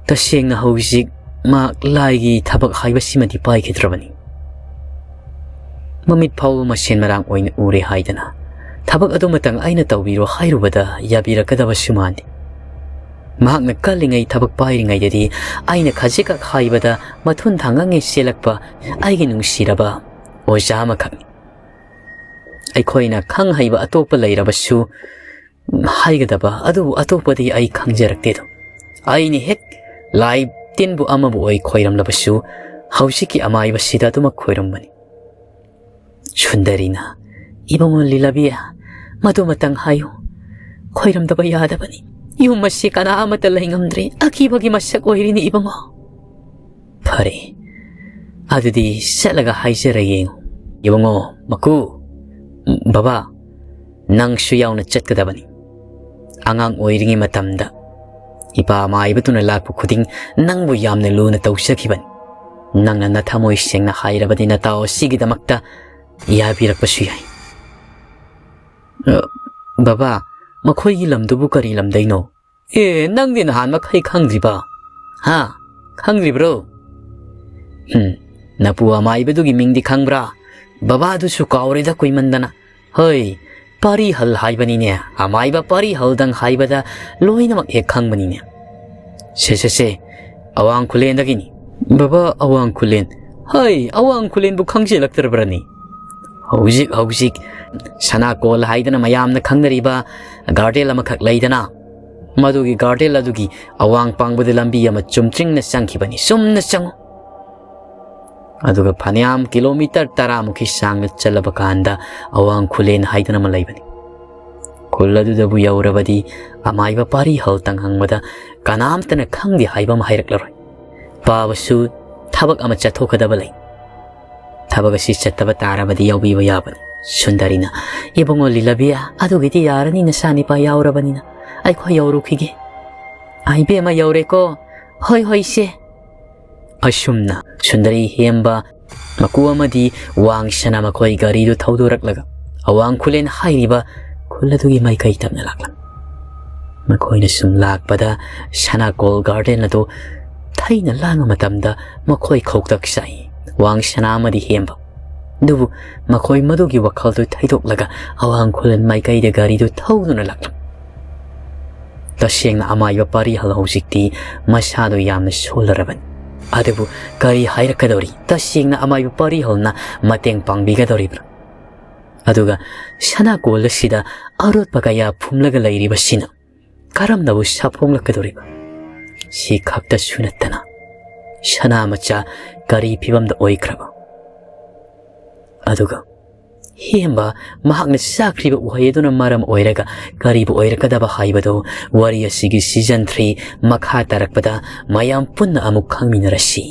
ꯇꯁꯦꯡꯅ ꯍꯧꯖꯤꯛ ꯃꯍꯥꯛ ꯂꯥꯏꯒꯤ ꯊꯕꯛ ꯍꯥꯏꯕꯁꯤꯃꯗꯤ ꯄꯥꯏꯈꯤꯗ꯭ꯔꯕꯅꯤ꯫ ꯃꯃꯤꯠ ꯐꯥꯎꯕ ꯃꯁꯦꯟ ꯃꯔꯥꯡ ꯑꯣꯏꯅ ꯎꯔꯦ ꯍꯥꯏꯗꯅ ꯊꯕꯛ ꯑꯗꯨꯃꯇꯪ ꯑꯩꯅ ꯇꯧꯕꯤꯔꯣ ꯍꯥꯏꯔꯨꯕꯗ ꯌꯥꯕꯤꯔꯛꯀꯗꯕꯁꯨ ꯃꯥꯟꯗꯦ꯫ ꯃꯍꯥꯛꯅ ꯀꯜꯂꯤꯉꯩ ꯊꯕꯛ ꯄꯥꯏꯔꯤꯉꯩꯗꯗꯤ ꯑꯩꯅ ꯈꯖꯤꯛꯈꯛ ꯍꯥꯏꯕꯗ ꯃꯊꯨꯟ ꯊꯥꯡꯉꯪꯉꯦ ꯆꯦꯜꯂꯛꯄ ꯑꯩꯒꯤ ꯅꯨꯡꯁꯤꯔꯕ ꯑꯣꯖꯥ ꯑꯃꯈꯛꯅꯤ꯫ ꯑꯩꯈꯣꯏꯅ ꯈꯪ ꯍꯩꯕ ꯑꯇꯣꯞꯄ ꯂꯩꯔꯕꯁꯨ ꯍꯥꯏꯒꯗꯕ ꯑꯗꯨꯕꯨ ꯑꯇꯣꯞꯄꯗꯤ ꯑꯩ ꯈꯪꯖꯔꯛꯇꯦꯗꯣ꯫ ꯑꯩꯅ ꯍꯦꯛ ꯂꯥꯏ ꯇꯤꯟꯕꯨ ꯑꯃꯕꯨ ꯑꯣꯏ ꯈꯣꯏꯔꯝꯂꯕꯁꯨ ꯍꯧꯖꯤꯛꯀꯤ ꯑꯃꯥꯏꯕꯁꯤꯗ ꯑꯗꯨꯃꯛ ꯈꯣꯏꯔꯝꯕꯅꯤ꯫ ꯁꯨꯟꯗꯔꯤꯅ, "ꯏꯕꯨꯡꯉꯣ ꯂꯤꯂꯕꯤ, ꯃꯗꯨꯃꯇꯪ ꯍꯥꯏꯌꯨ꯫ ꯈꯣꯏꯔꯝꯗꯕ ꯌꯥꯗꯕꯅꯤ꯫ ꯌꯨꯝ ꯑꯁꯤ ꯀꯅꯥ ꯑꯃꯠꯇ ꯂꯩꯉꯝꯗ꯭ꯔꯦ꯫ ꯑꯀꯤꯕꯒꯤ ꯃꯁꯛ ꯑꯣꯏꯔꯤꯅꯤ ꯏꯕꯨꯡꯉꯣ꯫" "ꯐꯔꯦ, ꯑꯗꯨꯗꯤ ꯆꯠꯂꯒ ꯍꯥꯏꯖꯔ ꯌꯦꯡꯉꯨ꯫" "ꯏꯕꯨꯡꯉꯣ, ꯃꯀꯨ, ꯕꯕꯥ, ꯅꯪꯁꯨ ꯌꯥꯎꯅ ꯆꯠꯀꯗꯕꯅꯤ꯫ ꯑꯉꯥꯡ ꯑꯣꯏꯔꯤꯉꯩ ꯃꯇꯝꯗ ꯏꯄꯥ ꯃꯥꯏꯕꯗꯨꯅ ꯂꯥꯛꯄ ꯈꯨꯗꯤꯡ ꯅꯪꯕꯨ ꯌꯥꯝꯅ ꯂꯨꯅ ꯇꯧꯖꯈꯤꯕꯅꯤ꯫ ꯅꯪꯅ ꯅꯊꯃꯣꯏ ꯁꯦꯡꯅ ꯍꯥꯏꯔꯕꯗꯤ ꯅꯇꯥꯎ ꯑꯁꯤꯒꯤꯗꯃꯛꯇ ꯌꯥꯕꯤꯔꯛꯄꯁꯨ ꯌꯥꯏ꯫" "ꯑ, ꯕꯕꯥ, ꯃꯈꯣꯏꯒꯤ ꯂꯝꯗꯨꯕꯨ ꯀꯔꯤ ꯂꯝꯗꯩꯅꯣ?" "ꯑꯦ, ꯅꯪꯗꯤ ꯅꯍꯥꯟ ꯃꯈꯩ ꯈꯪꯗ꯭ꯔꯤꯕ? ꯍꯥ? ꯈꯪꯗ꯭ꯔꯤꯕ꯭ꯔꯣ? ꯍꯨꯝ, ꯅꯄꯨ ꯑꯃꯥꯏꯕꯗꯨꯒꯤ ꯃꯤꯡꯗꯤ ꯈꯪꯕ꯭ꯔꯥ? ꯕꯕꯥꯗꯨꯁꯨ ꯀꯥꯎꯔꯦꯗ ꯀꯨꯏꯃꯟꯗꯅ꯫ ꯍꯣꯏ, ꯄꯥꯔꯤꯍꯜ ꯍꯥꯏꯕꯅꯤꯅꯦ, ꯑꯃꯥꯏꯕ ꯄꯥꯔꯤꯍꯜꯗꯪ ꯍꯥꯏꯕꯗ ꯂꯣꯏꯅꯃꯛ ꯍꯦꯛ ꯈꯪꯕꯅꯤꯅꯦ꯫ ꯁꯦ, ꯁꯦ, ꯁꯦ, ꯑꯋꯥꯡ ꯈꯨꯂꯦꯟꯗꯒꯤꯅꯤ꯫" "ꯕꯕꯥ, ꯑꯋꯥꯡ ꯈꯨꯂꯦꯟ? ꯍꯩ, ꯑꯋꯥꯡ ꯈꯨꯂꯦꯟꯕꯨ ꯈꯪꯖꯤꯜꯂꯛꯇ꯭ꯔꯕ꯭ꯔꯅꯤ? ꯍꯧꯖꯤꯛ, ꯍꯧꯖꯤꯛ ꯁꯅꯥꯀꯣꯜ ꯍꯥꯏꯗꯅ ꯃꯌꯥꯝꯅ ꯈꯪꯅꯔꯤꯕ ꯒꯥꯔꯗꯦꯟ ꯑꯃꯈꯛ ꯂꯩꯗꯅ, ꯃꯗꯨꯒꯤ ꯒꯥꯔꯗꯦꯟ ꯑꯗꯨꯒꯤ ꯑꯋꯥꯡ ꯄꯥꯡꯕꯗ ꯂꯝꯕꯤ ꯑꯃ ꯆꯨꯝꯇ꯭ꯔꯤꯡꯅ ꯆꯪꯈꯤꯕꯅꯤ꯫ ꯆꯨꯝꯅ ꯆꯪꯉꯨ꯫ ꯑꯗꯨꯒ ꯐꯅꯌꯥꯝ ꯀꯤꯂꯣꯃꯤꯇꯔ ꯇꯔꯥꯃꯨꯛꯀꯤ ꯆꯥꯡꯗ ꯆꯠꯂꯕ ꯀꯥꯟꯗ ꯑꯋꯥꯡ ꯈꯨꯂꯦꯟ ꯍꯥꯏꯗꯅ ꯑꯃ ꯂꯩꯕꯅꯤ꯫ ꯈꯨꯜ ꯑꯗꯨꯗꯕꯨ ꯌꯧꯔꯕꯗꯤ ꯑꯃꯥꯏꯕ ꯄꯥꯔꯤ ꯍꯜꯇꯪ ꯍꯪꯕꯗ ꯀꯅꯥꯝꯇꯅ ꯈꯪꯗꯦ ꯍꯥꯏꯕ ꯑꯃ ꯍꯥꯏꯔꯛꯂꯔꯣꯏ꯫ ꯄꯥꯕꯁꯨ ꯊꯕꯛ ꯑꯃ ꯆꯠꯊꯣꯛꯀꯗꯕ ꯂꯩ꯫ ꯊꯕꯛ ꯑꯁꯤ ꯆꯠꯇꯕ ꯇꯥꯔꯕꯗꯤ ꯌꯥꯎꯕꯤꯕ ꯌꯥꯕꯅꯤ꯫" ꯁꯨꯟꯗꯔꯤꯅ, "ꯏꯕꯨꯡꯉꯣ ꯂꯤꯂꯕꯤ, ꯑꯗꯨꯒꯤꯗꯤ ꯌꯥꯔꯅꯤ, ꯅꯆꯥꯅꯤꯄꯥ ꯌꯥꯎꯔꯕꯅꯤꯅ꯫ ꯑꯩꯈꯣꯏ ꯌꯧꯔꯨꯈꯤꯒꯦ꯫" "ꯑꯥ, ꯏꯕꯦꯝꯃ ꯌꯧꯔꯦꯀꯣ?" "ꯍꯣꯏ, ꯍꯣꯏ, ꯏꯆꯦ꯫" ꯑꯁꯨꯝꯅ ꯁꯨꯟꯗꯔꯤ ꯍꯦꯝꯕ ꯃꯀꯨ ꯑꯃꯗꯤ ꯋꯥꯡ ꯁꯅꯥ ꯃꯈꯣꯏ ꯒꯥꯔꯤꯗꯨ ꯊꯧꯗꯣꯔꯛꯂꯒ ꯑꯋꯥꯡ ꯈꯨꯂꯦꯟ ꯍꯥꯏꯔꯤꯕ ꯈꯨꯜ ꯑꯗꯨꯒꯤ ꯃꯥꯏꯀꯩ ꯇꯞꯅ ꯂꯥꯛꯂꯝꯃꯤ꯫ ꯃꯈꯣꯏꯅ ꯁꯨꯝ ꯂꯥꯛꯄꯗ ꯁꯅꯥꯀꯣꯜ ꯒꯥꯔꯗꯦꯟ ꯑꯗꯨ ꯊꯩꯅ ꯂꯥꯡꯕ ꯃꯇꯝꯗ ꯃꯈꯣꯏ ꯈꯧꯇꯛ ꯆꯥꯏ꯫ ꯋꯥꯡ ꯁꯅꯥ ꯑꯃꯗꯤ ꯍꯦꯝꯕ ꯑꯗꯨꯕꯨ ꯃꯈꯣꯏ ꯃꯗꯨꯒꯤ ꯋꯥꯈꯜꯗꯨ ꯊꯩꯗꯣꯛꯂꯒ ꯑꯋꯥꯡ ꯈꯨꯂꯟ ꯃꯥꯏꯀꯩꯗ ꯒꯥꯔꯤꯗꯨ ꯊꯧꯗꯨꯅ ꯂꯥꯛꯂꯝꯃꯤ꯫ ꯇꯁꯦꯡꯅ ꯑꯃꯥꯏꯕ ꯄꯥꯔꯤꯍꯜ ꯍꯧꯖꯤꯛꯇꯤ ꯃꯁꯥꯗꯨ ꯌꯥꯝꯅ ꯁꯣꯜꯂꯔꯕꯅꯤ꯫ ꯑꯗꯨꯕꯨ ꯀꯔꯤ ꯍꯥꯏꯔꯛꯀꯗꯧꯔꯤ? ꯇꯁꯦꯡꯅ ꯑꯃꯥꯏꯕ ꯄꯥꯔꯤꯍꯜꯅ ꯃꯇꯦꯡ ꯄꯥꯡꯕꯤꯒꯗꯧꯔꯤꯕ꯭ꯔꯥ? ꯑꯗꯨꯒ ꯁꯅꯥ ꯀꯣꯜ ꯑꯁꯤꯗ ꯑꯔꯣꯠꯄ ꯀꯌꯥ ꯐꯨꯝꯂꯒ ꯂꯩꯔꯤꯕꯁꯤꯅ ꯀꯔꯝꯅꯕꯨ ꯁꯥꯐꯣꯡꯂꯛꯀꯗꯧꯔꯤꯕ? ꯁꯤ ꯈꯛꯇꯁꯨ ꯅꯠꯇꯅ ꯁꯅꯥ ꯃꯆꯥ ꯀꯔꯤ ꯐꯤꯕꯝꯗ ꯑꯣꯏꯈ꯭ꯔꯕ? ꯑꯗꯨꯒ ꯍꯦꯝꯕ ꯃꯍꯥꯛꯅ ꯆꯥꯈ꯭ꯔꯤꯕ ꯎꯍꯩ ꯑꯗꯨꯅ ꯃꯔꯝ ꯑꯣꯏꯔꯒ ꯀꯔꯤꯕꯨ ꯑꯣꯏꯔꯛꯀꯗꯕ ꯍꯥꯏꯕꯗꯨ ꯋꯥꯔꯤ ꯑꯁꯤꯒꯤ season three ꯃꯈꯥ ꯇꯥꯔꯛꯄꯗ ꯃꯌꯥꯝ ꯄꯨꯟꯅ ꯑꯃꯨꯛ ꯈꯪꯃꯤꯟꯅꯔꯁꯤ꯫